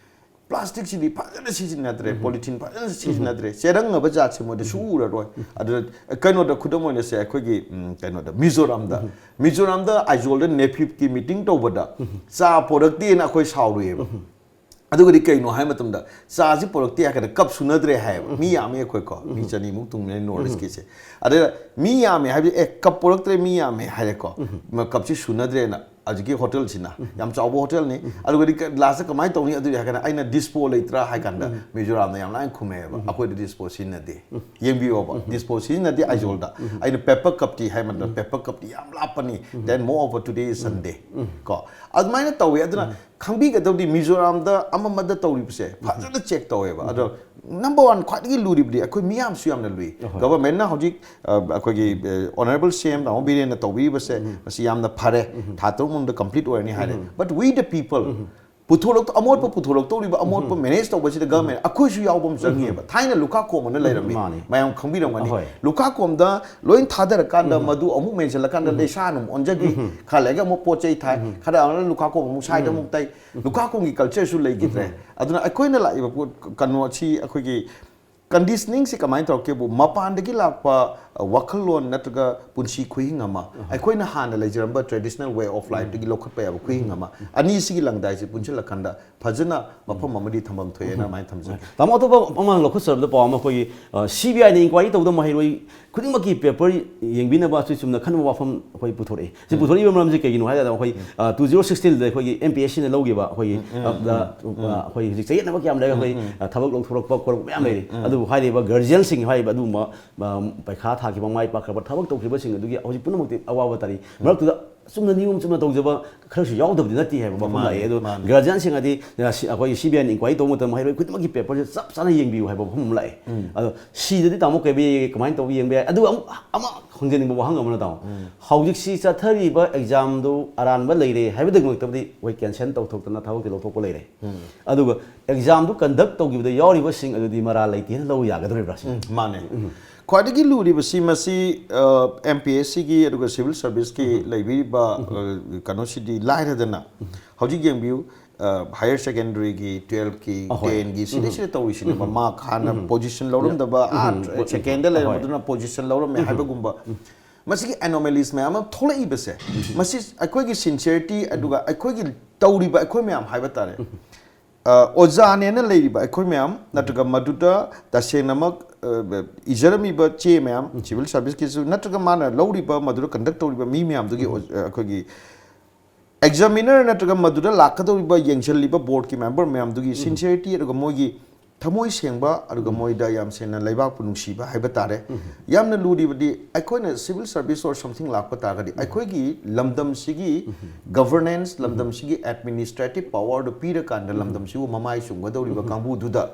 ꯄ꯭ꯂꯥꯁꯇꯤꯛꯁꯤꯗꯤ ꯐꯖꯅ ꯁꯤꯖꯤꯟꯅꯗ꯭ꯔꯦ, ꯄꯣꯂꯤꯊꯤꯟ ꯐꯖꯅ ꯁꯤꯖꯤꯟꯅꯗ꯭ꯔꯦ, ꯆꯦꯔꯪ ꯉꯕ ꯖꯥꯠꯁꯦ ꯃꯣꯏꯗ ꯁꯨ ꯎꯔꯔꯣꯏ꯫ ꯑꯗꯨꯗ ꯀꯩꯅꯣꯗ, ꯈꯨꯗꯝ ꯑꯣꯏꯅ ꯁꯦ, ꯑꯩꯈꯣꯏꯒꯤ ꯎꯝ, ꯀꯩꯅꯣꯗ, ꯃꯤꯖꯣꯔꯥꯝꯗ, ꯃꯤꯖꯣꯔꯥꯝꯗ ꯑꯥꯏꯖꯣꯜꯗ ꯅꯦꯐꯤꯞꯀꯤ ꯃꯤꯇꯤꯡ ꯇꯧꯕꯗ ꯆꯥ ꯄꯣꯔꯛꯇꯦꯅ ꯑꯩꯈꯣꯏ ꯁꯥꯎꯔꯨꯏꯌꯦꯕ꯫ ꯑꯗꯨꯒꯗꯤ ꯀꯩꯅꯣ ꯍꯥꯏꯕ ꯃꯇꯝꯗ, ꯆꯥꯁꯤ ꯄꯣꯔꯛꯇꯦ ꯍꯥꯏꯔꯒꯅ ꯀꯞ ꯁꯨꯅꯗ꯭ꯔꯦ ꯍꯥꯏꯌꯦꯕ꯫ ꯃꯤ ꯌꯥꯝꯃꯤ ꯑꯩꯈꯣꯏꯀꯣ, ꯃꯤ ꯆꯅꯤꯃꯨꯛ ꯊꯨꯡꯅ ꯅꯣꯔꯠ ꯏꯁꯀꯤꯁꯦ꯫ ꯑꯗ ꯃꯤ ꯌꯥꯝꯃꯦ ꯍꯥꯏꯕꯗꯤ, ꯑꯦ, ꯀꯞ ꯄꯣꯔꯛꯇ꯭ꯔꯦ, ꯃꯤ ꯌꯥꯝꯃꯦ ꯍꯥꯏꯔꯦꯀꯣ, ꯃ-, ꯀꯞꯁꯤ ꯁꯨꯅꯗ꯭ꯔꯦꯅ ꯍꯧꯖꯤꯛꯀꯤ ꯍꯣꯇꯦꯜꯁꯤꯅ, ꯌꯥꯝ ꯆꯥꯎꯕ ꯍꯣꯇꯦꯜꯅꯤ꯫ ꯑꯗꯨꯒꯗꯤ ꯀ-, ꯂꯥꯁꯇ ꯀꯃꯥꯏꯅ ꯇꯧꯅꯤ? ꯑꯗꯨꯗꯤ ꯍꯥꯏꯔꯒꯅ, ꯑꯩꯅ ꯗꯤꯁꯄꯣ ꯂꯩꯇ꯭ꯔꯥ ꯍꯥꯏ ꯀꯥꯟꯗ, ꯃꯤꯖꯣꯔꯥꯝꯅ ꯌꯥꯝ ꯂꯥꯏꯅ ꯈꯨꯝꯃꯛꯑꯦꯕ, "ꯑꯩꯈꯣꯏꯗ ꯗꯤꯁꯄꯣ ꯁꯤꯖꯤꯟꯅꯗꯦ꯫ ꯌꯦꯡꯕꯤꯌꯣꯕ, ꯗꯤꯁꯄꯣ ꯁꯤꯖꯤꯟꯅꯗꯦ ꯑꯥꯏꯖꯣꯜꯗ꯫ ꯑꯩꯅ ꯄꯦꯄꯔ ꯀꯞꯇꯤ ꯍꯥꯏ ꯃꯇꯝꯗ, ꯄꯦꯄꯔ ꯀꯞꯇꯤ ꯌꯥꯝ ꯂꯥꯞꯄꯅꯤ꯫ Then moreover, today is Sunday." ꯀꯣ, ꯑꯗꯨꯃꯥꯏꯅ ꯇꯧꯋꯤ꯫ ꯑꯗꯨꯅ ꯈꯪꯕꯤꯒꯗꯕꯗꯤ, ꯃꯤꯖꯣꯔꯥꯝꯗ ꯑꯃ ꯑꯃꯗ ꯇꯧꯔꯤꯕꯁꯦ ꯐꯖꯅ ꯆꯦꯛ ꯇꯧꯋꯦꯕ꯫ ꯑꯗꯣ ꯅꯝꯕꯔ ꯋꯥꯟ, ꯈ꯭ꯋꯥꯏꯗꯒꯤ ꯂꯨꯔꯤꯕꯗꯤ ꯑꯩꯈꯣꯏ ꯃꯤꯌꯥꯝꯁꯨ ꯌꯥꯝꯅ ꯂꯨꯏ꯫ ꯒꯚꯔꯟꯃꯦꯟꯠꯅ ꯍꯧꯖꯤꯛ, ꯑ, ꯑꯩꯈꯣꯏꯒꯤ, ꯑ, ꯑꯣꯅꯔꯦꯕꯜ ꯁꯤ ꯑꯦꯝ ꯇꯥꯃꯣ ꯕꯤꯔꯦꯟꯅ ꯇꯧꯕꯤꯔꯤꯕꯁꯦ, ꯃꯁꯤ ꯌꯥꯝꯅ ꯐꯔꯦ꯫ ꯊꯥ ꯇꯔꯨꯛ ꯃꯅꯨꯡꯗ ꯀꯝꯄ꯭ꯂꯤꯠ ꯑꯣꯏꯔꯅꯤ ꯍꯥꯏꯔꯦ꯫ But we the people, ꯄꯨꯊꯣꯔꯛ-, ꯑꯃꯣꯠꯄ ꯄꯨꯊꯣꯔꯛꯇꯧꯔꯤꯕ, ꯑꯃꯣꯠꯄ ꯃꯦꯅꯦꯖ ꯇꯧꯕꯁꯤꯗ ꯒꯚꯔꯟꯃꯦꯟꯠ ꯑꯩꯈꯣꯏꯁꯨ ꯌꯥꯎꯕ ꯑꯃ ꯆꯪꯉꯤꯑꯕ꯫ ꯊꯥꯏꯅ ꯂꯨꯈꯥ ꯈꯣꯝ ꯑꯅ ꯂꯩꯔꯝꯃꯤ꯫ ꯃꯥꯅꯤ꯫ ꯃꯌꯥꯝ ꯈꯪꯕꯤꯔꯝꯒꯅꯤ꯫ ꯑꯍꯣꯏ꯫ ꯂꯨꯈꯥ ꯈꯣꯝꯗ ꯂꯣꯏ ꯊꯥꯗꯔꯀꯥꯟꯗ ꯃꯗꯨ ꯑꯃꯨꯛ ꯃꯦꯟꯁꯤꯜꯂꯀꯥꯟꯗ ꯂꯩꯁꯥꯅ ꯑꯃꯨꯛ ꯑꯣꯟꯖꯈꯤ꯫ ꯈꯔ ꯂꯩꯔꯒ ꯑꯃꯨꯛ ꯄꯣꯠ ꯆꯩ ꯊꯥꯏ꯫ ꯈꯔ ꯑꯃꯅ ꯂꯨꯈꯥ ꯈꯣꯝ ꯑꯃꯨꯛ ꯁꯥꯏꯗ ꯑꯃꯨꯛ ꯇꯩ꯫ ꯂꯨꯈꯥ ꯈꯣꯝꯒꯤ ꯀꯜꯆꯔꯁꯨ ꯂꯩꯈꯤꯗ꯭ꯔꯦ꯫ ꯑꯗꯨꯅ ꯑꯩꯈꯣꯏꯅ ꯂꯥꯛꯏꯕ ꯄꯣꯠ, ꯀꯩꯅꯣ ꯑꯁꯤ ꯑꯩꯈꯣꯏꯒꯤ Conditioningꯁꯤ ꯀꯃꯥꯏꯅ ꯇꯧꯔꯛꯀꯦꯕꯨ, ꯃꯄꯥꯟꯗꯒꯤ ꯂꯥꯛꯄ ꯑ, ꯋꯥꯈꯜꯂꯣꯟ ꯅꯠꯇ꯭ꯔꯒ ꯄꯨꯟꯁꯤ ꯈꯨꯍꯤꯡ ꯑꯃ, ꯑꯩꯈꯣꯏꯅ ꯍꯥꯟꯅ ꯂꯩꯖꯔꯝꯕ traditional way of lifeꯇꯒꯤ ꯂꯧꯈꯠꯄ ꯌꯥꯕ ꯈꯨꯍꯤꯡ ꯑꯃ, ꯑꯅꯤꯁꯤꯒꯤ ꯂꯪꯗꯥꯏꯁꯤ ꯄꯨꯟꯁꯤꯜꯂꯀꯥꯟꯗ ꯐꯖꯅ ꯃꯐꯝ ꯑꯃꯗꯤ ꯊꯝꯐꯝ ꯊꯣꯛꯑꯦꯅ ꯑꯗꯨꯃꯥꯏꯅ ꯊꯝꯖꯒꯦ꯫ ꯇꯥꯃꯣ, ꯑꯇꯣꯞꯄ ꯑꯃ ꯂꯧꯈꯠꯆꯕꯗ ꯄꯥꯎ ꯑꯃ, ꯑꯩꯈꯣꯏꯒꯤ CBIꯅ inquiry ꯇꯧꯗꯕ ꯃꯍꯩꯔꯣꯏ ꯈꯨꯗꯤꯡꯃꯛꯀꯤ paper ꯌꯦꯡꯕꯤꯅꯕ, ꯑꯆꯨꯝ ꯆꯨꯝꯅ ꯈꯟꯅꯕ ꯋꯥꯐꯝ ꯑꯩꯈꯣꯏ ꯄꯨꯊꯣꯔꯛꯏ꯫ ꯁꯤ ꯄꯨꯊꯣꯔꯛꯏꯕ ꯃꯔꯝꯁꯤ ꯀꯩꯒꯤꯅꯣ ꯍꯥꯏ ꯇꯥꯔꯗꯤ, ꯑꯩꯈꯣꯏ two zero sixꯇ ꯑꯩꯈꯣꯏꯒꯤ MPSCꯅ ꯂꯧꯈꯤꯕ ꯑꯩꯈꯣꯏꯒꯤ ꯑ, ꯑ, ꯑ, ꯑꯩꯈꯣꯏ ꯍꯧꯖꯤꯛ ꯆꯌꯦꯠꯅꯕ ꯀꯌꯥꯝ ꯂꯩꯔꯒ ꯑꯩꯈꯣꯏ ꯑ, ꯊꯕꯛ ꯂꯧꯊꯣꯔꯛꯄ ꯈꯣꯠꯂꯛꯄ ꯃꯌꯥꯝ ꯂꯩꯔꯤ꯫ ꯑꯗꯨꯕꯨ ꯍꯥꯏꯔꯤꯕ guardianꯁꯤꯡ ꯍꯥꯏꯔꯤꯕ ꯑꯗꯨꯒꯨꯝꯕ ꯑ, ꯄꯩꯈꯥ ꯊꯥꯈꯤꯕ, ꯃꯥꯏ ꯄꯥꯛꯈ꯭ꯔꯕ, ꯊꯕꯛ ꯇꯧꯈꯤꯕꯁꯤꯡ ꯑꯗꯨꯒꯤ ꯍꯧꯖꯤꯛ ꯄꯨꯝꯅꯃꯛꯇꯤ ꯑꯋꯥꯕ ꯇꯥꯔꯤ꯫ ꯃꯔꯛꯇꯨꯗ ꯑꯆꯨꯝꯅ ꯅꯤꯌꯣꯝ ꯆꯨꯝꯅ ꯇꯧꯖꯕ ꯈꯔꯁꯨ ꯌꯥꯎꯗꯕꯗꯤ ꯅꯠꯇꯦ ꯍꯥꯏꯕ ꯋꯥꯐꯝ ꯃꯥꯅꯦ, ꯂꯥꯛꯑꯦ꯫ ꯑꯗꯣ ꯃꯥꯅꯦ꯫ Guardianꯁꯤꯡ ꯑꯗꯤ, ꯑ, ꯁꯤ-, ꯑꯩꯈꯣꯏꯒꯤ CBIꯅ inquiry ꯇꯧꯕ ꯃꯇꯝꯗ ꯃꯍꯩꯔꯣꯏ ꯈꯨꯗꯤꯡꯃꯛꯀꯤ paperꯁꯦ ꯆꯞ ꯆꯥꯅ ꯌꯦꯡꯕꯤꯌꯨ ꯍꯥꯏꯕ ꯋꯥꯐꯝ ꯑꯃ ꯂꯥꯛꯑꯦ꯫ ꯑꯗꯣ ꯁꯤꯗꯗꯤ ꯇꯥꯃꯣ ꯀꯩ ꯀꯃꯥꯏꯅ ꯇꯧꯕ ꯌꯦꯡꯕ ꯌꯥꯏ? ꯑꯗꯨꯒ ꯑꯃꯨꯛ ꯑꯃ ꯈꯪꯖꯅꯤꯡꯕ ꯋꯥꯍꯪ ꯑꯃꯅ, ꯇꯥꯃꯣ, ꯍꯧꯖꯤꯛꯁꯤ ꯆꯠꯊꯔꯤꯕ examꯗꯨ ꯑꯔꯥꯟꯕ ꯂꯩꯔꯦ ꯍꯥꯏꯕꯗꯒꯤꯃꯛꯇꯕꯨꯗꯤ ꯑꯩꯈꯣꯏ cancel ꯇꯧꯊꯣꯛꯇꯅ ꯊꯕꯛꯇꯤ ꯂꯧꯊꯣꯛꯄ ꯂꯩꯔꯦ꯫ ꯑꯗꯨꯒ examꯗꯨ conduct ꯇꯧꯈꯤꯕꯗ ꯌꯥꯎꯔꯤꯕꯁꯤꯡ ꯑꯗꯨꯗꯤ ꯃꯔꯥꯜ ꯂꯩꯇꯦꯅ ꯂꯧꯕ ꯌꯥꯒꯗꯧꯔꯤꯕ꯭ꯔꯥ ꯁꯤꯅꯤ? ꯎꯝ, ꯃꯥꯅꯦ꯫ ꯈ꯭ꯋꯥꯏꯗꯒꯤ ꯂꯨꯔꯤꯕꯁꯤ ꯃꯁꯤ, ꯑ, MPSCꯒꯤ ꯑꯗꯨꯒ civil serviceꯀꯤ ꯂꯩꯕꯤꯔꯤꯕ, ꯑ, ꯀꯩꯅꯣꯁꯤꯗꯤ ꯂꯥꯏꯔꯗꯅ꯫ ꯍꯧꯖꯤꯛ ꯌꯦꯡꯕꯤꯌꯨ, ꯑ, higher secondaryꯒꯤ, twelveꯀꯤ, ꯑꯍꯣꯏ꯫ Tenꯒꯤ, ꯁꯤꯗꯩꯁꯤꯗ ꯇꯧꯔꯤꯁꯤꯅꯦꯕ꯫ ꯃꯥ ꯍꯥꯟꯅ position ꯂꯧꯔꯝꯗꯕ, ꯑꯥ, secondꯗ ꯂꯩꯔꯝꯕꯗꯨꯅ position ꯂꯧꯔꯝꯃꯦ ꯍꯥꯏꯕꯒꯨꯝꯕ꯫ ꯃꯁꯤꯒꯤ anomalies ꯃꯌꯥꯝ ꯑꯃ ꯊꯣꯛꯂꯛꯏꯕꯁꯦ, ꯃꯁꯤ ꯑꯩꯈꯣꯏꯒꯤ sincerity ꯑꯗꯨꯒ ꯑꯩꯈꯣꯏꯒꯤ ꯇꯧꯔꯤꯕ ꯑꯩꯈꯣꯏ ꯃꯌꯥꯝ ꯍꯥꯏꯕ ꯇꯥꯔꯦ꯫ ꯑ, ꯑꯣꯖꯥꯅꯦꯅ ꯂꯩꯔꯤꯕ ꯑꯩꯈꯣꯏ ꯃꯌꯥꯝ, ꯅꯠꯇ꯭ꯔꯒ ꯃꯗꯨꯗ ꯇꯁꯦꯡꯅꯃꯛ, ꯑ, ꯏꯖꯔꯝꯃꯤꯕ ꯆꯦ ꯃꯌꯥꯝ, civil serviceꯀꯤꯁꯨ, ꯅꯠꯇ꯭ꯔꯒ ꯃꯥꯅ ꯂꯧꯔꯤꯕ, ꯃꯗꯨꯗ conduct ꯇꯧꯔꯤꯕ ꯃꯤ ꯃꯌꯥꯝꯗꯨꯒꯤ ꯑꯣ-, ꯑ, ꯑꯩꯈꯣꯏꯒꯤ examiner ꯅꯠꯇ꯭ꯔꯒ ꯃꯗꯨꯗ ꯂꯥꯛꯀꯗꯧꯔꯤꯕ, ꯌꯦꯡꯁꯤꯜꯂꯤꯕ boardꯀꯤ member ꯃꯌꯥꯝꯗꯨꯒꯤ sincerity ꯑꯗꯨꯒ ꯃꯣꯏꯒꯤ ꯊꯃꯣꯏ ꯁꯦꯡꯕ, ꯑꯗꯨꯒ ꯃꯣꯏꯗ ꯌꯥꯝ ꯁꯦꯡꯅ ꯂꯩꯕꯥꯛꯄꯨ ꯅꯨꯡꯁꯤꯕ ꯍꯥꯏꯕ ꯇꯥꯔꯦ꯫ ꯌꯥꯝꯅ ꯂꯨꯔꯤꯕꯗꯤ ꯑꯩꯈꯣꯏꯅ civil service or something ꯂꯥꯛꯄ ꯇꯥꯔꯒꯗꯤ, ꯑꯩꯈꯣꯏꯒꯤ ꯂꯝꯗꯝꯁꯤꯒꯤ governance, ꯂꯝꯗꯝꯁꯤꯒꯤ administrative powerꯗꯨ ꯄꯤꯔꯀꯥꯟꯗ ꯂꯝꯗꯝꯁꯤꯕꯨ ꯃꯃꯥꯏ ꯆꯨꯝꯒꯗꯧꯔꯤꯕ ꯀꯥꯡꯕꯨꯗꯨꯗ,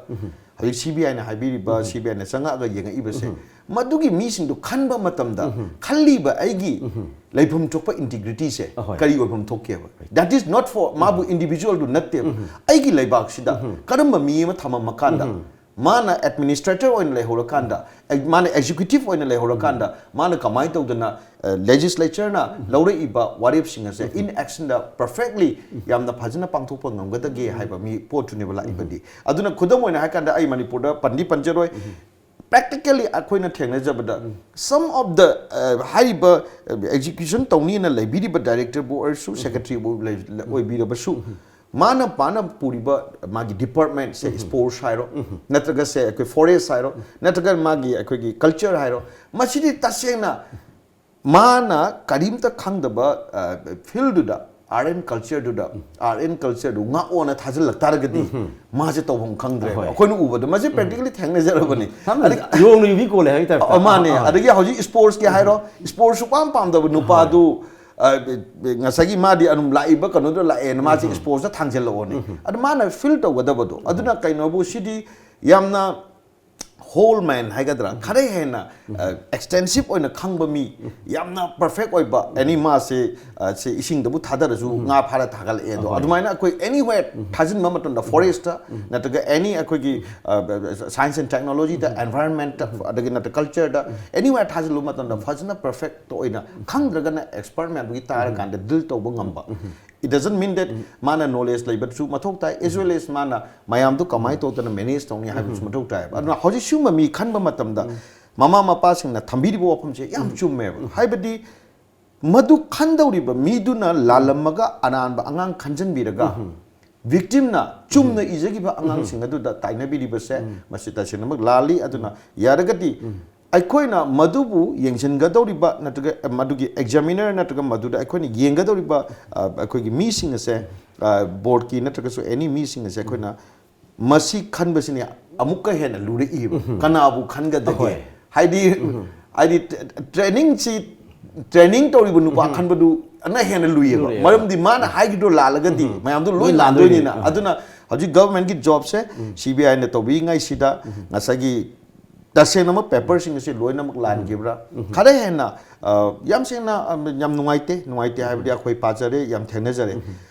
ꯍꯧꯖꯤꯛ CBIꯅ ꯍꯥꯏꯕꯤꯔꯤꯕ, CBIꯅ ꯆꯪꯉꯛꯑꯒ ꯌꯦꯡꯉꯛꯏꯕꯁꯦ, ꯃꯗꯨꯒꯤ ꯃꯤꯁꯤꯡꯗꯨ ꯈꯟꯕ ꯃꯇꯝꯗ ꯈꯜꯂꯤꯕ ꯑꯩꯒꯤ ꯂꯩꯐꯝ ꯊꯣꯛꯄ integrityꯁꯦ ꯑꯍꯣꯏ꯫ ꯀꯔꯤ ꯑꯣꯏꯐꯝ ꯊꯣꯛꯀꯦꯕ? That is not for ꯃꯥꯕꯨ individualꯗꯨ ꯅꯠꯇꯦꯕ꯫ ꯑꯩꯒꯤ ꯂꯩꯕꯥꯛꯁꯤꯗ ꯀꯔꯝꯕ ꯃꯤ ꯑꯃ ꯊꯝꯃꯝꯃꯀꯥꯟꯗ ꯃꯥꯅ ꯑꯦꯗꯃꯤꯅꯤꯁꯇ꯭ꯔꯦꯇꯔ ꯑꯣꯏꯅ ꯂꯩꯍꯧꯔꯀꯥꯟꯗ, ꯑꯦ, ꯃꯥꯅ ꯑꯦꯛꯖꯤꯀ꯭ꯌꯨꯇꯤꯚ ꯑꯣꯏꯅ ꯂꯩꯍꯧꯔꯀꯥꯟꯗ, ꯃꯥꯅ ꯀꯃꯥꯏꯅ ꯇꯧꯗꯅ ꯂꯦꯖꯤꯁꯂꯦꯆꯔꯅ ꯂꯧꯔꯛꯏꯕ ꯋꯥꯔꯦꯞꯁꯤꯡ ꯑꯁꯦ ꯏꯟ ꯑꯦꯛꯁꯟꯗ ꯄꯔꯐꯦꯛꯂꯤ ꯌꯥꯝꯅ ꯐꯖꯅ ꯄꯥꯡꯊꯣꯛꯄ ꯉꯝꯒꯗꯒꯦ ꯍꯥꯏꯕ ꯃꯤ ꯄꯣꯠꯇꯨꯅꯦꯕ ꯂꯥꯛꯏꯕꯗꯤ꯫ ꯑꯗꯨꯅ ꯈꯨꯗꯝ ꯑꯣꯏꯅ ꯍꯥꯏ ꯀꯥꯟꯗ, ꯑꯩ ꯃꯅꯤꯄꯨꯔꯗ ꯄꯟꯗꯤ ꯄꯟꯖꯔꯣꯏ, ꯄ꯭ꯔꯦꯛꯇꯤꯀꯦꯜꯂꯤ ꯑꯩꯈꯣꯏꯅ ꯊꯦꯡꯅꯖꯕꯗ, some of the, ꯍꯥꯏꯔꯤꯕ ꯑꯦꯛꯖꯤꯀ꯭ꯌꯨꯁꯟ ꯇꯧꯅꯤꯅ ꯂꯩꯕꯤꯔꯤꯕ ꯗꯥꯏꯔꯦꯛꯇꯔꯕꯨ ꯑꯣꯏꯔꯁꯨ, ꯁꯦꯀ꯭ꯔꯦꯇꯔꯤꯕꯨ ꯑꯣꯏꯕꯤꯔꯕꯁꯨ, ꯃꯥꯅ ꯄꯥꯅ ꯄꯨꯔꯤꯕ ꯃꯥꯒꯤ ꯗꯤꯄꯥꯔꯠꯃꯦꯟꯁꯦ, ꯁ꯭ꯄꯣꯔꯠꯁ ꯍꯥꯏꯔꯣ, ꯅꯠꯇ꯭ꯔꯒ ꯁꯦ ꯑꯩꯈꯣꯏ ꯐꯣꯔꯦꯁ ꯍꯥꯏꯔꯣ, ꯅꯠꯇ꯭ꯔꯒ ꯃꯥꯒꯤ ꯑꯩꯈꯣꯏꯒꯤ ꯀꯜꯆꯔ ꯍꯥꯏꯔꯣ, ꯃꯁꯤꯗꯤ ꯇꯁꯦꯡꯅ ꯃꯥꯅ ꯀꯔꯤꯝꯇ ꯈꯪꯗꯕ ꯐꯤꯜꯗꯨꯗ, ꯑꯥꯔꯠ ꯑꯦꯟ ꯀꯜꯆꯔꯗꯨꯗ, ꯑꯥꯔꯠ ꯑꯦꯟ ꯀꯜꯆꯔꯗꯨ ꯉꯥꯛꯑꯣꯅ ꯊꯥꯖꯤꯜꯂꯛ ꯇꯥꯔꯒꯗꯤ, ꯃꯥꯁꯦ ꯇꯧꯐꯝ ꯈꯪꯗ꯭ꯔꯦꯕ꯫ ꯑꯍꯣꯏ꯫ ꯑꯩꯈꯣꯏꯅ ꯎꯕꯗ ꯃꯁꯤ ꯄ꯭ꯔꯦꯛꯇꯤꯀꯦꯜꯂꯤ ꯊꯦꯡꯅꯖꯔꯕꯅꯤ꯫ ꯁꯝꯅ ꯑꯗꯒꯤ ꯌꯣꯡꯅ ꯌꯨꯕꯤ ꯀꯣꯜꯂꯦ ꯍꯥꯏꯕꯒꯤ ꯇꯥꯏꯞꯇ꯫ ꯑ, ꯃꯥꯅꯦ꯫ ꯑꯥ, ꯑꯥ꯫ ꯑꯗꯒꯤ ꯍꯧꯖꯤꯛ ꯁ꯭ꯄꯣꯔꯠꯁꯀꯤ ꯍꯥꯏꯔꯣ, ꯁ꯭ꯄꯣꯔꯠꯁ ꯁꯨꯄꯥꯝ ꯄꯥꯝꯗꯕ ꯅꯨꯄꯥꯗꯨ, ꯑ, ꯉꯁꯥꯏꯒꯤ ꯃꯥꯗꯤ ꯑꯗꯨꯝ ꯂꯥꯛꯏꯕ ꯀꯩꯅꯣꯗꯣ ꯂꯥꯛꯑꯦꯅ ꯃꯥꯁꯦ ꯁ꯭ꯄꯣꯔꯠꯁꯇ ꯊꯥꯡꯖꯜꯂꯛꯑꯣꯅꯦ꯫ ꯑꯗꯨ ꯃꯥꯅ ꯐꯤꯜ ꯇꯧꯒꯗꯕꯗꯣ꯫ ꯑꯗꯨꯅ ꯀꯩꯅꯣꯕꯨ ꯁꯤꯗꯤ ꯌꯥꯝꯅ ꯍꯣꯜ ꯃꯥꯏꯟ ꯍꯥꯏꯒꯗ꯭ꯔꯥ, ꯈꯔ ꯍꯦꯟꯅ ꯑꯦꯛꯁꯇꯦꯟꯁꯤꯞ ꯑꯣꯏꯅ ꯈꯪꯕ ꯃꯤ, ꯌꯥꯝꯅ ꯄꯔꯐꯦꯛ ꯑꯣꯏꯕ, ꯑꯦꯅꯤ ꯃꯥꯁꯦ, ꯑ, ꯁꯦ ꯏꯁꯤꯡꯗꯕꯨ ꯊꯥꯗꯔꯁꯨ ꯉꯥ ꯐꯥꯔ ꯊꯥꯒꯠꯂꯛꯑꯦ ꯑꯗꯣ꯫ ꯑꯗꯨꯃꯥꯏꯅ ꯑꯩꯈꯣꯏ ꯑꯦꯅꯤꯋꯦꯌꯔ ꯊꯥꯖꯤꯟꯕ ꯃꯇꯝꯗ, ꯐꯣꯔꯦꯁꯇ ꯅꯠꯇ꯭ꯔꯒ ꯑꯦꯅꯤ ꯑꯩꯈꯣꯏꯒꯤ ꯁꯥꯏꯟꯁ ꯑꯦꯟ ꯇꯦꯛꯅꯣꯂꯣꯖꯤꯗ, ꯑꯦꯟꯚꯥꯏꯔꯟꯃꯦꯟꯠꯇ, ꯑꯗꯒꯤ ꯅꯠꯇ꯭ꯔꯒ ꯀꯜꯆꯔꯗ, ꯑꯦꯅꯤꯋꯦꯌꯔ ꯊꯥꯖꯤꯜꯂꯨꯕ ꯃꯇꯝꯗ ꯐꯖꯅ ꯄꯔꯐꯦꯛꯇ ꯑꯣꯏꯅ, ꯈꯪꯗ꯭ꯔꯒꯅ ꯑꯦꯛꯁꯄꯔꯠ ꯃꯌꯥꯝꯗꯨꯒꯤ ꯇꯥꯔꯀꯥꯟꯗ ꯗꯤꯜ ꯇꯧꯕ ꯉꯝꯕ꯫ It doesn't mean that ꯃꯥꯅ ꯅꯣꯂꯦꯖ ꯂꯩꯕꯁꯨ ꯃꯊꯧ ꯇꯥꯏ, as well as ꯃꯥꯅ ꯃꯌꯥꯝꯗꯨ ꯀꯃꯥꯏꯅ ꯇꯧꯗꯅ ꯃꯦꯅꯦꯖ ꯇꯧꯅꯤ ꯍꯥꯏꯕꯁꯨ ꯃꯊꯧ ꯇꯥꯏꯕ꯫ ꯑꯗꯨꯅ ꯍꯧꯖꯤꯛ ꯁꯤꯒꯨꯝꯕ ꯃꯤ ꯈꯟꯕ ꯃꯇꯝꯗ ꯃꯃꯥ ꯃꯄꯥꯁꯤꯡꯅ ꯊꯝꯕꯤꯔꯤꯕ ꯋꯥꯐꯝꯁꯦ ꯌꯥꯝ ꯆꯨꯝꯃꯦꯕ꯫ ꯍꯥꯏꯕꯗꯤ ꯃꯗꯨ ꯈꯟꯗꯧꯔꯤꯕ ꯃꯤꯗꯨꯅ ꯂꯥꯜꯂꯝꯃꯒ ꯑꯔꯥꯟꯕ ꯑꯉꯥꯡ ꯈꯟꯖꯟꯕꯤꯔꯒ, ꯚꯤꯛꯇꯤꯝꯅ ꯆꯨꯝꯅ ꯏꯖꯈꯤꯕ ꯑꯉꯥꯡꯁꯤꯡ ꯑꯗꯨꯗ ꯇꯥꯏꯅꯕꯤꯔꯤꯕꯁꯦ, ꯃꯁꯤ ꯇꯁꯦꯡꯅꯃꯛ ꯂꯥꯜꯂꯤ꯫ ꯑꯗꯨꯅ ꯌꯥꯔꯒꯗꯤ ꯑꯩꯈꯣꯏꯅ ꯃꯗꯨꯕꯨ ꯌꯦꯡꯁꯤꯟꯒꯗꯧꯔꯤꯕ ꯅꯠꯇ꯭ꯔꯒ ꯃꯗꯨꯒꯤ ꯑꯦꯛꯖꯥꯃꯤꯅꯔ ꯅꯠꯇ꯭ꯔꯒ ꯃꯗꯨꯗ ꯑꯩꯈꯣꯏꯅ ꯌꯦꯡꯒꯗꯧꯔꯤꯕ, ꯑ, ꯑꯩꯈꯣꯏꯒꯤ ꯃꯤꯁꯤꯡ ꯑꯁꯦ, ꯑ, ꯕꯣꯔꯗꯀꯤ ꯅꯠꯇ꯭ꯔꯒꯁꯨ ꯑꯦꯅꯤ ꯃꯤꯁꯤꯡ ꯑꯁꯦ ꯑꯩꯈꯣꯏꯅ ꯃꯁꯤ ꯈꯟꯕꯁꯤꯅ ꯑꯃꯨꯛꯀ ꯍꯦꯟꯅ ꯂꯨꯔꯛꯏꯕ꯫ ꯀꯅꯥꯕꯨ ꯈꯟꯒꯗꯒꯦ? ꯑꯍꯣꯏ꯫ ꯍꯥꯏꯗꯤ, ꯍꯥꯏꯗꯤ ꯇ꯭ꯔꯦꯅꯤꯡꯁꯤ, ꯇ꯭ꯔꯦꯅꯤꯡ ꯇꯧꯔꯤꯕ ꯅꯨꯄꯥ ꯈꯟꯕꯗꯨ ꯑꯅ ꯍꯦꯟꯅ ꯂꯨꯏꯌꯦꯕ꯫ ꯂꯨꯔꯛꯑꯦꯕ꯫ ꯃꯔꯝꯗꯤ ꯃꯥꯅ ꯍꯥꯏꯈꯤꯗꯣ ꯂꯥꯜꯂꯒꯗꯤ ꯃꯌꯥꯝꯗꯣ ꯂꯣꯏ ꯂꯣꯏ ꯂꯥꯟꯗꯣꯏꯅꯤꯅ꯫ ꯂꯥꯟꯗꯣꯏꯅꯤ꯫ ꯑꯗꯨꯅ ꯍꯧꯖꯤꯛ ꯒꯚꯔꯟꯃꯦꯟꯠꯀꯤ ꯖꯣꯕꯁꯦ ꯁꯤ ꯕꯤ ꯑꯥꯏꯅ ꯇꯧꯕꯤꯉꯩꯁꯤꯗ ꯉꯁꯥꯏꯒꯤ ꯇꯁꯦꯡꯅꯃꯛ ꯄꯦꯄꯔꯁꯤꯡ ꯑꯁꯤ ꯂꯣꯏꯅꯃꯛ ꯂꯥꯟꯈꯤꯕ꯭ꯔꯥ? ꯈꯔ ꯍꯦꯟꯅ, ꯑ, ꯌꯥꯝ ꯁꯦꯡꯅ, ꯑ, ꯌꯥꯝ ꯅꯨꯡꯉꯥꯏꯇꯦ꯫ ꯅꯨꯡꯉꯥꯏꯇꯦ ꯍꯥꯏꯕꯗꯤ ꯑꯩꯈꯣꯏ ꯄꯥꯖꯔꯦ, ꯌꯥꯝ ꯊꯦꯡꯅꯖꯔꯦ꯫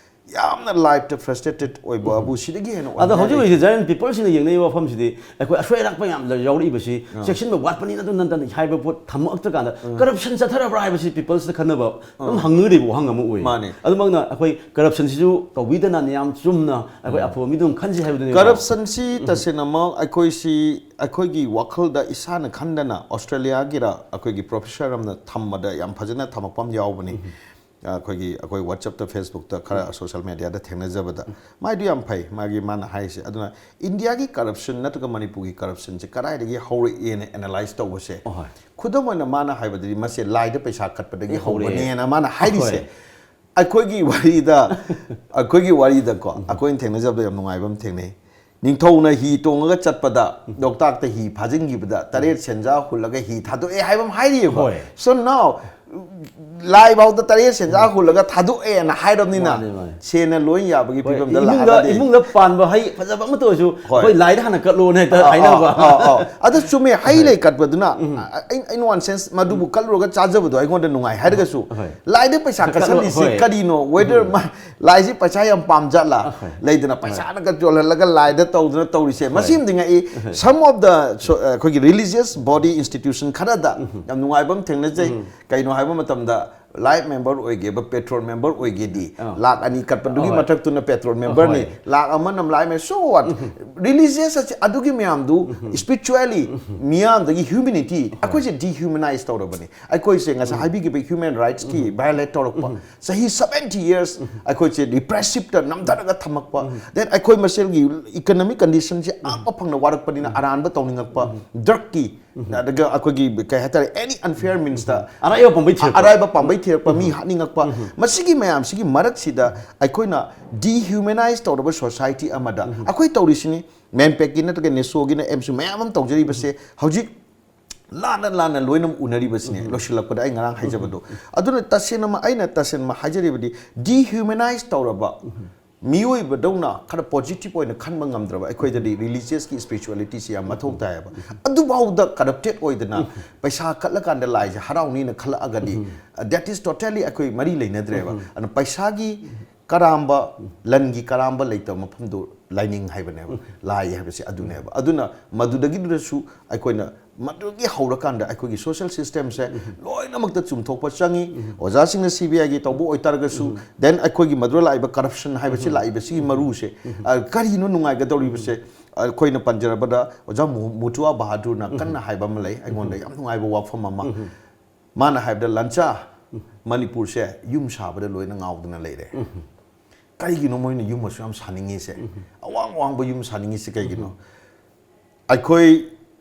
ꯌꯥꯝꯅ ꯂꯥꯏꯐꯇ ꯐ꯭ꯔꯁꯇ꯭ꯔꯦꯇꯦꯠ ꯑꯣꯏꯕꯕꯨ ꯁꯤꯗꯒꯤ ꯍꯦꯟꯅ ꯑꯗꯣ ꯍꯧꯖꯤꯛ ꯑꯣꯏꯅꯤꯡꯉꯥꯏ ꯍꯧꯖꯤꯛ ꯖꯦꯅꯔꯦꯜ ꯄꯤꯄꯜꯁꯤꯡꯅ ꯌꯦꯡꯅꯔꯤꯕ ꯋꯥꯐꯝꯁꯤꯗꯤ ꯑꯩꯈꯣꯏ ꯑꯁꯣꯏ ꯑꯔꯥꯛꯄ ꯌꯥꯝꯅ ꯌꯥꯎꯔꯛꯏꯕꯁꯤ ꯆꯦꯛꯁꯤꯟꯕ ꯋꯥꯠꯄꯅꯤꯅ ꯑꯗꯨ ꯅꯠꯇꯅ ꯍꯥꯏꯕ ꯄꯣꯠ ꯊꯝꯃꯛꯇ꯭ꯔꯀꯥꯟꯗ ꯀꯔꯞꯁꯟ ꯆꯠꯊꯔꯕ꯭ꯔꯥ ꯍꯥꯏꯕꯁꯤ ꯄꯤꯄꯜꯁꯤꯗ ꯈꯟꯅꯕ ꯑꯗꯨꯝ ꯍꯪꯅꯔꯤꯕ ꯋꯥꯍꯪ ꯑꯃ ꯑꯣꯏ꯫ ꯃꯥꯅꯦ꯫ ꯑꯗꯨꯃꯛꯅ ꯑꯩꯈꯣꯏ ꯀꯔꯞꯁꯟꯁꯤꯁꯨ ꯇꯧꯕꯤꯗꯅ ꯌꯥꯝ ꯆꯨꯝꯅ ꯑꯩꯈꯣꯏ ꯑꯐꯕ ꯃꯤꯗꯨꯝ ꯈꯟꯁꯤ ꯍꯥꯏꯕꯗꯨꯅꯤ꯫ ꯀꯔꯞꯁꯟꯁꯤ ꯇꯁꯦꯡꯅꯃꯛ ꯑꯩꯈꯣꯏꯁꯤ ꯑꯩꯈꯣꯏꯒꯤ ꯋꯥꯈꯜꯗ ꯏꯁꯥꯅ ꯈꯟꯗꯅ ꯑꯣꯁꯇ꯭ꯔꯦꯂꯤꯌꯥꯒꯤꯔ ꯑꯩꯈꯣꯏꯒꯤ ꯄ꯭ꯔꯣꯐꯦꯁꯔ ꯑꯃꯅ ꯊꯝꯕꯗ ꯌꯥꯝ ꯐꯖꯅ ꯊꯝꯃꯛꯄ ꯑꯃ ꯌꯥꯎꯕꯅꯤ꯫ ꯑꯩꯈꯣꯏꯒꯤ ꯑꯩꯈꯣꯏ ꯋꯥꯆꯞꯇ ꯐꯦꯁꯕꯨꯛꯇ ꯈꯔ ꯁꯣꯁꯤꯌꯦꯜ ꯃꯦꯗꯤꯌꯥꯗ ꯊꯦꯡꯅꯖꯕꯗ ꯃꯥꯏꯗꯨ ꯌꯥꯝ ꯐꯩ ꯃꯥꯒꯤ ꯃꯥꯅ ꯍꯥꯏꯔꯤꯁꯦ꯫ ꯑꯗꯨꯅ ꯏꯟꯗꯤꯌꯥꯒꯤ ꯀꯔꯞꯁꯟ ꯅꯠꯇ꯭ꯔꯒ ꯃꯅꯤꯄꯨꯔꯒꯤ ꯀꯔꯞꯁꯟꯁꯦ ꯀꯗꯥꯏꯗꯒꯤ ꯍꯧꯔꯛꯑꯦꯅ ꯑꯦꯅꯥꯂꯥꯏꯁ ꯇꯧꯕꯁꯦ ꯑꯍꯣꯏ꯫ ꯈꯨꯗꯝ ꯑꯣꯏꯅ ꯃꯥꯅ ꯍꯥꯏꯕꯗꯗꯤ ꯃꯁꯦ ꯂꯥꯏꯗ ꯄꯩꯁꯥ ꯀꯠꯄꯗꯒꯤ ꯍꯧꯔꯛꯑꯦ꯫ ꯍꯧꯕꯅꯦꯅ ꯃꯥꯅ ꯍꯥꯏꯔꯤꯁꯦ꯫ ꯍꯣꯏ꯫ ꯑꯩꯈꯣꯏꯒꯤ ꯋꯥꯔꯤꯗ ꯑꯩꯈꯣꯏꯒꯤ ꯋꯥꯔꯤꯗꯀꯣ ꯑꯩꯈꯣꯏꯅ ꯊꯦꯡꯅꯖꯕꯗ ꯌꯥꯝ ꯅꯨꯡꯉꯥꯏꯕ ꯑꯃ ꯊꯦꯡꯅꯩ꯫ ꯅꯤꯡꯊꯧꯅ ꯍꯤ ꯇꯣꯡꯉꯒ ꯆꯠꯄꯗ ꯂꯣꯛꯇꯥꯛꯇ ꯍꯤ ꯐꯥꯖꯤꯟꯈꯤꯕꯗ ꯇꯔꯦꯠ ꯁꯦꯟꯖꯥ ꯍꯨꯜꯂꯒ ꯍꯤ ꯊꯥꯗꯣꯛꯑꯦ ꯍꯥꯏꯕ ꯑꯃ ꯍꯥꯏꯔꯤꯑꯕ꯫ ꯍꯣꯏ꯫ So now ꯂꯥꯏꯐꯥꯎꯗ ꯇꯔꯦꯠ ꯁꯦꯟꯖꯥ ꯍꯨꯜꯂꯒ ꯊꯥꯗꯣꯛꯑꯦꯅ ꯍꯥꯏꯔꯕꯅꯤꯅ ꯃꯥꯅꯦ, ꯃꯥꯅꯦ꯫ ꯁꯦꯟꯅ ꯂꯣꯏ ꯌꯥꯕꯒꯤ ꯍꯣꯏ, ꯐꯤꯕꯝꯗ ꯏꯃꯨꯡꯗ ꯂꯥꯛꯑꯒꯗꯤ ꯏꯃꯨꯡꯗ ꯄꯥꯟꯕ ꯍꯩ ꯐꯖꯕ ꯑꯃꯇ ꯑꯣꯏꯔꯁꯨ ꯍꯣꯏ꯫ ꯑꯩꯈꯣꯏ ꯂꯥꯏꯗ ꯍꯥꯟꯅ ꯀꯠꯂꯣꯅ ꯍꯦꯛꯇ ꯑꯥ, ꯍꯥꯏꯅꯕ꯫ ꯑꯥ, ꯑꯥ, ꯑꯥ꯫ ꯑꯗ ꯆꯨꯝꯃꯦ ꯍꯩ ꯂꯩ ꯀꯠꯄꯗꯨꯅ ꯑꯩ ꯑꯩ ꯋꯥꯟ ꯁꯦꯟꯁ ꯃꯗꯨꯕꯨ ꯀꯠꯂꯨꯔꯒ ꯆꯥꯖꯕꯗꯣ ꯑꯩꯉꯣꯟꯗ ꯅꯨꯡꯉꯥꯏ ꯍꯥꯏꯔꯒꯁꯨ ꯍꯣꯏ꯫ ꯂꯥꯏꯗ ꯄꯩꯁꯥ ꯀꯠꯂꯣ, ꯀꯠꯁꯜꯂꯤꯁꯤ ꯍꯣꯏ꯫ ꯀꯔꯤꯅꯣ? Whether ꯃꯥ- ꯂꯥꯏꯁꯤ ꯄꯩꯁꯥ ꯌꯥꯝ ꯄꯥꯝꯖꯠꯂ? ꯍꯣꯏ꯫ ꯂꯩꯗꯅ ꯄꯩꯁꯥꯅꯒ ꯌꯣꯜꯍꯜꯂꯒ ꯂꯥꯏꯗ ꯇꯧꯗꯅ ꯇꯧꯔꯤꯁꯦ ꯃꯁꯤ ꯑꯃꯗꯤ ꯉꯛꯏ꯫ Some of the so- ꯑꯩꯈꯣꯏꯒꯤ ꯔꯤꯂꯤꯖꯤꯌꯁ ꯕꯣꯗꯤ ꯏꯟꯁꯇꯤꯇ꯭ꯌꯨꯁꯟ ꯈꯔꯗ ꯌꯥꯝ ꯅꯨꯡꯉꯥꯏꯕ ꯑꯃ ꯊꯦꯡꯅꯖꯩ꯫ ꯀꯩꯅꯣ ꯍꯥꯏꯕ ꯃꯇꯝꯗ ꯂꯥꯏꯐ ꯃꯦꯝꯕꯔ ꯑꯣꯏꯒꯦꯕ ꯄꯦꯇ꯭ꯔꯣꯟ ꯃꯦꯝꯕꯔ ꯑꯣꯏꯒꯦꯗꯤ ꯑꯥ꯫ ꯂꯥꯛ ꯑꯅꯤ ꯀꯠꯄꯗꯨꯒꯤ ꯑꯍꯣꯏ꯫ ꯃꯊꯛꯇꯨꯅ ꯄꯦꯇ꯭ꯔꯣꯟ ꯃꯦꯝꯕꯔꯅꯤ꯫ ꯑꯍꯣꯏ꯫ ꯂꯥꯛ ꯑꯃꯅ life member. So what? Religious ꯑꯁꯤ ꯑꯗꯨꯒꯤ ꯃꯌꯥꯝꯗꯨ ꯏꯁꯄꯤꯔꯤꯆꯨꯋꯦꯂꯤ ꯃꯤꯌꯥꯝꯗꯒꯤ ꯍ꯭ꯌꯨꯃꯤꯅꯤꯇꯤ ꯑꯩꯈꯣꯏꯁꯦ ꯗꯤꯍ꯭ꯌꯨꯃꯦꯅꯥꯏꯁ ꯇꯧꯔꯕꯅꯤ꯫ ꯑꯩꯈꯣꯏꯁꯦ ꯉꯁꯥꯏ ꯍꯥꯏꯕꯤꯈꯤꯕ ꯍ꯭ꯌꯨꯃꯦꯟ ꯔꯥꯏꯠꯁꯀꯤ ꯚꯥꯏꯑꯣꯂꯦꯠ ꯇꯧꯔꯛꯄ ꯆꯍꯤ ꯁꯕꯦꯟꯇꯤ ꯌꯔꯁ ꯑꯩꯈꯣꯏꯁꯦ ꯔꯤꯄ꯭ꯔꯦꯁꯤꯞꯇ ꯅꯝꯊꯔꯒ ꯊꯝꯃꯛꯄ꯫ Then ꯑꯩꯈꯣꯏ ꯃꯁꯦꯜꯒꯤ ꯏꯀꯅꯃꯤꯛ ꯀꯟꯗꯤꯁꯟꯁꯦ ꯑꯥ ꯐꯪꯅ ꯋꯥꯔꯛꯄꯅꯤꯅ ꯑꯔꯥꯟꯕ ꯇꯧꯅꯤꯡꯉꯛꯄ ꯗ꯭ꯔꯛꯀꯤ ꯑꯗꯨꯒ ꯑꯩꯈꯣꯏꯒꯤ ꯀꯩ ꯍꯥꯏꯇꯥꯔꯦ ꯑꯦꯅꯤ ꯑꯟꯐꯤꯌꯔ ꯃꯤꯟꯁꯇ ꯑꯔꯥꯏꯕ ꯄꯥꯝꯕꯩ ꯊꯤꯔꯛꯄ꯫ ꯑꯔꯥꯏꯕ ꯄꯥꯝꯕꯩ ꯊꯤꯔꯛꯄ ꯃꯤ ꯍꯥꯠꯅꯤꯡꯉꯛꯄ꯫ ꯃꯁꯤꯒꯤ ꯃꯌꯥꯝꯁꯤꯒꯤ ꯃꯔꯛꯁꯤꯗ ꯑꯩꯈꯣꯏꯅ ꯗꯤꯍ꯭ꯌꯨꯃꯦꯅꯥꯏꯁ ꯇꯧꯔꯕ ꯁꯣꯁꯥꯏꯇꯤ ꯑꯃꯗ ꯑꯩꯈꯣꯏ ꯇꯧꯔꯤꯁꯤꯅꯤ꯫ ꯃꯦꯟꯄꯦꯛꯀꯤ ꯅꯠꯇ꯭ꯔꯒ ꯅꯦꯁꯣꯒꯤꯅ ꯑꯦꯝꯁꯨ ꯃꯌꯥꯝ ꯑꯃ ꯇꯧꯖꯔꯤꯕꯁꯦ ꯍꯧꯖꯤꯛ ꯂꯥꯟꯅ ꯂꯥꯟꯅ ꯂꯣꯏꯅꯃꯛ ꯎꯅꯔꯤꯕꯁꯤꯅꯦ꯫ ꯂꯣꯏꯁꯤꯜꯂꯛꯄꯗ ꯑꯩ ꯉꯔꯥꯡ ꯍꯥꯏꯖꯕꯗꯣ ꯑꯗꯨꯅ ꯇꯁꯦꯡꯅꯃꯛ ꯑꯩꯅ ꯇꯁꯦꯡꯅꯃꯛ ꯍꯥꯏꯖꯔꯤꯕꯗꯤ ꯗꯤꯍ꯭ꯌꯨꯃꯦꯅꯥꯏꯁ ꯇꯧꯔꯕ ꯃꯤꯑꯣꯏꯕꯗꯧꯅ ꯈꯔ ꯄꯣꯖꯤꯇꯤꯚ ꯑꯣꯏꯅ ꯈꯟꯕ ꯉꯝꯗ꯭ꯔꯕ ꯑꯩꯈꯣꯏꯗꯗꯤ ꯔꯤꯂꯤꯖꯤꯌꯁꯀꯤ ꯏꯁꯄꯤꯔꯤꯆꯨꯋꯦꯂꯤꯇꯤꯁꯤ ꯌꯥꯝ ꯃꯊꯧ ꯇꯥꯏꯌꯦꯕ꯫ ꯑꯗꯨꯐꯥꯎꯗ ꯀꯔꯞꯇꯦꯠ ꯑꯣꯏꯗꯅ ꯄꯩꯁꯥ ꯀꯠꯂꯀꯥꯟꯗ ꯂꯥꯏꯁꯦ ꯍꯔꯥꯎꯅꯤꯅ ꯈꯜꯂꯛꯑꯒꯗꯤ that is totally ꯑꯩꯈꯣꯏ ꯃꯔꯤ ꯂꯩꯅꯗ꯭ꯔꯦꯕ꯫ ꯑꯗꯨꯅ ꯄꯩꯁꯥꯒꯤ ꯀꯔꯥꯝꯕ, ꯂꯟꯒꯤ ꯀꯔꯥꯝꯕ ꯂꯩꯇꯕ ꯃꯐꯝꯗꯨ ꯂꯥꯏꯅꯤꯡ ꯍꯥꯏꯕꯅꯦꯕ, ꯂꯥꯏ ꯍꯥꯏꯕꯁꯦ ꯑꯗꯨꯅꯦꯕ꯫ ꯑꯗꯨꯅ ꯃꯗꯨꯗꯒꯤꯗꯨꯗꯁꯨ ꯑꯩꯈꯣꯏꯅ ꯃꯗꯨꯒꯤ ꯍꯧꯔꯀꯥꯟꯗ ꯑꯩꯈꯣꯏꯒꯤ social system ꯁꯦ ꯂꯣꯏꯅꯃꯛꯇ ꯆꯨꯝꯊꯣꯛꯄ ꯆꯪꯉꯤ꯫ ꯑꯣꯖꯥꯁꯤꯡꯅ C B I ꯒꯤ ꯇꯧꯕ ꯑꯣꯏꯇꯥꯔꯒꯁꯨ, then ꯑꯩꯈꯣꯏꯒꯤ ꯃꯗꯨꯗ ꯂꯥꯛꯏꯕ corruption ꯍꯥꯏꯕꯁꯤ ꯂꯥꯛꯏꯕꯁꯤꯒꯤ ꯃꯔꯨꯁꯦ, ꯑ, ꯀꯔꯤꯅꯣ ꯅꯨꯡꯉꯥꯏꯒꯗꯧꯔꯤꯕꯁꯦ? ꯑꯩꯈꯣꯏꯅ ꯄꯟꯖꯔꯕꯗ ꯑꯣꯖꯥ ꯃꯨ-, ꯃꯨꯇꯨꯋꯥ ꯕꯍꯥꯗꯨꯔꯅ ꯀꯟꯅ ꯍꯥꯏꯕ ꯑꯃ ꯂꯩ, ꯑꯩꯉꯣꯟꯗ ꯌꯥꯝ ꯅꯨꯡꯉꯥꯏꯕ ꯋꯥꯐꯝ ꯑꯃ꯫ ꯃꯥꯅ ꯍꯥꯏꯕꯗ, "ꯂꯟꯆꯥ, ꯃꯅꯤꯄꯨꯔꯁꯦ ꯌꯨꯝ ꯁꯥꯕꯗ ꯂꯣꯏꯅ ꯉꯥꯎꯗꯅ ꯂꯩꯔꯦ꯫ ꯀꯔꯤꯒꯤꯅꯣ ꯃꯣꯏꯅ ꯌꯨꯝ ꯑꯁꯨꯛ ꯌꯥꯝ ꯁꯥꯅꯤꯡꯉꯤꯁꯦ? ꯑꯋꯥꯡ ꯑꯋꯥꯡꯕ ꯌꯨꯝ ꯁꯥꯅꯤꯡꯉꯤꯁꯦ ꯀꯩꯒꯤꯅꯣ?" ꯑꯩꯈꯣꯏ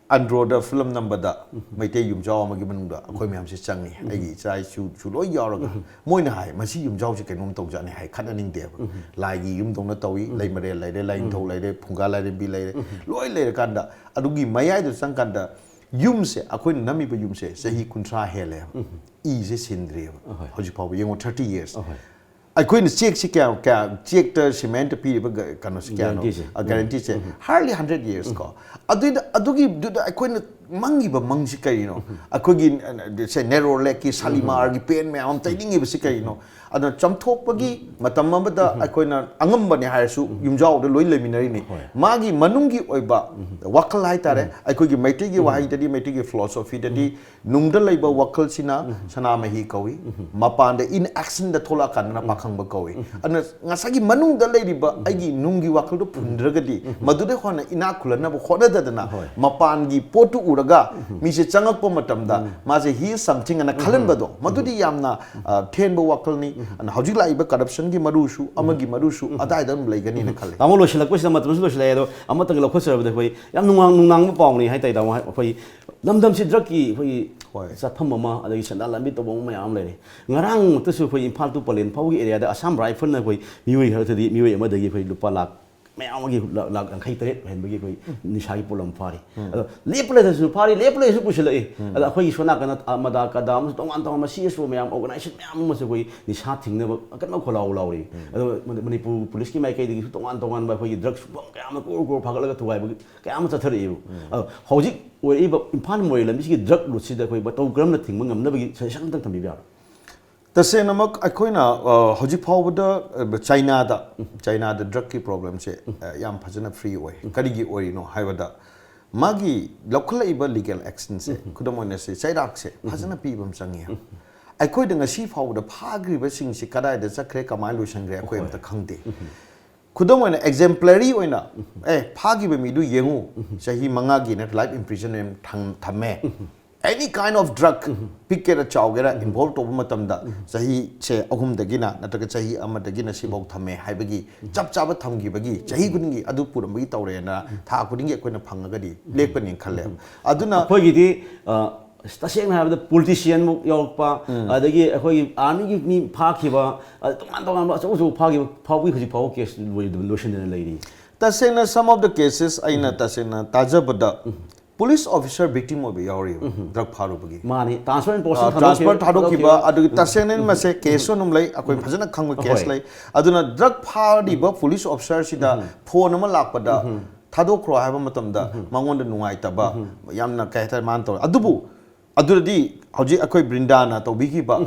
ꯑꯟꯗ꯭ꯔꯣꯗ film ꯅꯝꯕꯗ ꯃꯩꯇꯩ ꯌꯨꯝꯖꯥꯎ ꯑꯃꯒꯤ ꯃꯅꯨꯡꯗ ꯑꯩꯈꯣꯏ ꯃꯌꯥꯝꯁꯦ ꯆꯪꯉꯤ, ꯑꯩꯒꯤ ꯏꯆꯥ ꯏꯁꯨꯁꯨ ꯂꯣꯏ ꯌꯥꯎꯔꯒ꯫ ꯃꯣꯏꯅ ꯍꯥꯏ, "ꯃꯁꯤ ꯌꯨꯝꯖꯥꯎꯁꯦ ꯀꯩꯅꯣꯝ ꯇꯧꯖꯥꯠꯅꯤ" ꯍꯥꯏ, ꯈꯠꯅꯅꯤꯡꯗꯦꯕ꯫ ꯂꯥꯏꯒꯤ ꯌꯨꯝꯗꯧꯅ ꯇꯧꯏ, ꯂꯩꯃꯔꯦꯜ ꯂꯩꯔꯦ, ꯂꯥꯏꯅꯤꯡꯊꯧ ꯂꯩꯔꯦ, ꯐꯨꯡꯒꯥ ꯂꯥꯏꯔꯦꯝꯕꯤ ꯂꯩꯔꯦ, ꯂꯣꯏ ꯂꯩꯔꯀꯥꯟꯗ ꯑꯗꯨꯒꯤ ꯃꯌꯥꯏꯗ ꯆꯪꯀꯥꯟꯗ ꯌꯨꯝꯁꯦ, ꯑꯩꯈꯣꯏꯅ ꯅꯝꯃꯤꯕ ꯌꯨꯝꯁꯦ ꯆꯍꯤ ꯀꯨꯟꯊ꯭ꯔꯥ ꯍꯦꯜꯂꯦꯕ꯫ ꯏꯁꯦ ꯁꯤꯟꯗ꯭ꯔꯤꯑꯕ꯫ ꯑꯍꯣꯏ꯫ ꯍꯧꯖꯤꯛ ꯐꯥꯎꯕ ꯌꯦꯡꯉꯣ, thirty years꯫ ꯑꯍꯣꯏ꯫ ꯑꯩꯈꯣꯏꯅ ꯆꯦꯛꯁꯤ ꯀꯌꯥ, ꯀꯌꯥ, ꯆꯦꯛꯇ ꯁꯤꯃꯦꯟꯇ ꯄꯤꯔꯤꯕ ꯒ-, ꯀꯩꯅꯣꯁꯤ ꯀꯌꯥꯅꯣ? Guarantee ꯁꯦ꯫ ꯑ, guarantee ꯁꯦ hardly hundred years ꯀꯣ꯫ ꯑꯗꯨꯏꯗ, ꯑꯗꯨꯒꯤꯗꯨꯗ ꯑꯩꯈꯣꯏꯅ ꯃꯪꯉꯤꯕ ꯃꯪꯁꯤ ꯀꯔꯤꯅꯣ? ꯑꯩꯈꯣꯏꯒꯤ, ꯑ, ꯁꯦ, ꯅꯦꯔꯣ ꯂꯦꯛꯀꯤ, ꯁꯥꯂꯤꯃꯥꯔꯒꯤ ꯄꯦꯟ ꯃꯌꯥꯝ ꯑꯃ ꯇꯩꯅꯤꯡꯉꯤꯕꯁꯤ ꯀꯔꯤꯅꯣ? ꯑꯗꯨꯅ ꯆꯥꯝꯊꯣꯛꯄꯒꯤ ꯃꯇꯝ ꯑꯃꯗ ꯑꯩꯈꯣꯏꯅ ꯑꯉꯝꯕꯅꯦ ꯍꯥꯏꯔꯁꯨ ꯌꯨꯝꯖꯥꯎꯗ ꯂꯣꯏ ꯂꯩꯃꯤꯟꯅꯔꯤꯅꯤ꯫ ꯍꯣꯏ꯫ ꯃꯥꯒꯤ ꯃꯅꯨꯡꯒꯤ ꯑꯣꯏꯕ ꯋꯥꯈꯜ ꯍꯥꯏꯇꯥꯔꯦ, ꯑꯩꯈꯣꯏꯒꯤ ꯃꯩꯇꯩꯒꯤ ꯋꯥꯍꯩꯗꯗꯤ, ꯃꯩꯇꯩꯒꯤ philosophyꯗꯗꯤ, ꯅꯨꯡꯗ ꯂꯩꯕ ꯋꯥꯈꯜꯁꯤꯅ ꯁꯅꯥꯃꯍꯤ ꯀꯧꯏ, ꯃꯄꯥꯟꯗ in actionꯗ ꯊꯣꯛꯂꯛꯑꯀꯥꯟꯗꯅ ꯄꯥꯈꯪꯕ ꯀꯧꯏ꯫ ꯑꯗꯨꯅ ꯉꯁꯥꯏꯒꯤ ꯃꯅꯨꯡꯗ ꯂꯩꯔꯤꯕ ꯑꯩꯒꯤ ꯅꯨꯡꯒꯤ ꯋꯥꯈꯜꯗꯣ ꯐꯨꯟꯗ꯭ꯔꯒꯗꯤ, ꯃꯗꯨꯗ ꯍꯣꯠꯅ, ꯏꯅꯥꯛ ꯈꯨꯜꯍꯟꯅꯕ ꯍꯣꯠꯅꯗꯗꯅ, ꯍꯣꯏ꯫ ꯃꯄꯥꯟꯒꯤ ꯄꯣꯠꯇꯨ ꯎꯔꯒ ꯃꯤꯁꯦ ꯆꯪꯉꯛꯄ ꯃꯇꯝꯗ ꯃꯥꯁꯦ he is something ꯑꯅ ꯈꯜꯍꯟꯕꯗꯣ, ꯃꯗꯨꯗꯤ ꯌꯥꯝꯅ, ꯑ, ꯊꯦꯟꯕ ꯋꯥꯈꯜꯅꯤ꯫ ꯑꯗꯨꯅ ꯍꯧꯖꯤꯛ ꯂꯥꯛꯏꯕ corruptionꯒꯤ ꯃꯔꯨꯁꯨ, ꯑꯃꯒꯤ ꯃꯔꯨꯁꯨ ꯑꯗꯥꯏꯗ ꯑꯗꯨꯝ ꯂꯩꯒꯅꯤꯅ ꯈꯜꯂꯤ꯫ ꯇꯥꯃꯣ, ꯂꯣꯏꯁꯤꯜꯂꯛꯄꯁꯤꯗ ꯃꯇꯝꯁꯨ ꯂꯣꯏꯁꯤꯜꯂꯛꯑꯦ, ꯑꯗꯣ ꯑꯃꯇꯪ ꯂꯧꯈꯠꯆꯔꯕꯗ ꯑꯩꯈꯣꯏ ꯌꯥꯝ ꯅꯨꯡꯅꯥꯡ-, ꯅꯨꯡꯅꯥꯡꯕ ꯄꯥꯎꯅꯤ ꯍꯥꯏꯇꯥꯔꯦ, ꯇꯥꯃꯣ꯫ ꯑꯩꯈꯣꯏ ꯂꯝꯗꯝꯁꯤ drugꯀꯤ ꯑꯩꯈꯣꯏꯒꯤ ꯍꯣꯏ꯫ ꯆꯠꯐꯝ ꯑꯃ, ꯑꯗꯒꯤ ꯁꯦꯟꯗꯥꯟ ꯂꯝꯕꯤ ꯇꯧꯕ ꯑꯃ ꯃꯌꯥꯝ ꯑꯃ ꯂꯩꯔꯦ꯫ ꯉꯔꯥꯡꯃꯛꯇꯁꯨ ꯑꯩꯈꯣꯏ ꯏꯝꯐꯥꯜ to ꯄꯂꯦꯟ ꯐꯥꯎꯒꯤ areaꯗ Assam Rifleꯅ ꯑꯩꯈꯣꯏ ꯃꯤꯑꯣꯏ ꯈꯔꯗꯗꯤ, ꯃꯤꯑꯣꯏ ꯑꯃꯗꯒꯤ ꯑꯩꯈꯣꯏ ꯂꯨꯄꯥ ꯂꯥꯈ ꯃꯌꯥꯝ ꯑꯃꯒꯤ ꯂꯥ-, ꯂꯥꯈ ꯌꯥꯡꯈꯩ ꯇꯔꯦꯠ ꯍꯦꯟꯕꯒꯤ ꯑꯩꯈꯣꯏ ꯅꯤꯁꯥꯒꯤ ꯄꯣꯠꯂꯝ ꯐꯥꯔꯤ꯫ ꯑꯗꯣ ꯂꯦꯞꯄ ꯂꯩꯇ꯭ꯔꯁꯨ ꯐꯥꯔꯤ, ꯂꯦꯞꯄ ꯂꯩꯔꯁꯨ ꯄꯨꯁꯤꯜꯂꯛꯏ꯫ ꯑꯗꯣ ꯑꯩꯈꯣꯏꯒꯤ ꯁꯣꯝ ꯅꯥꯀꯟꯗ ꯑꯃꯗꯥ ꯀꯗꯥ ꯑꯃꯁꯨ ꯇꯣꯉꯥꯟ ꯇꯣꯉꯥꯟꯕ C S O ꯃꯌꯥꯝ, organization ꯃꯌꯥꯝ ꯑꯃꯁꯨ ꯑꯩꯈꯣꯏ ꯅꯤꯁꯥ ꯊꯤꯡꯅꯕ ꯑꯀꯟꯕ ꯈꯣꯜꯂꯥꯎ ꯂꯥꯎꯔꯤ꯫ ꯑꯗꯣ ꯃꯅꯤ-, ꯃꯅꯤꯄꯨꯔ ꯄꯨꯂꯤꯁꯀꯤ ꯃꯥꯏꯀꯩꯗꯒꯤꯁꯨ ꯇꯣꯉꯥꯟ ꯇꯣꯉꯥꯟꯕ ꯑꯩꯈꯣꯏꯒꯤ drug ꯁꯨꯡꯐꯝ ꯀꯌꯥ ꯑꯃ ꯀ꯭ꯔꯣꯔ ꯀ꯭ꯔꯣꯔ ꯐꯥꯒꯠꯂꯒ ꯊꯨꯒꯥꯏꯕꯒꯤ ꯀꯌꯥ ꯑꯃ ꯆꯠꯊꯔꯛꯏꯕ꯫ ꯑꯗꯣ ꯍꯧꯖꯤꯛ ꯑꯣꯏꯔꯛꯏꯕ ꯏꯝꯐꯥꯜ ꯃꯣꯔꯦ ꯂꯝꯕꯤꯁꯤꯒꯤ drug ꯂꯨꯠꯁꯤꯗ ꯑꯩꯈꯣꯏ ꯃꯇꯧ ꯀꯔꯝꯅ ꯊꯤꯡꯕ ꯉꯝꯅꯕꯒꯤ suggestion ꯑꯝꯇꯪ ꯊꯝꯕꯤꯕ ꯌꯥꯕ꯭ꯔꯥ? ꯇꯁꯦꯡꯅꯃꯛ ꯑꯩꯈꯣꯏꯅ ꯑ, ꯍꯧꯖꯤꯛ ꯐꯥꯎꯕꯗ ꯑ, ꯆꯥꯏꯅꯥꯗ ꯆꯥꯏꯅꯥꯗ ꯗ꯭ꯔꯛꯀꯤ ꯄ꯭ꯔꯣꯕ꯭ꯂꯦꯝꯁꯦ ꯑ, ꯌꯥꯝ ꯐꯖꯅ ꯐ꯭ꯔꯤ ꯑꯣꯏ꯫ ꯀꯔꯤꯒꯤ ꯑꯣꯏꯔꯤꯅꯣ ꯍꯥꯏꯕꯗ, ꯃꯥꯒꯤ ꯂꯧꯈꯠꯂꯛꯏꯕ ꯂꯤꯒꯦꯜ ꯑꯦꯛꯁꯟꯁꯦ, ꯈꯨꯗꯝ ꯑꯣꯏꯅ ꯁꯤ ꯆꯩꯔꯥꯛꯁꯦ ꯐꯖꯅ ꯄꯤꯕ ꯑꯃ ꯆꯪꯉꯤ꯫ ꯑꯩꯈꯣꯏꯗ ꯉꯁꯤ ꯐꯥꯎꯕꯗ ꯐꯥꯈ꯭ꯔꯤꯕꯁꯤꯡꯁꯤ ꯀꯗꯥꯏꯗ ꯆꯠꯈ꯭ꯔꯦ, ꯀꯃꯥꯏꯅ ꯂꯣꯏꯁꯤꯟꯈ꯭ꯔꯦ, ꯑꯩꯈꯣꯏ ꯑꯝꯇ ꯈꯪꯗꯦ꯫ ꯈꯨꯗꯝ ꯑꯣꯏꯅ, ꯑꯦꯛꯖꯦꯝꯄ꯭ꯂꯔꯤ ꯑꯣꯏꯅ, ꯑꯦ, ꯐꯥꯈꯤꯕ ꯃꯤꯗꯨ ꯌꯦꯡꯉꯨ, ꯆꯍꯤ ꯃꯉꯥꯒꯤ ꯅꯠꯇ꯭ꯔ life imprisonment ꯊꯝ- ꯊꯝꯃꯦ꯫ Any kind of drug, ꯄꯤꯛꯀꯦꯔꯥ ꯆꯥꯎꯒꯦꯔꯥ, ꯏꯟꯚꯣꯜꯕ ꯇꯧꯕ ꯃꯇꯝꯗ ꯆꯍꯤꯁꯦ ꯑꯍꯨꯝꯗꯒꯤꯅ ꯅꯠꯇ꯭ꯔꯒ ꯆꯍꯤ ꯑꯃꯗꯒꯤꯅ ꯁꯤꯐꯥꯎ ꯊꯝꯃꯦ ꯍꯥꯏꯕꯒꯤ ꯆꯞ ꯆꯥꯕ ꯊꯝꯈꯤꯕꯒꯤ, ꯆꯍꯤ ꯈꯨꯗꯤꯡꯒꯤ ꯑꯗꯨ ꯄꯨꯔꯝꯕꯒꯤ ꯇꯧꯔꯦꯅ ꯊꯥ ꯈꯨꯗꯤꯡꯒꯤ ꯑꯩꯈꯣꯏꯅ ꯐꯪꯉꯒꯗꯤ ꯂꯦꯞꯀꯅꯤ ꯈꯜꯂꯦ꯫ ꯑꯗꯨꯅ ꯑꯩꯈꯣꯏꯒꯤꯗꯤ ꯑ, ꯇꯁꯦꯡꯅ ꯍꯥꯏꯔꯕꯗ ꯄꯣꯂꯤꯇꯤꯁꯤꯌꯥꯟꯃꯨꯛ ꯌꯥꯎꯔꯛꯄ, ꯑꯗꯒꯤ ꯑꯩꯈꯣꯏꯒꯤ ꯑꯥꯔꯃꯤꯒꯤ ꯃꯤ ꯐꯥꯈꯤꯕ, ꯑ, ꯇꯣꯉꯥꯟ ꯇꯣꯉꯥꯟꯕ ꯑꯆꯧ ꯑꯆꯧꯕ ꯐꯥꯈꯤꯕ ꯐꯥꯎꯕꯒꯤ ꯍꯧꯖꯤꯛ ꯐꯥꯎꯕ ꯀꯦꯁ ꯂꯣꯏꯗꯅ ꯂꯣꯏꯁꯤꯟꯗꯅ ꯂꯩꯔꯤ꯫ ꯇꯁꯦꯡꯅ, some of the cases ꯑꯩꯅ ꯇꯁꯦꯡꯅ ꯇꯥꯖꯕꯗ ꯄꯨꯂꯤꯁ ꯑꯣꯐꯤꯁꯔ ꯚꯤꯛꯇꯤꯝ ꯑꯣꯏꯕ ꯌꯥꯎꯔꯤꯕ, ꯗ꯭ꯔꯒ ꯐꯥꯔꯨꯕꯒꯤ꯫ ꯃꯥꯅꯤ, ꯇ꯭ꯔꯥꯟꯁꯐꯔ ꯄꯣꯁ ꯇ꯭ꯔꯥꯟꯁꯐꯔ ꯊꯥꯗꯣꯛꯈꯤꯕ, ꯑꯗꯨꯒꯤ ꯇꯁꯦꯡꯅ ꯃꯁꯦ ꯀꯦꯁꯁꯨ ꯑꯗꯨꯝ ꯂꯩ, ꯑꯩꯈꯣꯏ ꯐꯖꯅ ꯈꯪꯕ ꯀꯦꯁ ꯂꯩ꯫ ꯑꯗꯨꯅ ꯗ꯭ꯔꯒ ꯐꯥꯔꯤꯕ ꯄꯨꯂꯤꯁ ꯑꯣꯐꯤꯁꯔꯁꯤꯗ ꯐꯣꯟ ꯑꯃ ꯂꯥꯛꯄꯗ ꯊꯥꯗꯣꯛꯈ꯭ꯔꯣ ꯍꯥꯏꯕ ꯃꯇꯝꯗ ꯃꯉꯣꯟꯗ ꯅꯨꯡꯉꯥꯏꯇꯕ, ꯌꯥꯝꯅ ꯀꯩ ꯍꯥꯏꯇꯥꯔꯦ, ꯃꯥꯅ ꯇꯧꯔꯦ꯫ ꯑꯗꯨꯕꯨ ꯑꯗꯨꯗꯗꯤ ꯍꯧꯖꯤꯛ ꯑꯩꯈꯣꯏ ꯕ꯭ꯔꯤꯟꯗꯥꯅ ꯇꯧꯕꯤꯈꯤꯕ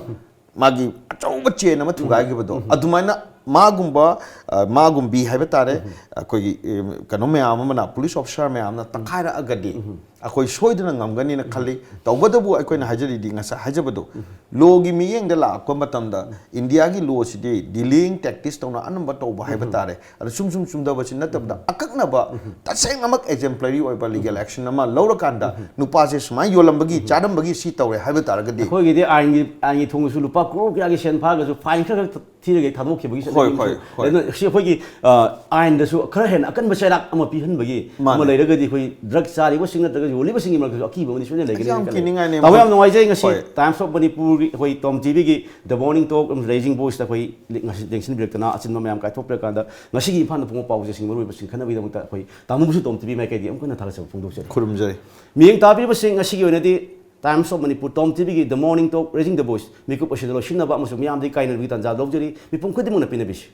ꯃꯥꯒꯤ ꯑꯆꯧꯕ ꯆꯦꯟ ꯑꯃ ꯊꯨꯒꯥꯏꯈꯤꯕꯗꯣ, ꯑꯗꯨꯃꯥꯏꯅ ꯃꯥꯒꯨꯝꯕ, ꯑ, ꯃꯥꯒꯨꯝꯕꯤ ꯍꯥꯏꯕ ꯇꯥꯔꯦ, ꯑꯩꯈꯣꯏꯒꯤ, ꯑꯦ, ꯀꯩꯅꯣ ꯃꯌꯥꯝ ꯑꯃꯅ, ꯄꯨꯂꯤꯁ ꯑꯣꯐꯤꯁꯥꯔ ꯃꯌꯥꯝꯅ ꯇꯛꯈꯥꯏꯔꯛꯑꯒꯗꯤ ꯑꯩꯈꯣꯏ ꯁꯣꯏꯗꯅ ꯉꯝꯒꯅꯤꯅ ꯈꯜꯂꯤ꯫ ꯇꯧꯕꯇꯕꯨ ꯑꯩꯈꯣꯏꯅ ꯍꯥꯏꯖꯔꯤꯗꯤ, ꯉꯁꯥꯏ ꯍꯥꯏꯖꯕꯗꯣ, ꯂꯣꯒꯤ ꯃꯤꯠꯌꯦꯡꯗ ꯂꯥꯛꯄ ꯃꯇꯝꯗ ꯏꯟꯗꯤꯌꯥꯒꯤ ꯂꯣꯁꯤꯗꯤ ꯗꯤꯂꯦꯌꯤꯡ ꯇꯦꯛꯇꯤꯛꯁ ꯇꯧꯅ ꯑꯅꯝꯕ ꯇꯧꯕ ꯍꯥꯏꯕ ꯇꯥꯔꯦ꯫ ꯑꯗ ꯁꯨꯝ ꯁꯨꯝ ꯆꯨꯝꯊꯕꯁꯤ ꯅꯠꯇꯕꯗ, ꯑꯀꯛꯅꯕ ꯇꯁꯦꯡꯅꯃꯛ ꯑꯦꯛꯖꯦꯝꯄ꯭ꯂꯔꯤ ꯑꯣꯏꯕ ꯂꯤꯒꯦꯜ ꯑꯦꯛꯁꯟ ꯑꯃ ꯂꯧꯔꯀꯥꯟꯗ, ꯅꯨꯄꯥꯁꯦ ꯁꯨꯃꯥꯏꯅ ꯌꯣꯜꯂꯝꯕꯒꯤ, ꯆꯥꯔꯝꯕꯒꯤ, ꯁꯤ ꯇꯧꯔꯦ ꯍꯥꯏꯕ ꯇꯥꯔꯒꯗꯤ, ꯑꯩꯈꯣꯏꯒꯤꯗꯤ ꯑꯥꯏꯟꯒꯤ ꯑꯥꯏꯟꯒꯤ ꯊꯣꯡꯗꯁꯨ ꯂꯨꯄꯥ ꯀ꯭ꯔꯣꯔ ꯀꯌꯥꯒꯤ ꯁꯦꯟ ꯐꯥꯈ꯭ꯔꯁꯨ ꯐꯥꯏꯟ ꯈꯔ ꯈꯔ ꯊꯤꯔꯒ ꯊꯥꯗꯣꯛꯈꯤꯕꯒꯤ ꯍꯣꯏ, ꯆꯠꯅꯕꯤ ꯍꯣꯏ, ꯑꯃꯁꯨ ꯍꯣꯏ꯫ ꯂꯩ꯫ ꯑꯗꯨꯅ ꯁꯤ ꯑꯩꯈꯣꯏꯒꯤ, ꯑ, ꯑꯥꯏꯟꯗꯁꯨ ꯈꯔ ꯍꯦꯟꯅ ꯑꯀꯟꯕ ꯆꯩꯔꯥꯛ ꯑꯃ ꯄꯤꯍꯟꯕꯒꯤ ꯃꯥꯅꯦ꯫ ꯑꯃ ꯂꯩꯔꯒꯗꯤ ꯑꯩꯈꯣꯏ ꯗ꯭ꯔꯒ ꯆꯥꯔꯤꯕꯁꯤꯡ ꯅꯠꯇ꯭ꯔꯒ ꯌꯣꯜꯂꯤꯕꯁꯤꯡꯒꯤ ꯃꯔꯛꯇꯁꯨ ꯑꯀꯤꯕ ꯑꯃꯗꯤ ꯁꯣꯏꯗꯅ ꯂꯩꯒꯅꯤ ꯌꯥꯝ ꯍꯥꯏꯅ ꯈꯜꯂꯦ꯫ ꯀꯤꯅꯤꯡꯉꯥꯏꯅꯤ꯫ ꯇꯥꯃꯣ, ꯌꯥꯝ ꯅꯨꯡꯉꯥꯏꯖꯩ ꯉꯁꯤ ꯍꯣꯏ꯫ Times of Manipurꯒꯤ ꯑꯩꯈꯣꯏ ꯇꯣꯝ ꯇꯤꯚꯤꯒꯤ The Morning Talk ꯑꯃꯁꯨꯡ Raising Voiceꯇ ꯑꯩꯈꯣꯏ ꯉꯁꯤ ꯂꯦꯡꯁꯤꯟꯕꯤꯔꯛꯇꯅ, ꯑꯆꯤꯟꯕ ꯃꯌꯥꯝ ꯀꯥꯏꯊꯣꯛꯄꯤꯔꯀꯥꯟꯗ ꯉꯁꯤꯒꯤ ꯏꯝꯐꯥꯜꯗ ꯐꯣꯡꯕ ꯄꯥꯎꯁꯦ ꯁꯤꯡ ꯃꯔꯨꯑꯣꯏꯕ ꯁꯤꯡꯈꯠꯅꯕꯒꯤꯗꯃꯛꯇ ꯑꯩꯈꯣꯏ ꯇꯥꯃꯣꯕꯨꯁꯨ ꯇꯣꯝ ꯇꯤꯚꯤ ꯃꯥꯏꯀꯩꯗꯒꯤ ꯑꯃꯨꯛ ꯍꯟꯅ ꯊꯥꯒꯠꯆꯕ ꯐꯣꯡꯗꯣꯛꯆꯔꯤ꯫ ꯈꯨꯔꯨꯝꯖꯔꯤ꯫ ꯃꯤꯠꯌꯦꯡ ꯇꯥꯕꯤꯔꯤꯕꯁꯤꯡ, ꯉꯁꯤꯒꯤ ꯑꯣꯏꯅꯗꯤ Times of Manipur, Tom ꯇꯤꯚꯤꯒꯤ The Morning Talk, Raising the Voice ꯃꯤꯀꯨꯞ ꯑꯁꯤꯗ ꯂꯣꯏꯁꯤꯟꯅꯕ ꯑꯃꯁꯨꯡ ꯃꯤꯌꯥꯝꯗꯒꯤ ꯀꯥꯏꯅꯕꯒꯤ ꯇꯥꯟꯖꯥ ꯂꯧꯖꯔꯤ꯫ ꯃꯤꯄꯨꯝ ꯈꯨꯗꯤꯡꯃꯛꯅ ꯄꯤꯅꯕꯤꯁꯤ꯫